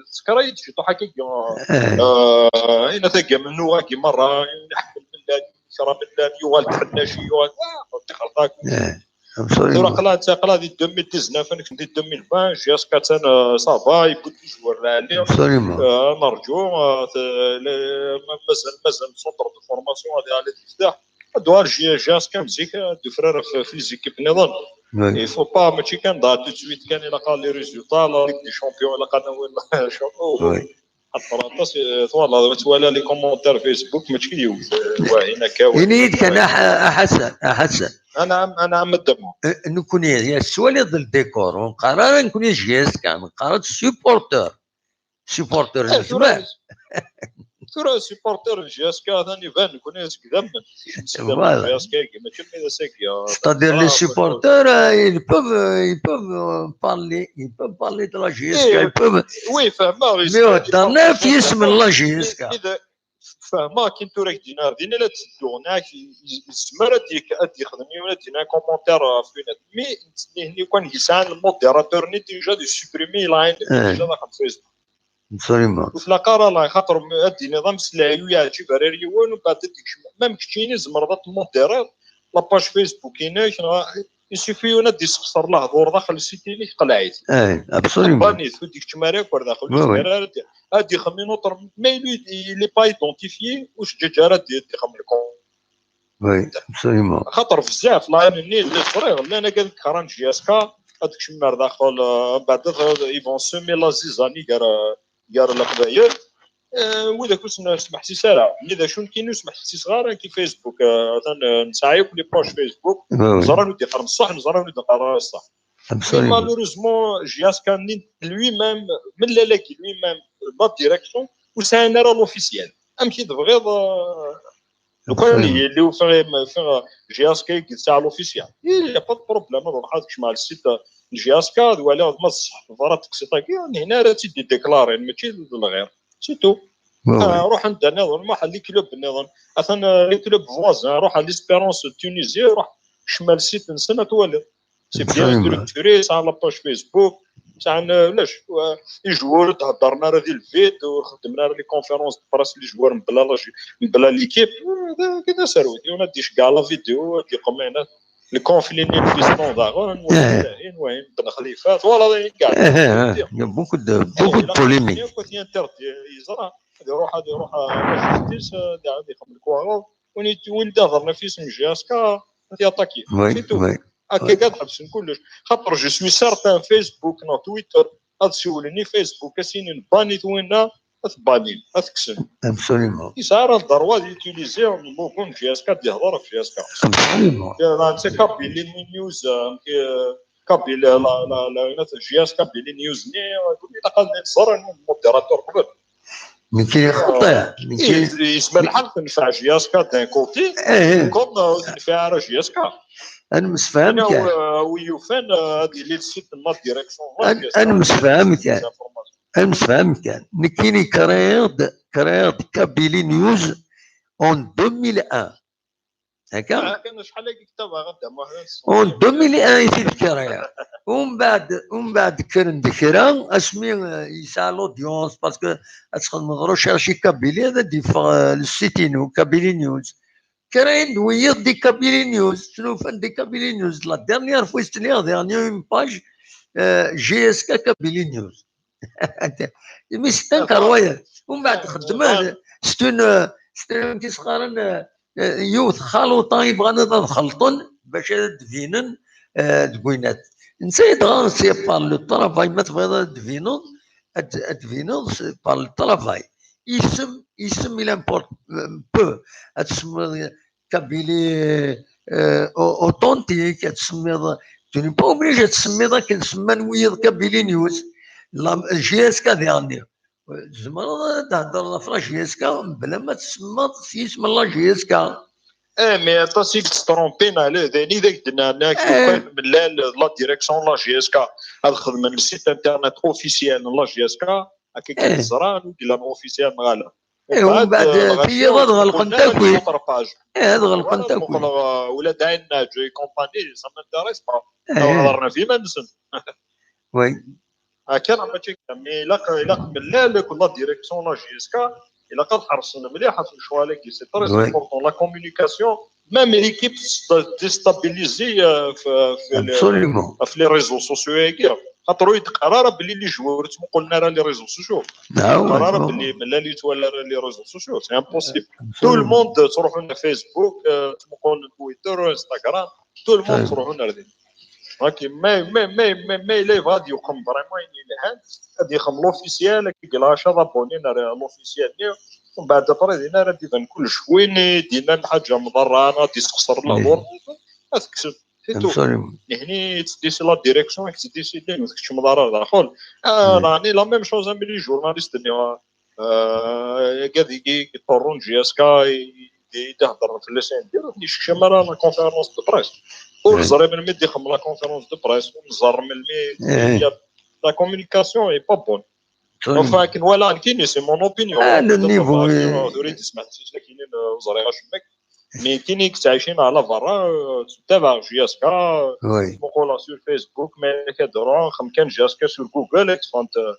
ça crée-d ciṭuḥ akka, eh, euh, ayen tagi, amennuɣ-agi merra, iḥemmel mellal, yekra mellal, yuɣal-d ḥennaci, yuɣal, ah, ixelṭ-ak. Eh, absolument. Tura aql-aɣ, aql-aɣ di deux mille dix-neuf, nekk di deux mille vingt, J S K atan, euh, ça va, yewwi-d les joueurs lɛali. Absolument. Euh, nerǧu, euh, te-, le-, ma-, mazal, mazal centre de formation ad, ad yefteḥ. Ad d-tuɣal J-, J S K am zik, ad d-tufrar ɣef, ɣef les équipes nniḍen. Oui. Il faut pas, mačči kan da tout de suite kan ilaq les résultats, la Ligue des Champions, ilaq ad nawi champion. Oui. Xaṭer aṭas, eh, twalaḍ, twala les commentaires Facebook, mačči d yiwet, eh, wahin akka, wahin. Ini-yi-d kan, a Ḥa-, a Ḥasan, a Ḥasan. Anɛam, anɛam, a Dda Muḥ. Eh, nekkni, ya tettwaliḍ le décor, ur neqqar ara nekkni J S K, neqqar-d supporter. Supporter, eh, n tura, Lezzayer. Tura supporter n J S K, atan iban, nekkni seg idammen. Voilà. J S K-agi, mačči d ass-agi, ah, c'est-à-dire les supporters, euh, ils peuvent, euh, ils peuvent, euh, parler, ils peuvent parler de la J S K, eh, ils peuvent. Oui, fehmeɣ, mais ur heddren ɣef yisem n la J S K. Fehmeɣ akken tura k-d-yenna, din la d-tedduɣ, neɣ yezmer ad d-yek-, ad d-yexdem yiwen, ad d-yini un commentaire ɣef winat. Mi nettni kan yesɛan le modérateur-nni déjà d supprimer line, eh, déjà daxel Facebook. Absolument. Ur tlaq ara la, xaṭer m-, ad d-tiniḍ ameslay ur yeɛǧib ara ar yiwen, u mbeɛd ad d-yekcem. Même keččini tzemreḍ ad tmudiriḍ la page Facebook-inek, neɣ il suffit yiwen ad d-yessexṣer lehdur daxel site-inek, qleɛ-it. Eh, absolument. Banit, ur d-yekcem ara akk ar daxel, oui, ur yezmir ara ad d-, ad d-yexdem une autre, ma il, il est pas identifié, ur teǧǧaǧ ara ad d-, ad d-yexdem le compte. Oui, absolument. Xaṭer bezzaf, la haine-nni, lliɣ ẓriɣ, llan akka deg yeqran J S K, ad kecmen ar daxel, euh, mbeɛd ad, ils vont semer la zizanie gar, gar Leqbayel. Euh, wid akk ur sen-smeḥsis ara. Mi d acu nekkini ur smeḥsiseɣ ara ki Facebook, euh, atan, euh, nesɛa yakk les pages Facebook. Oui, oui. Neẓra wi d-iqqaren ṣṣeḥ, neẓra wi d-iqqaren ara ṣṣeḥ. Absolument. Mais malheureusement, J S K-nni lui-même, mlal-agi lui-même, la direction, ur sɛin ara l'officiel. Amek i tebɣiḍ, euh, Donc, yelli ufiɣ, ufiɣ J S K i yesɛa l'officiel. Il n'y a pas de problème, ad ruḥeɣ ad kecmeɣ le site n J S K, ad waliɣ ma tṣeḥ teḍra teqsiṭ-agi, ur nhin ara ad tt-id-déclarer, mačči d lɣir. C'est tout. Ah, ruḥ anda nniḍen, ruḥ à les clubs nniḍen. Atan, euh, les clubs voisins, ruḥ à l'Espérance de Tunisie, ruḥ kcem le site-nsen ad twaliḍ. C'est bien structuré, sɛan la page Facebook, sɛan, euh, ulac, euh, les joueurs ur d-heddren ara di le vide, ur xeddmen ara les conférences de presse, les joueurs mebla la, mebla l'équipe. Euh, d, d aserwet, yiwen ad d-iceggeɛ la vidéo, ad d-yeqqim ayen, le conflit-nni n Fiston daɣen, wahin, wahin, Ben Xlifa, twalaḍ ayen kɛen. Il y a beaucoup de, beaucoup de polémiques. Ad yeẓra, ad iruḥ, ad iruḥ, euh, la justice, euh, ad ixdem lekwaɣeḍ, win d-ihedren ɣef yisem J S K, ad t-yaṭaki. C'est tout. Akka ad ḥebsen kullec. Xaṭer, je suis certain, Facebook neɣ Twitter, ad siwlen i Facebook, ad s-inin banit winna, ad t-banin, ad t-kksen. Absolument. Yesɛa ara le droit ad utiliser le logo n J S K, ad d-yehder ɣef J S K. Absolument. Netta Kabylie News, euh, Kabylie, la, la, la, la, J S K Kabylie News-nni, ilaq ad nẓer anwa modérateur qbel. Nekk xaṭi, nekk yezmer lḥal tenfeɛ J S K d'un côté, comme, euh, ur tenfiɛ ara J S K. Ad nemsefham kan. Wi yufan, euh, ad yili le site n la direction. Ad nemsefham kan. Ad nemsefham kan. Nekkini créiɣ-d, créiɣ-d Kabylie News en deux mille un. Akka? En deux mille un i t-id-créiɣ. Umbeɛd, umbeɛd kkren-d kra, asmi, euh, yesɛa l'audience, parce que ad txedmeḍ recherche i Kabylie, ad d-yeffeɣ, euh, le site-inu, Kabylie News. Créen-d wiyiḍ di Kabylie News, snufan di Kabylie News. La dernière fois i s-sliɣ, dernière une page, euh, J S K Kabylie News. Mais c'est incroyable. Umbeɛd xeddmen, c'est une, c'est une, amek i s-qqaren, euh, yiwet xaluṭa i bɣan ad, ad xelṭen bac ad d-binen, euh, deg winat. Netta i dɣa, c'est par le travail, ma tebɣiḍ ad d-tbineḍ, ad, ad d-tbineḍ, c'est par le travail. Isem, isem, il importe, euh, peu. Ad tsemmiḍ Kabylie, euh, au-, authentique, ad tsemmiḍ, tu n'es pas obligé ad tsemmiḍ akken semman wiyiḍ Kabylie News, la, J S K diɣenni. Tzemreḍ ad d-theddreḍ ɣef la J S K mebla ma tsemmaḍ s yisem n la J S K. Eh, mais aṭas i yetttrompin, ala, d ayen i d ak-d-nnan, ak-d-ukan mellal la direction n la J S K. Ad xedmen le site internet officiel n la J S K, akka i ẓran ur d-illan officiel neɣ ala. Eh, umbeɛd, euh, tiyiḍ ad ɣelqent akk. Eh, ad ɣelqent akk. Ula d ayen neǧǧa i compagnie, ça m'intéresse pas. Ad ɣerren ɣef iman-nsen. Oui. Akka neɣ mačči akka, mais ilaq, ilaq mellal akk la direction la J S K, ilaq ad ḥersen mliḥ ɣef lecɣal-agi, c'est très important. La communication, même l'équipe déstabilisée, euh, f, f, ɣef les réseaux sociaux-agi. Xaṭer ur yi-d-qqar ara belli les joueurs ur ttmuqulen ara les réseaux sociaux. Ur yi-d-qqar ara belli mellal yettwali ara les réseaux sociaux, c'est impossible. Tout le monde ttruḥun ar Facebook, euh, ttmuqulen Twitter, Instagram, tout le monde ttruḥun ar din. Ok, mais, mais, mais, mais, mais yella yebɣa ad yeqqim vraiment ayen yelhan, ad yexdem l'officiel, ad yelha acu ad abonné ar l'officiel-nni, umbeɛd après din ara d-iban kullec. Win i d-yennan lḥaǧa mḍerra, ad yessexṣer lehdur, ad t-kksen. C'est tout. Nehni yettdisi la direction, yettdisi din, ur tkeččmeḍ ara daxel. Ah, nani la même chose am les journalistes-nni. Euh, agi ad igi iṭurrun J S K i, i d-iheddren fell-as ayen n diri, ur ten-yeskcam ara la conférence de presse. Ur ẓriɣ melmi d-ixdem la conférence de presse, ur nẓerr melmi. La communication est pas bonne. Enfin, akken walaɣ nekkini, c'est mon opinion. Ah, le niveau, tura i d-ismeḥsis akkin, ur ẓriɣ acemma. Mais nekkini i yettɛicin ɣer la berra, euh, ttabaɛeɣ J S K, muquleɣ sur Facebook, ma yella ad ruɣ, xam kan J S K sur Google, ad ṭṭfent, euh,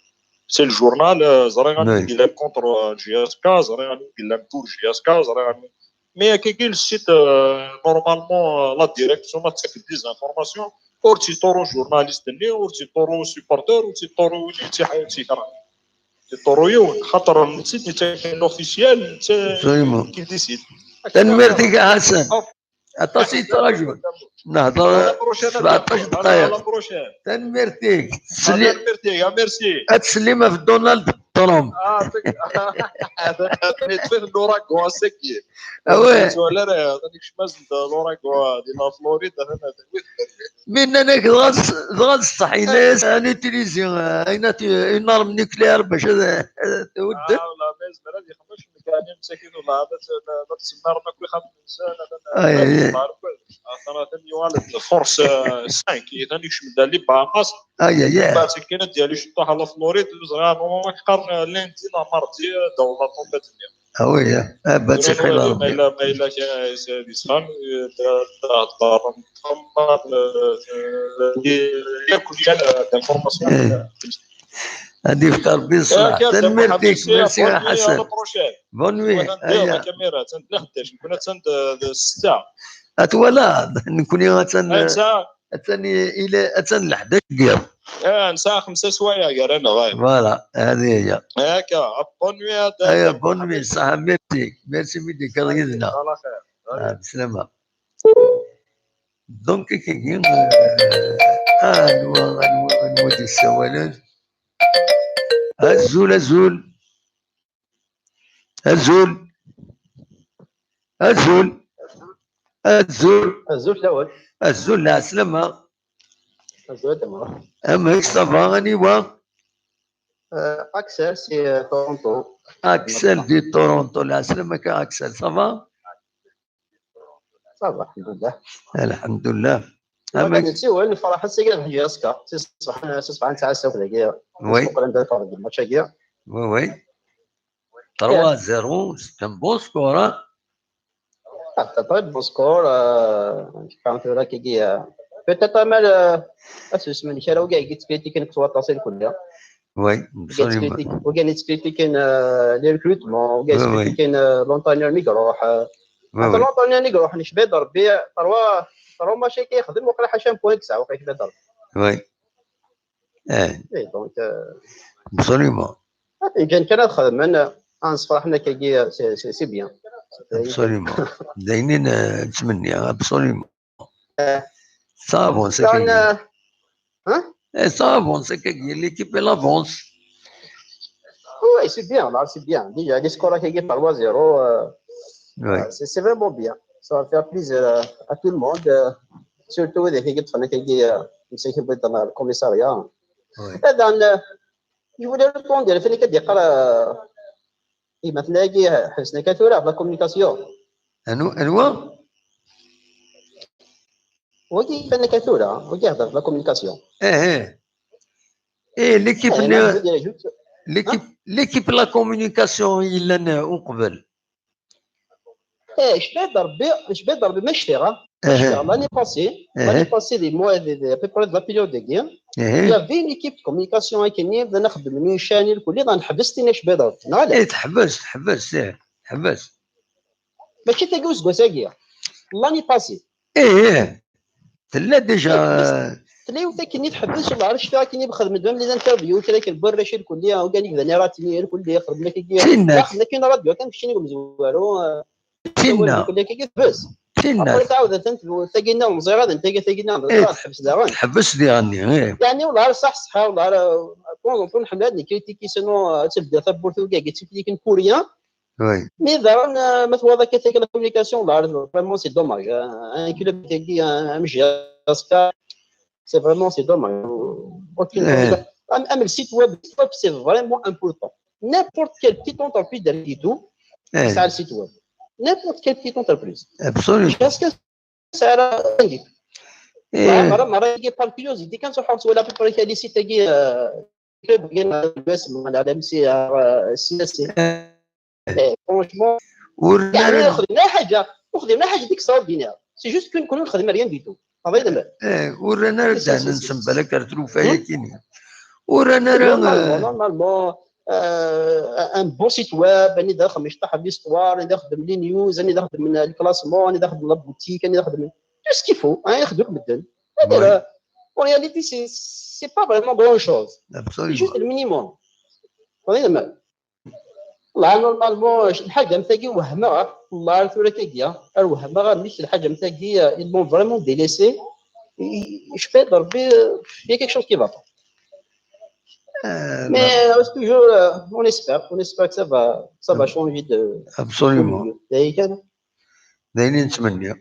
c'est le journal, euh, ẓriɣ anwa i yellan contre, euh, J S K, ẓriɣ anwa i yellan pour J S K, ẓriɣ anwa. Mais akkagi le site, euh, normalement, euh, la direction ma tettak-d des informations, ur tt-iṭṭuru journaliste-nni, ur tt-iṭṭuru supporter, ur tt-iṭṭuru win i tt-ikerhen. Iṭṭuru yiwen, xaṭer netta i d-yettaken l'officiel, netta qui décide. Tanemmirt-ik a Ḥasan. Aṭas i yettraǧun. Nehḍer sebɛeṭṭac dqayeq. Tanemmirt-ik. Ad tsellim ɣef Donald Trump. Ah ouais. Mi nnan-ak dɣa d ṣṣeḥ, yenna-yas ad nutilizi, euh, une arme nucléaire bac ad, ad t-hudden. Msakit ur la la la tsemmarem akk ixxamen-nsen. Ayen yuɣal d force cinq, yetan yekcem-d ar les Bahamas. Ayen baɛd akken ad d-yali ciṭṭaḥ ɣer la Floride, ur ẓriɣ ar moment qqaren lundi neɣ mardi ad d-taweḍ la tempête-nni. Ah oui, ah, bah, c'est très rare. Ma yella, ma yella kra yesɛa d isfan, d-heddren, d-information. Ad yefk Rebbi ṣṣeḥ. Tanemmirt-ik, merci a Ḥasan. Bonne nuit. Aya. Kamira, atan d leḥdac, nekkni atan d ssetta. Ad twalaḍ, nekkni atan. Atan, ila, atan leḥdac n yiḍ. Ah, nesɛa xemsa swayeɛ gar-aneɣ, ay. Voilà, hadi hiya. Akka, bonne nuit, a Dda. Aya, bonne nuit, ṣaḥa, merci. Merci mi d-tekkiḍ yid-neɣ. Ala xir. Ah, bislama. Donc, kiki, euh, anwa, anwa, anwa d-yessawalen? Azul, azul. Azul. Azul. Azul. Azul, lawal. Azul, lɛeslama. Azul, tamara. Amek, ça va, aniwa? Euh, Axel, c'est, euh, Toronto. Axel di Toronto, lɛeslama-k a Axel, ça va? Ça va, alḥemdulillah. Alḥemdulillah. Amek? Nsiwel, nefreḥ ass-agi d Ḥaji Askar. Si ṣṣbeḥ, si ṣṣbeḥ nesɛa ssaw dagi. Oui. Suqlen-d ad neffeɣ deg lmatch-agi. Oui, oui. trois zéro, c'est un bon score, hein? Ah, c'est un très bon score, euh, je pense que là, kiki, euh, peut-être mal, euh, à ce semaine, kra wagi yettkritiken s waṭas i lkul. Oui, absolument. Wagi yettkritiken, euh, les recrutements, wagi yettkritiken, euh, l'entraîneur mi iruḥ, euh, oui, oui. L'entraîneur mi iruḥ, necba-d Rebbi, trois, trois matchs i yexdem, waqila ḥaca un point i yesɛa, waqila necba-d Rebbi. Oui. Eh. Eh, donc, euh, absolument. Atan ǧǧan kan ad xedmen, ad nessefraḥen akkagi, c'est, c'est, c'est bien. Absolument. D ayen i n-, nettmenni, absolument. Eh. Ça avance, kan, akkagi. Euh, hein? Eh, ça avance, akkagi. L'équipe, elle avance. Oui, c'est bien, là, c'est bien. Déjà, le score, akkagi, trois zéro, euh, oui. Euh, c'est, c'est vraiment bien. Ça va faire plaisir, euh, à tout le monde, euh, surtout les équipes, euh, qui sont dans le commissariat. Oui. Et dans le, je voulais répondre, le fait que des, euh, imatnagi, ḥesnek a tura, la communication. Anwa, anwa? Wagi, ḥesnek a tura, wagi, la communication. Eh, eh. Eh, l'équipe, eh, l'équipe, hein? L'équipe la communication, il l'a, euh, uqbel. Eh, necba-d Rebbi, necba-d Rebbi ma cfiɣ, ah. Ma cfiɣ, l'année passée, l'année passée, des mois, des, des, à peu près de la période-agi, il y avait une équipe de communication avec Niv, d ayen xeddmen ucan, lkul, neḥbes tin, necba-d Rebbi. Neɣ ala? Eh, teḥbes, teḥbes, eh, teḥbes. Mačči tagi useggas-agi. L'année passée. Eh, eh. Tella déjà. Eh, tella yiwet akken i teḥbes, ur ɛrif akken i xedmen même les interviews, kra akken, Bureɣ Racid, lkul, organik d anirati, lkul, xedmen akkagi. Tinna. Xedmen akken radio, kan keččini umezwaru, eh, tinna. Lkul, akkagi, bes. Tinna. Après, tɛawed, atan, tagi-nniḍen, ẓriɣ ad tagi, tagi-nniḍen, eh, teḥbes daɣen. Teḥbes diɣenni, eh. Yeɛni, ur ɛrif ṣaḥ, ṣaḥ, ur ɛrif, eh, de temps en temps, nḥemmel ad nkritiki, sinon, eh, ad tebda tawwurt, ur gagi, d tiktikin n Kurya. Oui. Mais daɣen, euh, ma twalaḍ akka tagi la communication, là, vraiment, c'est dommage, hein. Un club qui dit, hein, un J S K, c'est vraiment, c'est dommage. Aucune communication. Même, même le site web, le site web, c'est vraiment important. N'importe quelle petite entreprise derrière et tout, ça a le site web. N'importe quelle petite entreprise. Absolument. J S K, ça a rien dit. Eh. Ouais, مرة، مرة, par curiosité, quand on regarde à peu près les sites, euh, club, il y en a, l'U S M, on a la M C R, euh, C S C. Eh, franchement, ur rran ara, ur xedmen ara ḥaǧa, ur xedmen ara ḥaǧa deg extraordinaire. C'est juste que nekni ur nexdim rien du tout. Teẓriḍ ma? Eh, ur rran ara ddehn-nsen balak ar tlufa-yagi-nni. Ur rran ara, normalement, euh, normalement, euh, un bon site web, anida xedmen cṭaḥ l'histoire, anida xedmen les news, anida xedmen le classement, anida xedmen la boutique, anida xedmen tout ce qu'il faut, hein, ixdem medden. C'est-à-dire, euh, en réalité, c'est, c'est pas vraiment grand-chose. Absolument. C'est juste le minimum. Teẓriḍ ma? Là, normalement, lḥaǧa am tagi wehmeɣ, là, tura tagi, ar wehmeɣ amek lḥaǧa am tagi, euh, ils l'ont vraiment délaissé. Et je peux dire, euh, il y a quelque chose qui va pas. Euh, mais, euh, c'est toujours, euh, on espère, on espère que ça va, ça va changer de, absolument, de milieu. D ayen kan. D ayen i nettmenni. De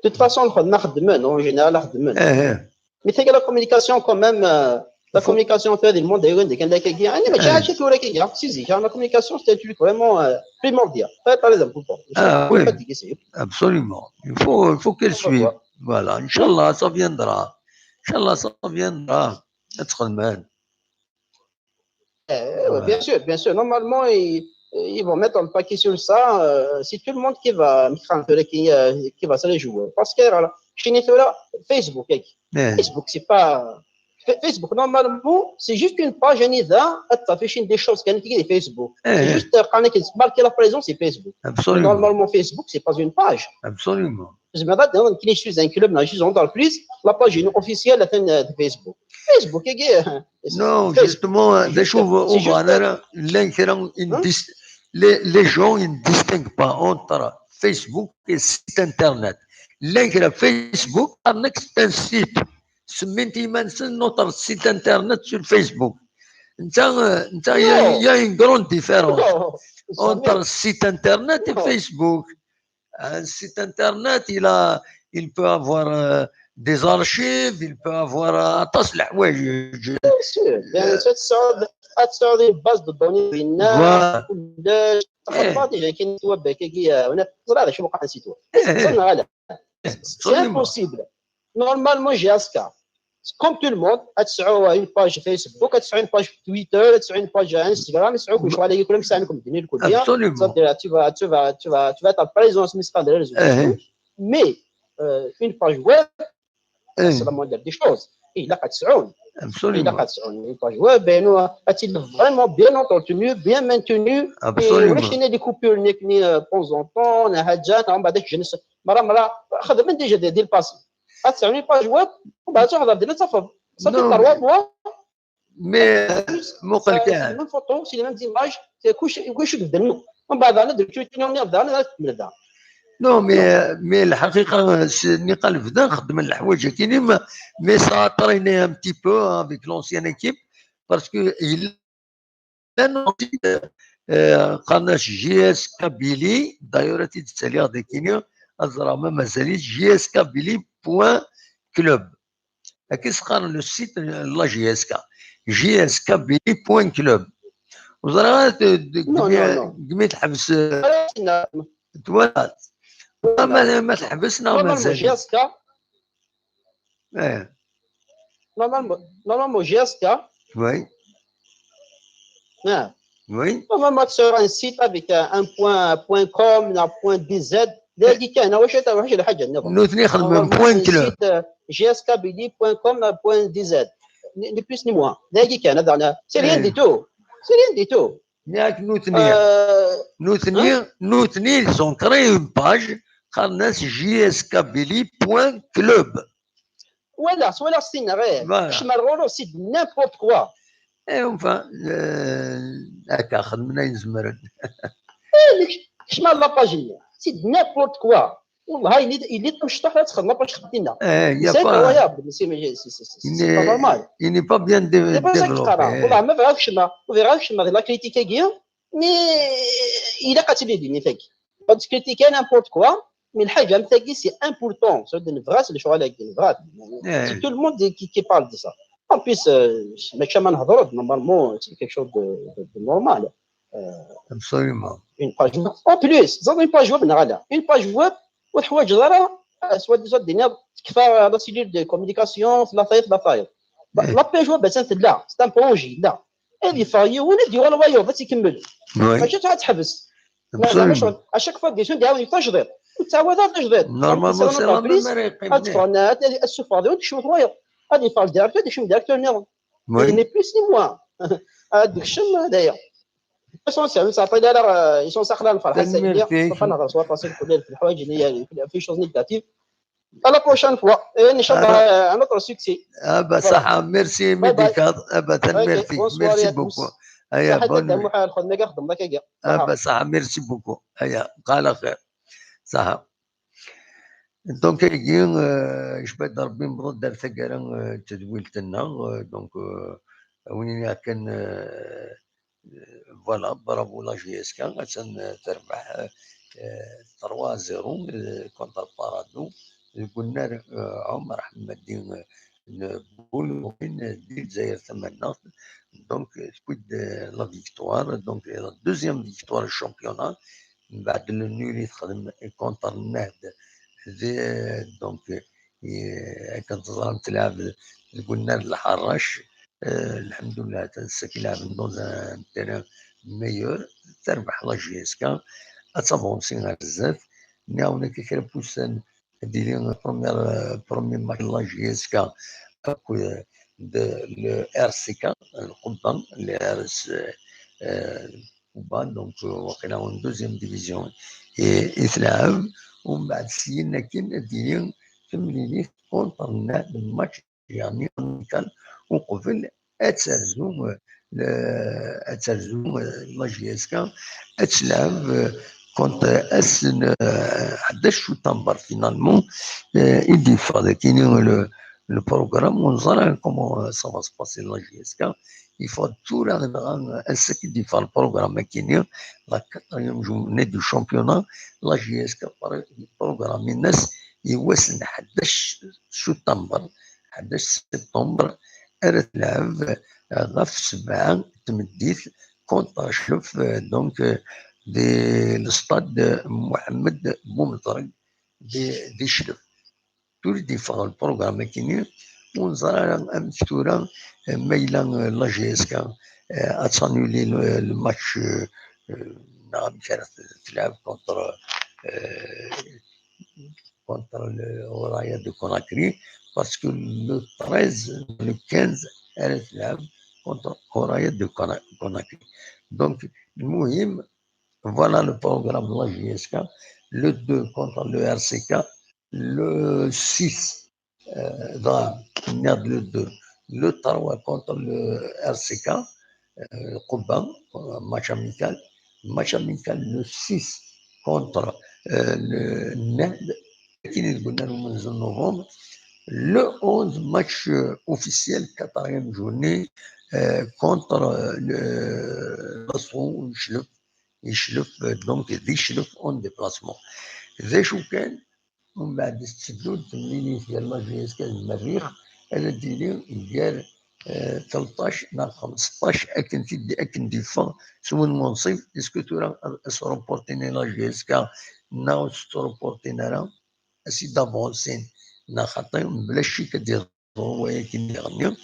toute façon, lxedma xeddmen, en général, xeddmen. Eh, eh. Mais c'est que la communication, quand même, euh, La communication entre le monde et le monde, c'est un truc vraiment primordial. Par exemple, absolument. Il faut, il faut qu'elle suive. Voilà. Inch'Allah, ça viendra. Inch'Allah, ça viendra. Eh, bien sûr, bien sûr. Normalement, ils vont mettre un paquet sur ça. Euh, c'est tout le monde qui va, qui, euh, qui va se réjouir. Parce que, voilà, chez Nitola, Facebook, eh. Facebook, c'est pas. Facebook, normalement, c'est juste une page, des choses qui Facebook. C'est juste, euh, quand il marque la présence, c'est Facebook. Normalement, Facebook, c'est pas une page. Absolument. زعما غادي نكري شي زين كلوب، ماشي زون دار بليس، لا باج اون اوفيسيال ثاني في فيسبوك. فيسبوك كي نو جوستومون، دا شوف اوفانر لان كرا لي جون ين ديستينغ با اونتر فيسبوك اي سيت انترنت. لان كرا فيسبوك انك سيت ان سيت سميت ايمانسن نوتر سيت انترنت سور فيسبوك. انت انت يا اون غروند ديفيرونس اونتر سيت انترنت اي فيسبوك. Un site internet, il a, il peut avoir euh, des archives, il peut avoir euh, aṭas n leḥwayeǧ. Bien sûr, bien sûr, ad tesɛuḍ une base de données dinna, kullec, txedmeḍ déjà كاين site web كي هنا، ẓriɣ شنو وقع site web. C'est impossible. Normalement, J S K, comme tout le monde, ad tesɛu une page Facebook, ad tesɛu une page Twitter, ad tesɛu une page Instagram, ad tesɛu كلش على كل مسا عندكم الدنيا الكل. Absolument. Tu vas, tu vas, tu vas, tu vas être présent sur les réseaux sociaux. Mais euh, une page web, c'est la moindre des choses. Il a pas de sound. Absolument. Une page web, ben, nous, elle est vraiment bien entretenue, bien maintenue. Absolument. Et on a des coupures, de temps en temps, on a déjà, on a des jeunes, مرة مرة خدمنا déjà des, des passes. Une page web, on va dire, on va dire, ça fait trois mois. Mais مقل كاع même photo, c'est les mêmes images, c'est كلشي كلشي قدامنا. ومن بعد انا درت روتين ومن بعد انا تكمل هذا. Non, mais mais الحقيقه ني قال بدا نخدم الحوايج كاينين، mais ça a traîné un petit peu avec l'ancienne équipe parce que il قالناش J S Kabylie. D'ailleurs تيتسالي غادي كينيا الزرامه مازاليت J S Kabylie point club. كي سقار le site la J S K, J S Kabylie point club. وزرا قميت حبس. Voilà. ما ما تحبسنا مازال. J S K. Normalement, normalement, J S K. Oui. Ah. Oui. Normalement, sur un site avec un, un point, un point com, un point D Z. Là, il y a un, واش واش الحاجه نظام. نوتني خدمه point club. J S Kabylie point com point D Z. Ni plus ni moins. Là, il y a un, c'est rien du tout. C'est rien du tout. ياك نوتني. نوتني نوتني ils ont créé une page قالناس J S Kabylie point club. Voilà, voilà, c'est vrai. كشما الغرور c'est n'importe quoi. اي، enfin هكا خدمنا ينزمرن. كشما la page c'est n'importe quoi. والله هاي اللي اللي تمشطح لا تخدم la page خدينا. ايه يا C'est incroyable, c'est c'est pas normal. Il n'est pas bien développé. والله ما بغاكش ما ما بغاكش ما la critique كي mais il a قتلي ديني فيك. تكريتيكي n'importe quoi. Mais الحاجه مثاكي c'est important, c'est une vraie, c'est le choix, c'est une vraie. C'est tout le monde qui, qui parle de ça. En plus, ماشي ما نهضروا, normalement c'est quelque chose de, de, de normal. Absolument. Une page web. En plus, c'est une page web, une page web, وتحواج ضرا سوا ديزا الدنيا تكفى la cellule de communication في la taille, la taille. La page web, c'est لا, c'est un projet, لا. هذه فايي وين ديروا الوايو باش يكمل. ماشي تحبس. Absolument. À chaque fois ديسون ديعاود تجديد وتعاود تجديد. Normalement c'est la même. هاد السوفاضي وتشوف وايو. هذه فاز ديريكتور ديشم ديريكتور نيرون. Il n'est plus ni moins. هذاك الشم هذايا. L'essentiel, ça fait là, ils sont sacrés, الفرحه السعيده. صافي نهضر سوا فاصل كل في الحوايج اللي هي في choses négatives. À la prochaine fois. Et ان شاء الله un autre succès. بصح merci Médicard. Merci beaucoup. هيا bonne nuit. الخدمه كاع خدمه كاع. بصح merci beaucoup. هيا بقى على خير. صح. Donc اش بعد ربي مبروك دار ثقه تدويلتنا. Donc وين كان Voilà, bravo la J S K, atan terbeḥ trois zéro contre Paradou. قلنا عمر حمادي n Bulurin di Lezzayer Tamaneɣt. Donc, tewwi-d, euh, la victoire, donc, la deuxième victoire du championnat. Mbeɛd le nul i texdem contre Nnehd, di, donc, i, akken teẓram, tleɛɛeb deg unnar n Lḥerrac. Euh, lḥemdullah, ass-agi leɛɛben dans un terrain meilleur, terbeḥ la J S K, ad tavansi ɣer zdat. Nniɣ-awen akka kra n wussan, ad d-yili premier, euh, premier match n la J S K akked, euh, de, le R C K, lqubba, le R S, euh, Cuba, donc, euh, waqila en deuxième division i, i tleɛɛeb, u mbeɛd syin akken ad d-yili temlilit contre Nnehd, match, yeɛni, amical, uqbel ad terzu, euh, le, ad terzu, euh, la J S K, ad tleɛɛeb, euh, contre ass n, euh, ḥdac septembre, finalement, euh, i d-yeffeɣ dagi le, le programme, ur neẓri ara comment, euh, ça va se passer la J S K. Yeffeɣ-d tura, dɣa, ass-agi d-yeffeɣ lprogram akkenni, la quatrième journée du championnat, la J S K, programme-ines i wass n ḥdac septembre, ḥdac septembre, ara tleɛɛeb, eh, ɣef sebɛa n tmeddit contre Aclef, eh, donc, eh, di le stade Mohamed Boumetreg di, di Clef. Tura i d-yeffeɣ lprogram akkenni, ur neẓri ara amek tura, eh, ma yella, eh, la J S K, eh, ad tanuli le, le match, eh, eh, neɣ amek ara t-, tleɛɛeb contre, eh, contre le Rayo de Conakry, parce que le treize, le quinze, ara tleɛɛeb contre Rayo de Cona-, Conakry. Donc, المهم, voilà le programme de la J S K, le deux contre le R C K, le six, euh, dɣa, nniɣ-d le deux, le trois contre le R C K, euh, Cuba, euh, match amical, match amical le six contre, euh, le Nnehd, akken i deg unnar umenzu n novembre, le onze, match, euh, officiel, quatrième journée, euh, contre, euh, le, l'Assaut Iclef, Iclef, euh, donc, d Iclef en déplacement. D acu kan, umbeɛd tetteddu-d temlilit gar la J S K d Lmerrix, ad d-tili gar, eh, tleṭṭac neɣ xemseṭṭac, akken tid-, akken d-yeffeɣ s win munṣib, est-ce que tura ad, ad s-reportini la J S K neɣ ur s-ttreportin ara, ad s-id-avansin neɣ xaṭi, mebla ccek ad d-yeḍru waya akken i ɣ-nniɣ.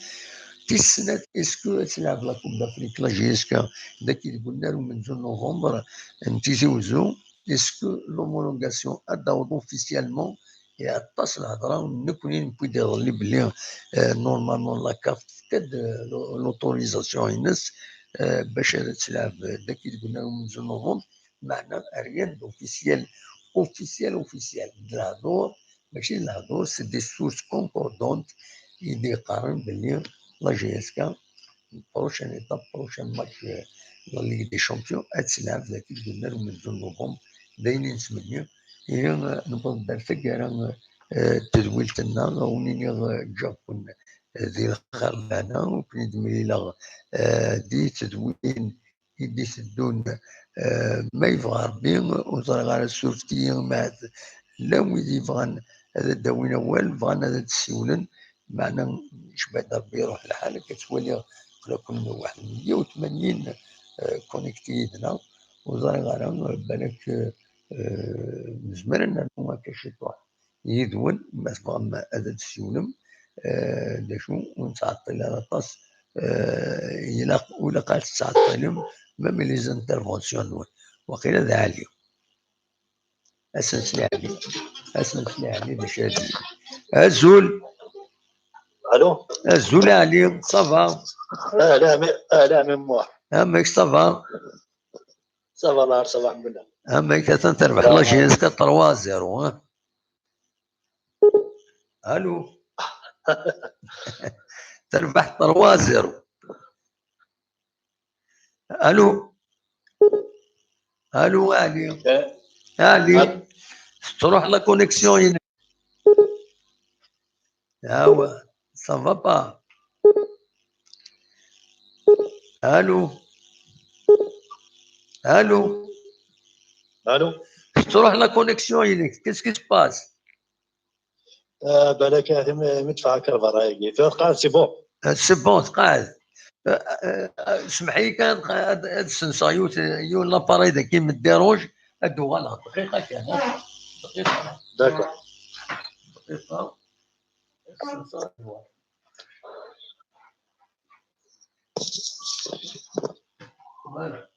Tis snat, est-ce que ad tleɛɛeb la Coupe d'Afrique la J S K dagi deg unnar umenzu n novembre n Tizi Wezzu? Est-ce que l'homologation ad d-taweḍ officiellement? I aṭas n lhedra, nekkni newwi-d iḍelli belli, euh, normalement la CAF tefka-d, euh, l'autorisation-ines, euh, bac ad tleɛɛeb dagi deg unnar umenzu n novembre, meɛna rien d'officiel, officiel, officiel, d lehdur, mačči d lehdur, c'est des sources concordantes i d-yeqqaren belli la J S K, prochaine étape, prochain match, euh, la Ligue des Champions, ad tleɛɛeb dagi deg unnar umenzu n novembre, d ayen i nettmenni. Ihi, euh, newweḍ-d ar taggara, euh, n tedwilt-nneɣ, ad wen-iniɣ, euh, ǧǧiɣ-ken, euh, di lxir d lehna, u ken-id-mlileɣ, euh, di tedwilin i d-iteddun, eh, ma yebɣa Rebbi, ur ẓriɣ ara, surfet-iyi, ma llan wid yebɣan ad d-awin awal, bɣan ad d-ssiwlen, meɛna, jbad Rebbi, iruḥ lḥal, akka ttwaliɣ aql-aken waḥed meyya u tmanyin, eh, connecté yid-neɣ, ur ẓriɣ ara, balak, eh, nezmer ad nernu akka ciṭuḥ yid-wen, ma tebɣam ad d-tessiwlem, eh, d acu, ur nettɛeṭṭil ara aṭas, eh, ilaq, ur ilaq ara tettɛeṭṭilem, même les interventions-nwen. Waqila d Ɛli. Asen-sli Ɛli. Asen-sli Ɛli, d acu ara d-yini. Azul. Allô? Azul Ɛli, ça va? Ahla, mi-, ahla, mi Muḥ. Amek, ça va? Ça va, ça va, alhamdulillah. Amek, atan terbeḥ la J S K trois zéro, hein? Allô? Terbeḥ trois zéro. Allô? Allô, Ali? Eh. Ali? Allô? Tettruḥ la connexion-inek. Ah ouais, ça va pas. Allô? Allô? Allô? Tettruḥ la connexion-inek. Qu'est-ce qui se passe? آه، بالك هذه م-، مدفعة كرفرايقي. تقعد سي بون. آه، سي بون، تقعد. آه، آه، آه، سمح لي كان، آه، آه، سنسى يوت-، يو لاباري ذاك من ديروج. ادو، voilà، دقيقة كان، ها؟ دقيقة. داكور. دقيقة. Voilà.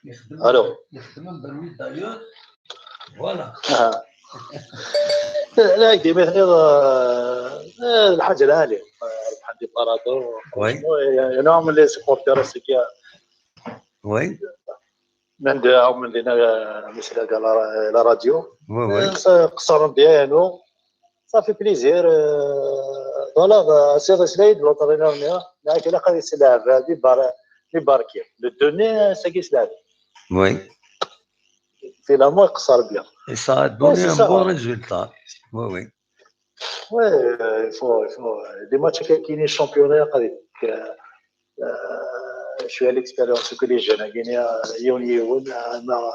يخدم، الو. يخدم برميل دايور. Voilà. آه. لا، يدي مثلي، آه، آه، الحاجة العالية. آه، الحاج بارادو. وي. وي، يعني، نوع من لي سيبورتير، سي كيا. وي. من عندنا، آه، مثل هذا لا، لا راديو. وي، وي. آه، قصرهم بيان، صافي بليزير. آه، فوالا، آه، سي سعيد، لونترينور نيا، معاك الا قال يسلعب، آه، دي بار-، دي باركي. لو دوني، آه، ساكي يسلعب. وي. فينالمون يقصر بيان. اي سا دوني سي ان سا. بون ريزولتا. وي، وي. وي، آه، يفو، يفو. دي ماتش كاين، كاينين الشامبيون يقدر يديك، آه، آه، شويه ليكسبيريونس وكل جون، كاين يون يون، آه، ما،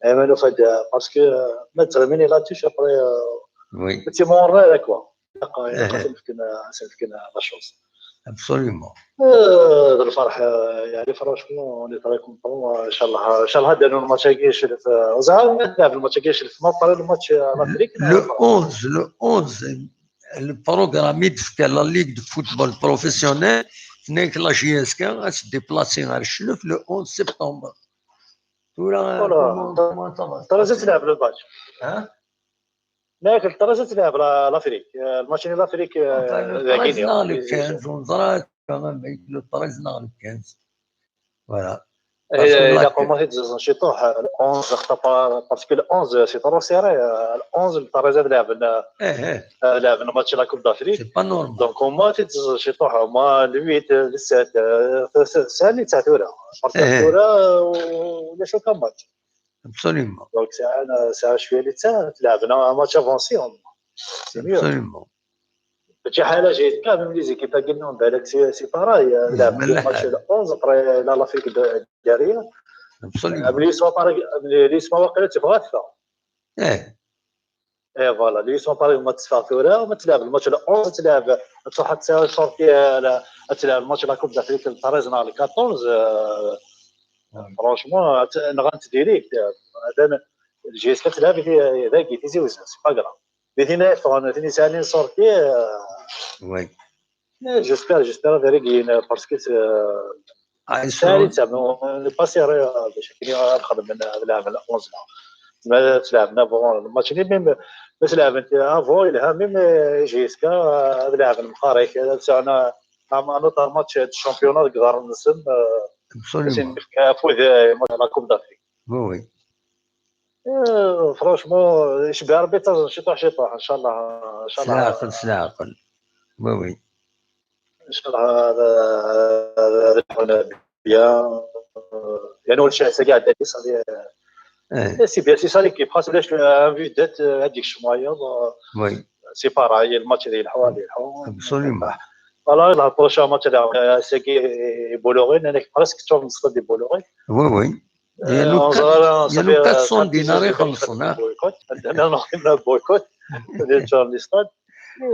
آه، ما نفاد، آه، باسكو، آه، ما ترميني لا توش ابري، آه، وي. تي مون رير، كوا. آه، سنفكنا، سنفكنا لا شونس. ابسوليومون. آه، الفرح، آه، يعني، فرانشمون، اوني تري كونطون، آه، ان شاء الله، ان شاء الله، هذا الماتش كاينش في، آه، زعما نلعب الماتش كاينش في، ما بقى الماتش، آه، لافريك، لو نلعب. اونز، لو اونز، البروغرام يدفك لا ليغ دو فوتبول بروفيسيونيل، هناك لا جي اس كا، غادي ديبلاسي غير الشلف لو اونز سبتمبر. تورا فوالا. كومون، كومون سا فا؟ ترى زدت تلعب الماتش. ها؟ لا، كنت ترى زدت تلعب لا-، لافريك. آه، الماتش ديال لافريك، آه، ترى ذاكيني. زدنا لك كان زون زرات، كمان بيت لو ترى زدنا لك كان. فوالا. هي، باسكو إلا لاك- كومونتي تزوز شي طوح، ال اونز اختار، باسكو ال اونز سي ترو سيري، ال اونز الطريزه تلعب لنا، ايه، ايه. آه، لعب لنا ماتش لا كوب دافريك. سي با نورمال. دونك هما تيتزوز شي طوح، هما ال ويت، ال سات، آه، س-، س-، ساهل اللي تاع ثورة. باسكو ايه. ثورة و-، ولا شو كان ماتش. ابسوليومون. دونك ساعة، ساعة شوية اللي تاع تلعب لنا ماتش افونسي، هما. سي ميو. ابسوليومون. ماشي حاله جيد كاع، ميم لي زيكيب تاع قلنا بالك سي، سي باراي، لعب مليح. ماتش ال اونز ابري لا لافريك د-، دياريه. ابسوليومون. ملي يسمى باراي، ملي يسمى واقيلا تبغى تفا. ايه. ايه، فوالا، لي يسمى باراي ما تسفى ثورة، وما تلعب الماتش ال اونز، تلعب، تروح تساوي سورتي، آه، لا، تلعب الماتش لا كوب دافريك ال تريز نهار ال كاطورز، آه، فرانشمون، ت-، نغنت ديريكت، آه، هذا الجيس كتلعب ذاكي تيزي وزن، سي با غراف. بيتينا يفغن، ثاني سالين سورتي، آه، وي. إيه، جيسبير، جيسبير هذا ريغيين، باسكو، آه، آه، سالي سو- تسمى، آه، باسي راه باش كني غنخدم من هذا العام ال اونز لا. ما تلعبنا بون، الماتش اللي ميم، ما تلعب انت، آه، فوي، لها ميم، آه، جيسكا، آه، هذا العام المقاري، كذا، سعنا، آه، نوتار ماتش هاد الشامبيونات، قدر نسم، آه، ابسوليومون. سين كافو ذا، ماتش لا كوب دافريك. وي، وي. إيه، فرانشمون، يشبع ربي، تاج شي طاح، شي طاح، إن شاء الله، إن شاء الله. سلاعقل، سلاعقل. وي، وي. إن شاء الله، هذا، هذا، هذا يكون بيان. يعني، هو الشيء هسه قاعد هادي صافي. إيه. إيه، سي بيان، سي سا ليكيب، خاص علاش، آه، فيدات، آه، هاديك الشمايض، آه، وي. سي باراي، الماتش اللي يلحقوا، اللي يلحقوا. ابسوليومون. فوالا، لا بروشان ماتش اللي، آه، ساكي بولوغي، لأن بريسك تشوف نص دي بولوغي. وي، وي. يا آه، لو كان، زرا، يا صافي، لو كان آه، سون دينار يخلصنا. بويكوت. عندنا نخدم بويكوت. ديال تشارلي ستاد.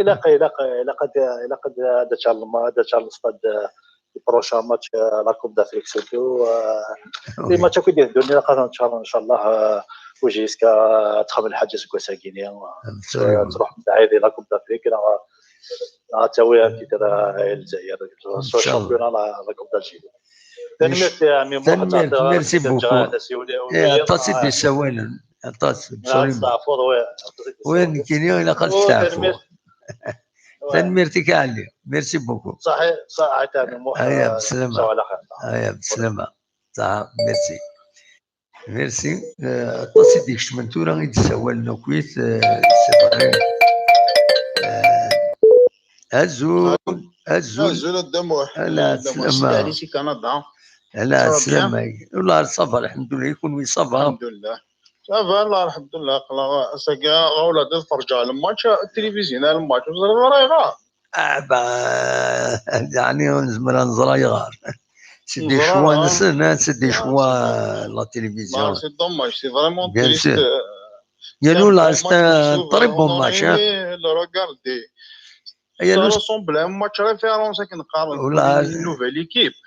إلا ق-، إلا ق-، إلا قد، إلا قد هذا تشارل ما، هذا تشارلي ستاد، آه، البروشان ماتش، آه، لا كوب دافريك سيرتو، آه، لي ماتش كي يدير الدنيا، قادر إن شاء الله، إن شاء الله، آه، وجيسكا تخمن الحاجة سكو ساكيني، آه، تروح بعيد لا كوب دافريك، لا، آه، تاوي هاكي ترى الجزائر، إن شاء الله. شامبيون لا، لا كوب دالجيري. تنميرت يا عمي محمد، تنميرت، ميرسي بوكو. إيه، عطاسي دي سوالن. عطاسي، بسوري. وين كينيو إلا قد ستعفو. تنميرت. تنميرتك علي. ميرسي بوكو. صحيح، صحيح، تاني موح. هيا، آه، بسلامة. على خير. هيا، بسلامة. صح، ميرسي. ميرسي. آه، عطاسي ديك شمن تورا غير تسوال نوكويت، آه، سي فري. آه، أزول، أزول. أزول الدموح. لا، الدموح. سلامة. سيدي علي سي كندا. لا، سلامة. والله صافا، الحمد لله، يكون وي صافا. الحمد لله. صافا، لا، الحمد لله. قلا، ساكا، غاولا تفرج على الماتش، التلفزيون على الماتش، وزرا غير غير. آه، با-، يعني، نزمر نزرا يغار. سي دي شوا نسن، سي دي شوا لا تلفزيون. سي دوماج، سي فريمون تريست. يا نو، لا، سي ان تري بون ماتش، ها. le regarder. Ça ressemble à un match référence, akken qqaren, une nouvelle équipe.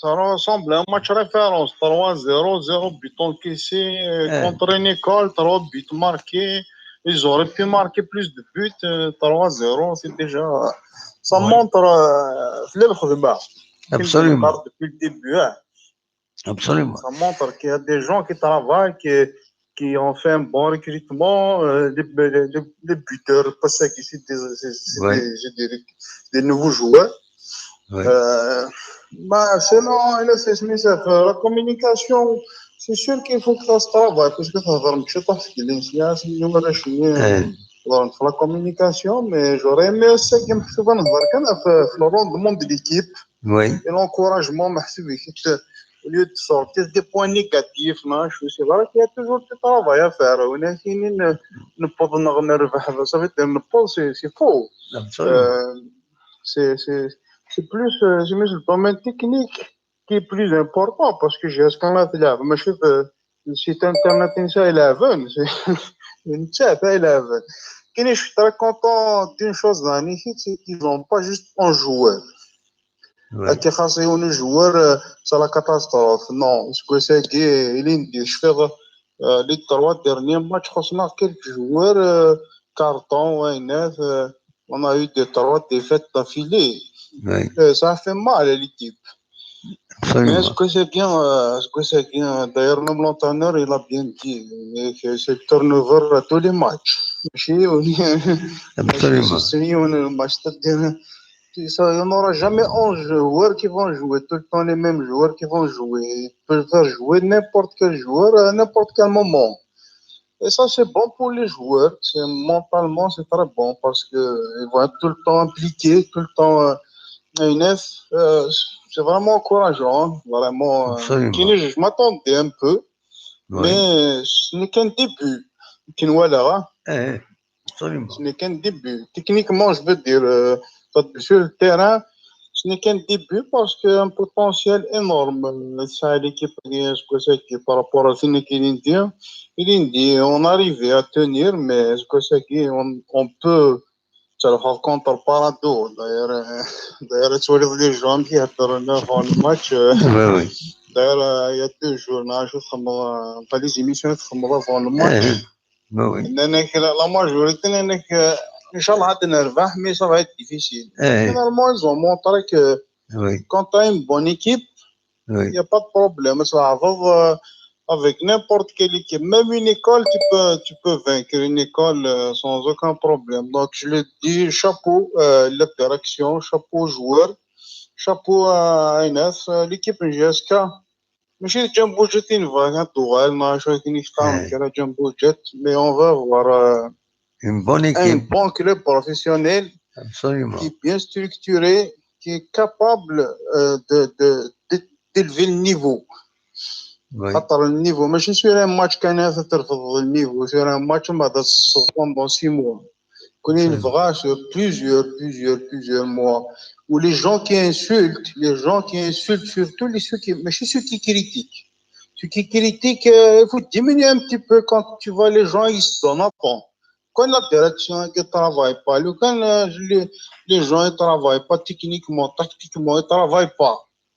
Ça ressemble à un match référence. trois zéro, zéro but encaissé, euh, contre une école, trois buts marqués. Ils auraient pu marquer plus de buts. Euh, trois zéro, c'est déjà, ça montre, euh, في الخدمة. Absolument. Depuis le début, hein. Absolument. Ça montre qu'il y a des gens qui travaillent, qui, qui ont fait un bon recrutement, euh, des, des, des, des buteurs, parce que c'est des, c'est, c'est des, c'est des, des nouveaux joueurs. Euh, bah, sinon, là, c'est, c'est, c'est, euh, la communication, c'est sûr qu'il faut que ça se travaille, parce que ça va me chier parce que les gens, c'est une mauvaise chose. La communication, mais j'aurais aimé aussi que je sois dans le rendement de l'équipe. Oui. Et l'encouragement, merci, au lieu de sortir des points négatifs, non, je sais pas, il y a toujours du travail à faire. On a fini, ne, ne pas nerver, ça veut dire ne pas, c'est, c'est faux. Absolument. Euh, c'est, c'est, c'est plus, euh, je me suis le domaine technique qui est plus important parce que j'ai ce qu'on a fait là. Mais je sais, euh, le site internet, c'est eleven, c'est une chat, eleven. Qui est, je suis très content d'une chose dans l'équipe, c'est qu'ils n'ont pas juste un joueur. Ouais. Qui خاص يكون joueur, euh, c'est la catastrophe. Non, ce que c'est que, il est des cheveux, euh, les trois derniers matchs, on a quelques joueurs, euh, carton, ouais, neuf, euh, on a eu deux, trois défaites d'affilée. Ouais. Euh, ça fait mal à l'équipe. Absolument. Mais ce que c'est bien, euh, ce que c'est bien, d'ailleurs, même l'entraîneur, il a bien dit, euh, que c'est le turnover à tous les matchs. Absolument. C'est le match, c'est-à-dire, ça, il n'y en aura jamais onze joueurs qui vont jouer, tout le temps les mêmes joueurs qui vont jouer. Ils peuvent faire jouer n'importe quel joueur à n'importe quel moment. Et ça, c'est bon pour les joueurs. C'est, mentalement, c'est très bon parce que ils vont être tout le temps impliqués, tout le temps, euh, à neuf. Euh, c'est vraiment encourageant, hein, vraiment. Euh, absolument. Qui n'est, je m'attendais un peu, ouais, mais ce n'est qu'un début. Qui nous, voilà, hein. Absolument. Ce n'est qu'un début. Techniquement, je veux dire, euh, sur le terrain, ce n'est qu'un début parce qu'il y a un potentiel énorme. Euh, ça, l'équipe, ce que c'est que par rapport à ce qu'il dit, il dit, on arrivait à tenir, mais ce que c'est qu'on, on peut, ça le rencontre par un dos. D'ailleurs, euh, d'ailleurs, tu vois les gens qui attendent avant le match. Euh, ouais, ouais. D'ailleurs, euh, il y a deux jours, là, je crois, euh, pas les émissions, je crois, avant le match. Ouais. Bah oui. La majorité, إن شاء الله غادي نربح, mais ça va être difficile. Finalement, ils ont montré que, oui, quand tu as une bonne équipe, il n'y a pas de problème. Ça va, euh, avec n'importe quelle équipe, même une école, tu peux, tu peux vaincre une école, euh, sans aucun problème. Donc, je le dis, chapeau, euh, la direction, chapeau aux joueurs, chapeau à Aïnas, euh, l'équipe N J S K. ماشي Jumbo Jet نبغى كنت دوغال ما شو كاين يختار كذا Jumbo Jet, mais on va voir, euh, une bonne équipe, un bon club professionnel, absolument, qui est bien structuré, qui est capable, euh, de, de, de, d'élever le niveau. Oui. خاطر le niveau ماشي sur un match كان ترفض le niveau, sur un match ما هذا pendant six mois. كنا نبغى sur plusieurs, plusieurs, plusieurs mois. Où les gens qui insultent, les gens qui insultent, surtout les, ceux qui, mais c'est ceux qui critiquent. Ceux qui critiquent, euh, il faut diminuer un petit peu quand tu vois les gens, ils se donnent à fond. Quand la direction ne travaille pas, le, quand, euh, les, les gens ne travaillent pas techniquement, tactiquement, ils ne travaillent pas.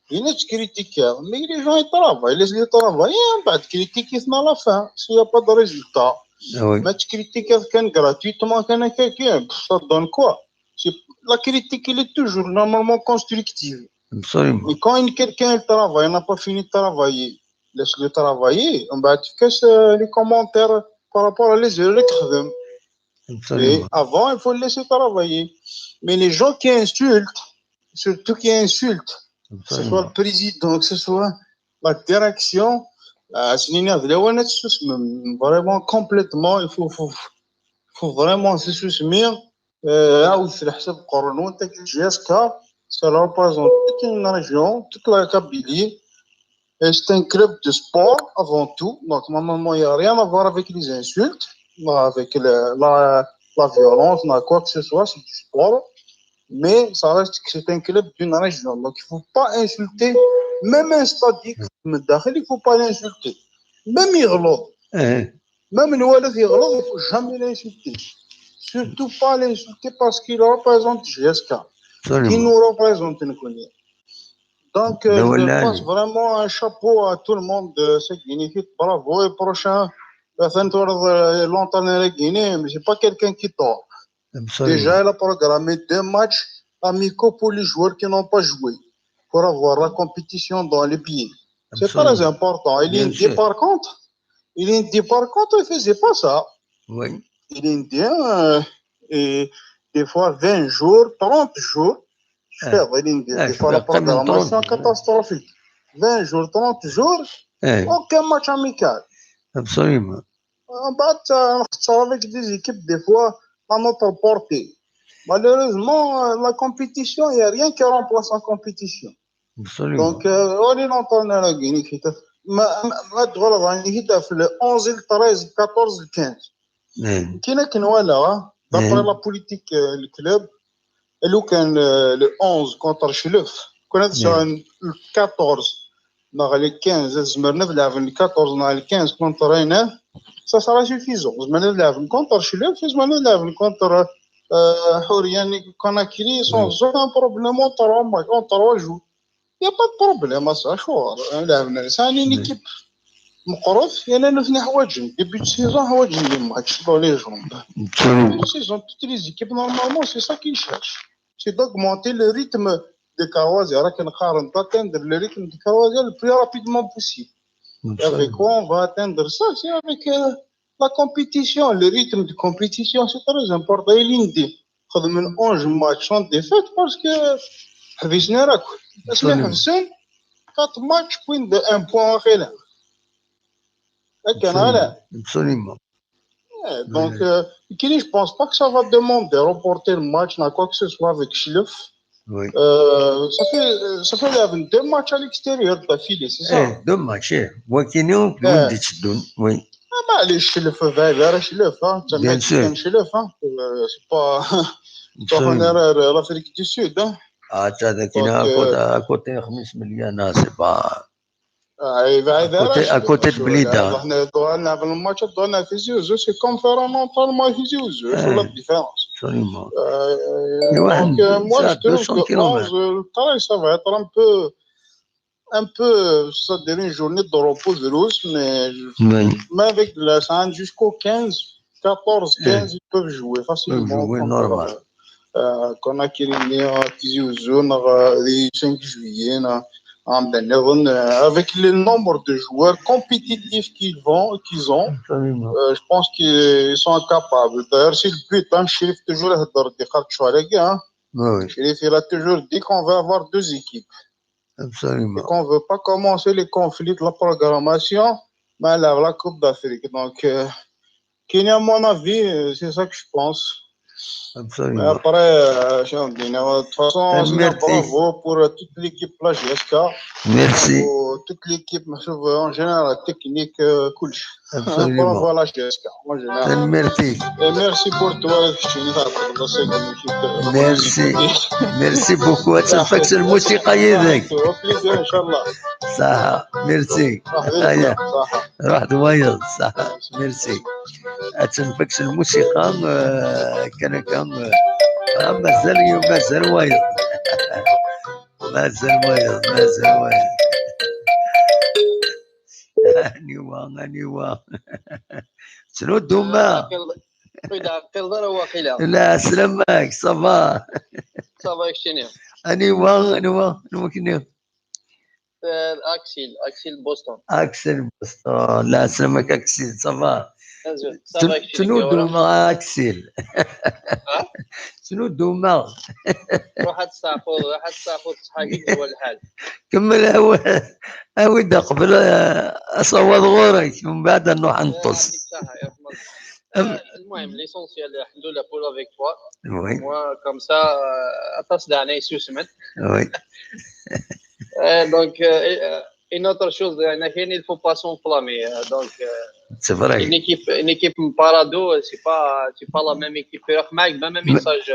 Il y a des critiques, mais les gens ils travaillent, laisse-les travailler, hein, بعد critiquer à la fin, s'il n'y a pas de résultat. Ah oui. Mais tu critiques quelqu'un gratuitement, quelqu'un, quelqu'un, pff, ça donne quoi? C'est, la critique, elle est toujours normalement constructive. Absolument. Et quand une, quelqu'un il travaille, n'a pas fini de travailler, laisse-le travailler. On va checker, euh, les commentaires par rapport à les erreurs qu'il fait. Absolument. Et avant, il faut le laisser travailler. Mais les gens qui insultent, surtout qui insultent, que ce soit le président, que ce soit la direction, euh, c'est une énergie, vraiment complètement, il faut, faut, faut vraiment se soutenir. Euh, là où c'est le J S K, ça représente toute une région, toute la Kabylie. Et c'est un club de sport avant tout. Donc, normalement, il n'y a rien à voir avec les insultes, avec le, la, la violence, quoi que ce soit, c'est du sport. Mais ça reste que c'est un club d'une région. Donc, il ne faut pas insulter. Même un stade, il ne faut pas l'insulter. Même يغلط. Même الوالد يغلط, il ne faut jamais l'insulter. Surtout pas l'insulter parce qu'il représente J S K. Qui nous représente, nous connaît. Donc, euh, je passe vraiment un chapeau à tout le monde. C'est Guinée, bravo. Et prochain, l'entraîneur de Guinée, mais c'est pas quelqu'un qui dort. Déjà, il a programmé deux matchs amicaux pour les joueurs qui n'ont pas joué, pour avoir la compétition dans les pieds. C'est très important. Et l'Indien, par contre, et l'Indien, par contre, il faisait pas ça. Oui. Et l'Indien, euh, et des fois vingt jours, trente jours, je fais l'Indien. Des fois, la programmation catastrophique. vingt jours, trente jours, aucun match amical. Absolument. En bas, avec des équipes, des fois, à notre portée. Malheureusement, euh, la compétition, il n'y a rien qui remplace la compétition. Absolument. Donc, euh, on est en train de la Guinée. ما ما تغلط يعني هي في ال onze, le treize, le quatorze, le quinze. كاين كاين ولا d'après la politique, euh, le club, لو كان le onze contre Chlef, كنا sur le quatorze, ناغ le quinze, زمرنا في لعب le quatorze, ناغ le quinze contre Rennes, ça sera suffisant. زمرنا في لعب contre Chlef, زمرنا في لعب contre, euh, Horiani, Conakry, sans aucun problème, en trois matchs, en trois jours. Il n'y a pas de problème, ça, شو لعبنا. C'est une équipe مقرف، يعني نحن حواجن début de saison حواجن les matchs dans les jambes. Une saison, toutes les équipes, normalement, c'est ça qu'ils cherchent. C'est d'augmenter le rythme de Croatia. راك نقارن d'atteindre le rythme de Croatia le plus rapidement possible. Avec quoi on va atteindre ça? C'est avec, euh, la compétition, le rythme de compétition, c'est très important. Et l'Indien خذ من onze matchs sans défaite parce que حبسنا راك. اسمع حبسن quatre matchs point un point واقيلا. هكا انا. Absolument. Donc, euh, Kili, je pense pas que ça va demander reporter le match, n'a quoi que ce soit avec Chlef. Oui. Euh, ça fait, ça fait deux matchs à l'extérieur d'affilée, c'est ça? Eh, deux matchs, eh. Wakini, on peut dire, oui. Ah, bah, les Chlef, Chlef, hein. Bien sûr. Chlef, hein. Euh, c'est pas, c'est pas l'Afrique du Sud, hein. Ah, ça, à côté, خميس مليون, c'est pas. À côté, à côté de Blida. On a le match, on a Tizi Ouzou, c'est comme faire un entraînement à Tizi Ouzou. C'est la différence. Absolument. Euh, donc, euh, moi, je trouve que onze, euh, le travail, ça va être un peu, un peu, c'est-à-dire une journée de repos de rousse, mais, mais avec la, ça, jusqu'au quinze, quatorze, quinze, ils peuvent jouer facilement. Ils peuvent jouer normal. Conakry, Tizi Ouzou, le cinq juillet, avec le nombre de joueurs compétitifs qu'ils vont, qu'ils ont, euh, je pense qu'ils sont capables. D'ailleurs, c'est le but, hein, Chérif toujours, hein. Oui. Chérif, il a toujours dit qu'on veut avoir deux équipes. Absolument. Et qu'on veut pas commencer les conflits de la programmation, mais la, la Coupe d'Afrique. Donc, euh, Kenya, à mon avis, euh, c'est ça que je pense. Absolument. Mais après, euh, de toute façon, bravo pour, euh, toute l'équipe, la J S K. Merci. Pour toute l'équipe, en général, technique, euh, coach. Absolument. Bravo à la J S K. Merci. Et merci pour toi. Merci. Merci beaucoup. Au plaisir, إن شاء الله. صح. Merci. روح دوايض. صح. Merci. Ad tenfex lmusiqa, euh, kan akka, euh, ah, mazal, mazal wayeḍ. Mazal wayeḍ, mazal wayeḍ. Aniwa, aniwa. Ttnuddumeɣ. Ur d-ɛqileḍ ara waqila. La, sslam-ak, ça va? Ça va, keččini? Aniwa, aniwa, aniwa-kni? Euh, Axel, Axel Boston. Axel Boston. La, sslam-ak, Axel, ça va? Ça va, keččini? Ttnuddumeɣ, Axel. Ttnuddumeɣ. Ruḥ ad testeɛfuḍ, ruḥ ad testeɛfuḍ, ṣṣeḥḥa-k, yeswa lḥal. Kemmel, awi-d qbel, euh, asawaḍ ɣur-k, mbeɛd ad nruḥ ad neṭṭes. المهم، l'essentiel, الحمد لله, pour la victoire. Oui. Moi, comme ça, euh, aṭas d aɛna yessusmen. Oui. Euh, donc, euh, une autre chose, il faut pas s'enflammer. Donc, euh, c'est vrai. Une équipe, une équipe parado, c'est pas, c'est pas la même équipe. Même message.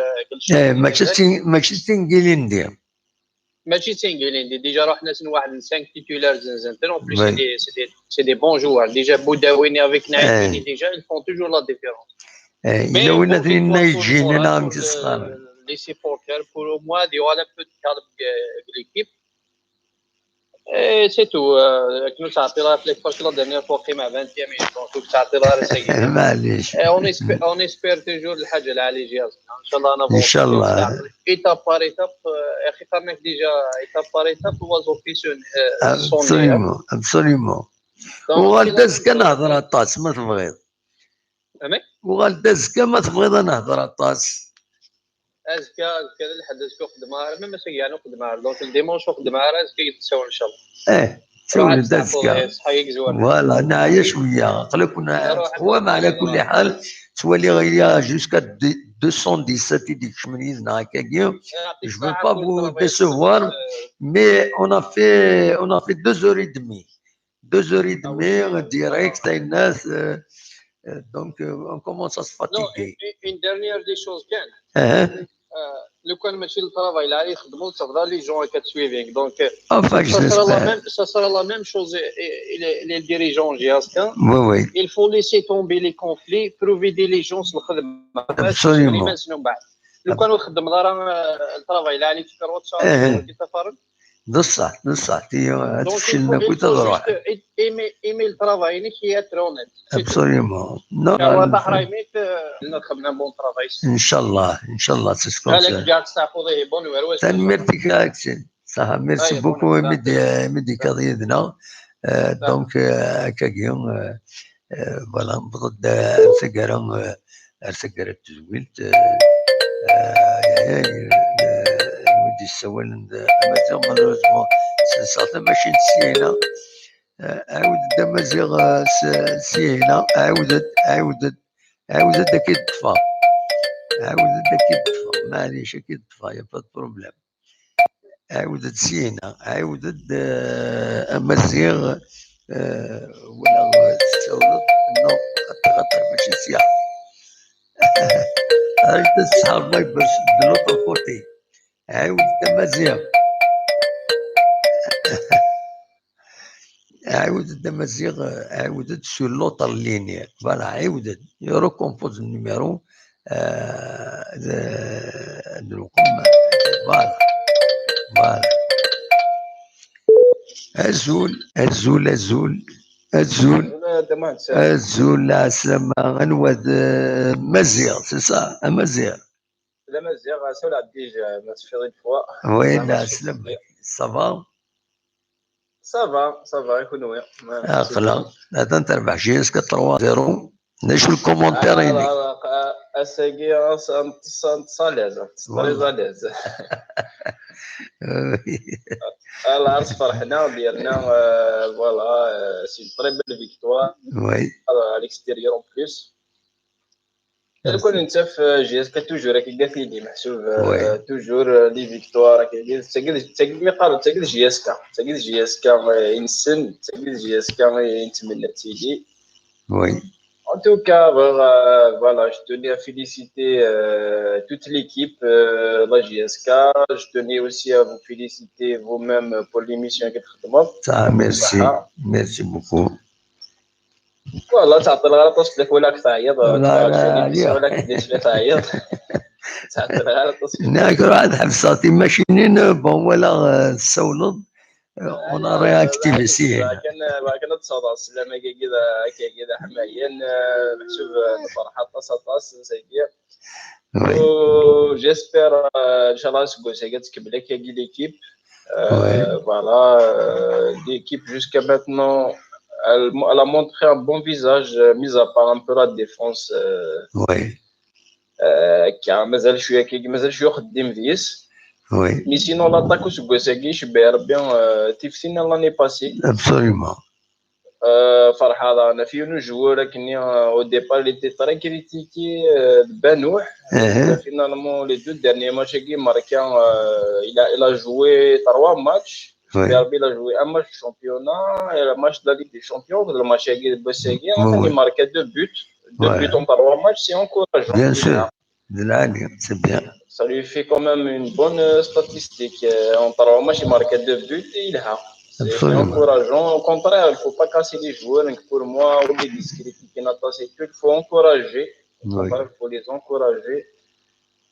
Eh, mačči d tin, mačči d tin n yilindi. Mačči d tin n yilindi. Déjà, رحنا واحد cinq titulaires. En plus, c'est des, c'est des, c'est des bons joueurs. Déjà, Boudawini avec Naïtini, déjà, ils font toujours la différence. Eh, yella win ad yenna yeǧǧini neɣ amek i s-qqaren. Les supporters, pour au moins ad yuɣal un peu de calme deg l'équipe. Et c'est tout. Euh, akken ur ttɛeṭṭileɣ ara fell-ak, parce que la dernière fois qqimeɣ vingtième minute, donc ur ttɛeṭṭileɣ ara sagi. Maɛlic. Et on espère, on espère toujours lḥaǧa lɛali, Jihaz. Inchallah, on avance. Inchallah. Étape par étape, euh, axi qqaren-ak déjà, étape par étape, oiseau fait son, euh, son nid. Absolument, absolument. Uɣal-d azekka nehḍer aṭas, ma tebɣiḍ. Amek? Uɣal-d azekka, ma tebɣiḍ ad nehḍer aṭas. Azekka, azekka d lḥedd, azekka ur xeddmeɣ ara, même ass-agi ur xeddmeɣ ara. Donc, le dimanche ur xeddmeɣ ara, azekka ad nessawel, inchallah. Eh, ttawel-d azekka. Voilà, neɛya cwiya. Aql-aken teqwam, ɛla kulli ḥal. Ttwaliɣ il y a jusqu'à deux cent dix-sept i d-ikecmen yid-neɣ akkagi. Je veux pas vous décevoir, mais on a fait, on a fait deux heures et demie. Deux heures et demie, direct, ayennat, euh, euh, donc, euh, on commence à se fatiguer. Non, une, une dernière des choses, Ken. Euh, lukan mačči le travail lɛali i txeddmeḍ, tebɣa les gens akka suiving. Donc, euh, ça sera la même, ça sera la même chose et, et les, les dirigeants, Jihaz, Ken. Oui, oui. Il faut laisser tomber les conflits, prouver diligence, lxedma. Absolument. Lukan ur txeddmeḍ ara, euh, le travail lɛali, tu peux rechercher. D ṣṣeḥ, d ṣṣeḥ, ti ad tfeclen akk i tadruḥ. Aimer, aimer le travail-inek et être honnête. Absolument. Non, non. Nchallah, nchallah, c'est ce qu'on souhaite. Tanemmirt-ik a Aksin. Ṣaḥa, merci beaucoup imi d-, imi d-tekkaḍ yid-neɣ. Euh, donc, euh, akkagi, euh, euh, voilà, newweḍ-d ar taggara, euh, ar taggara n tedwilt, euh, euh, euh, euh, wid yessawalen d amaziɣ, malheureusement, ssenseɣ tamacint syin-a. Euh, ɛawed-d amaziɣ, euh, s-, syin-a, ɛawed-d, ɛawed-d, ɛawed-d ad k-id-ṭṭfeɣ. Ɛawed-d ad k-id-ṭṭfeɣ, maɛlic, ad k-id-ṭṭfeɣ, y a pas de problème. Ɛawed-d syin-a, ɛawed-d, euh, amaziɣ, euh, wala, euh, tessawleḍ, non, xaṭer, xaṭer, mačči sya. Arrête de se harder de l'autre côté. Ɛawed-d amaziɣ. Ɛawed-d amaziɣ, ɛawed-d sur l'autre ligne. Voilà, ɛawed-d. Recompose le numéro. Euh, de, de, voilà. Voilà. Azul, azul, azul, azul. Azul, ɛeslama. Anwa d, euh, Maziɣ, c'est ça, Amaziɣ. D Amaziɣ, ça l'a déjà, ma teffiḍ une fois. Oui, ɛeslama. Ça va? Ça va, ça va, et kunwi? Aql-aɣ. Atan terbeḥ jusqu'à trois zéro. D acu le commentaire-inek? Ah, ah, ah, ass-agi, ah, neṭṭes, neṭṭes à l'aise, neṭṭes très à l'aise. Alors, sferḥen-aɣ-d yerna, euh, voilà, euh, c'est une très belle victoire. Oui. Alors, à l'extérieur en plus. Lukan nettaf, euh, J S K toujours akka i tili, meḥsub, euh, toujours, euh, les victoires, akka, tagi d, tagi d, tagi d J S K, tagi d J S K, euh, i nessen, tagi d J S K i nettmenni ad tili. Oui. En tout cas, euh, voilà, je tenais à féliciter, euh, toute l'équipe, euh, la J S K. Je tenais aussi à vous féliciter vous-même pour l'émission que vous faites. Ah, merci. Merci beaucoup. Voilà, ttɛeṭṭileɣ ara aṭas fell-ak, walaɣ-k teɛyiḍ, walaɣ-k teɛyiḍ. Ttɛeṭṭileɣ ara aṭas fell-ak. Nniɣ-ak ruḥ ad ḥebseɣ timacinin, bon, walaɣ, euh, tessawleḍ, euh, on a réactivé, si. Bɣiɣ kan, bɣiɣ kan ad d-tesɛuḍ sslam-agi d, akkagi d aḥmayan, euh, meḥsub, euh, nefreḥ aṭas, aṭas, sagi. Oui. Euh, j'espère, euh, inchallah, aseggas-agi ad tkemmel akkagi l'équipe. Euh, voilà, euh, l'équipe jusqu'à maintenant, elle, elle a montré un bon visage, euh, mis à part un peu la défense, euh, oui. Euh, akka, mazal cwiya akkagi, mazal cwiya uxeddim deg-s. Oui. Mais sinon, l'attaque useggas-agi, icebbeḥ Rebbi, euh, tiftin n l'année passée. Absolument. Euh, ferḥeɣ daɣen ɣef yiwen n ujewwur akkenni, euh, au départ, il était très critiqué, euh, Banouh. Finalement, les deux derniers matchs-agi, marqué, euh, il a, il a joué trois matchs. Oui. Derby, il a joué un match de championnat, et le match de la Ligue des Champions, le match-agi, il a marqué deux buts. Deux buts en trois matchs, c'est encourageant. Bien sûr. D lɛali, c'est bien. Ça lui fait quand même une bonne, euh, statistique. Euh, en trois matchs, il marque deux buts et il a. C'est encourageant. Au contraire, il faut pas casser les joueurs. Donc, pour moi, au lieu de critiquer Natas et tout, il faut encourager. Faut les encourager.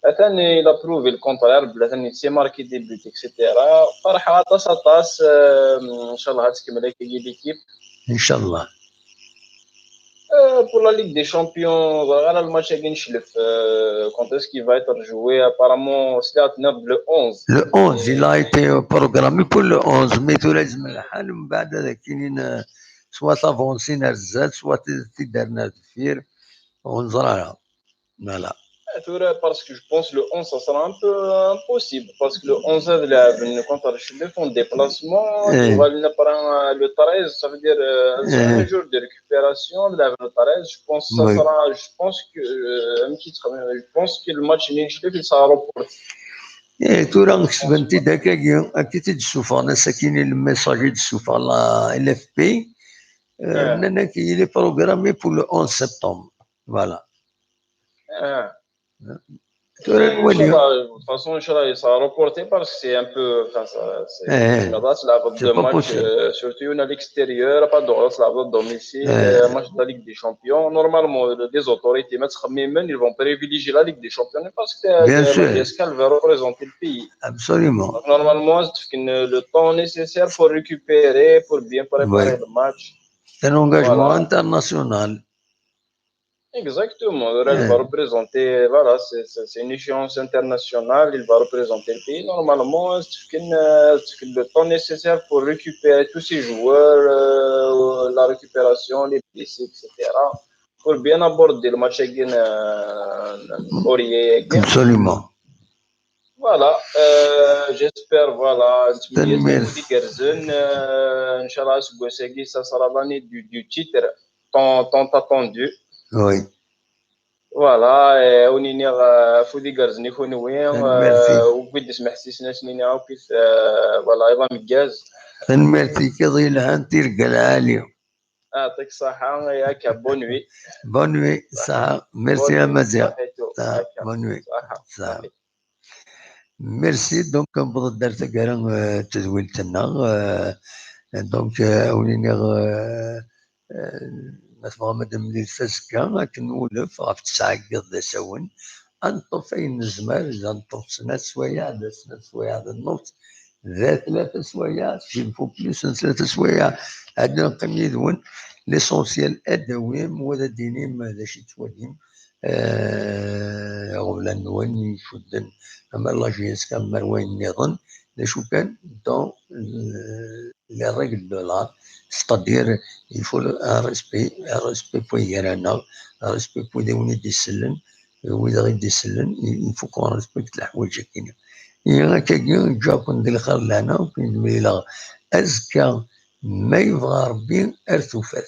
Atan il a prouvé le contraire, atan il s'est marqué des buts, et cetera. Ferḥeɣ aṭas aṭas. Inchallah ad tkemmel akkagi l'équipe. Inchallah. Euh, pour la Ligue des Champions, voilà le match à Genschlef. Euh, quand est-ce qu'il va être joué? Apparemment, c'est à tenir le onze. Le onze, il a été programmé pour le onze, mais tura yezmer lḥal mbeɛd ad akinin, euh, soit avancin ar zdat, soit tidder ar deffir, ur neẓri ara. Voilà. Tura, parce que je pense le onze, ça sera un peu impossible. Parce que le onze, ad lɛeben contre Genschlef en déplacement, uɣalen après le treize, ça veut dire euh, un jour de récupération, ad lɛeben le treize. Je pense ça sera, je pense que, euh, je pense que le match n Genschlef, il sera reporté. Eh, tura kesben-t-id akkagi, akka i t-id-ssufɣen ass-akini, le message i d-ssufɣen la L F P. Euh, nnan-ak, il est programmé pour le onze septembre. Voilà. Tura nwali. De toute façon, inchallah, il sera reporté parce que c'est un peu, enfin, ça, c'est, c'est pas possible. Euh, surtout à l'extérieur, pas de, à domicile, euh, match de la Ligue des Champions. Normalement, les autorités, ils vont privilégier la Ligue des Champions parce que, euh, la J S K, elle va représenter le pays. Absolument. Donc, normalement, c'est le temps nécessaire pour récupérer, pour bien préparer le match. C'est un engagement international. Exactement. Il va représenter, voilà, c'est, c'est, c'est une échéance internationale. Il va représenter le pays. Normalement, c'est le temps nécessaire pour récupérer tous ces joueurs, euh, la récupération, les blessés, et cetera. Pour bien aborder le match avec, euh, Orié. Absolument. Voilà, euh, j'espère, voilà, tanemmirt. Igerrzen, euh, inchallah, aseggas-agi, ça sera l'année du, du titre tant, tant attendu. Oui. Voilà, euh, ad wen-iniɣ, euh, afud igerrzen i kunwi, euh, wid d-ismeḥsisen ad sen-iniɣ akk, euh, voilà, iḍ ameggaz. Tanemmirt-ik, iḍ yelhan, tirga lɛali. Yeɛṭik ṣṣeḥḥa, akka, bonne nuit. Bonne nuit, ṣṣeḥḥa. Merci a Maziɣ. Bonne nuit. Ṣṣeḥḥa. Merci. Donc, newweḍ-d ar taggara, euh, n tedwilt-nneɣ. Euh, donc, euh, ad wen-iniɣ, euh, euh, ma tebɣam ad d-nemlil azekka, akken n wulef, ɣef ttesɛa n yiḍ d asawen. Ad neṭṭef ayen nezmer, ad neṭṭef snat swayeɛ, d snat swayeɛ d nnefs, d tlata swayeɛ, s'il faut plus n tlata swayeɛ, ad neqqim yid-wen. L'essentiel, ad d-tawim, wa ad d-tinim d acu i tettwalim, euh, iɣeblan-nwen icudden, ama la J S K, ama wayen nniḍen, d acu kan, dans, euh, les règles de l'art, c'est-à-dire, il faut le, un respect, un respect pour les, un respect pour les wid i d-isellen, wid i d-isellen, il faut qu'on respecte leḥwayeǧ-agi. Ihi akkagi, ǧǧiɣ-ken di lxir d lehna, ad ken-id-mlileɣ azekka, ma yebɣa Rebbi, ar tufat.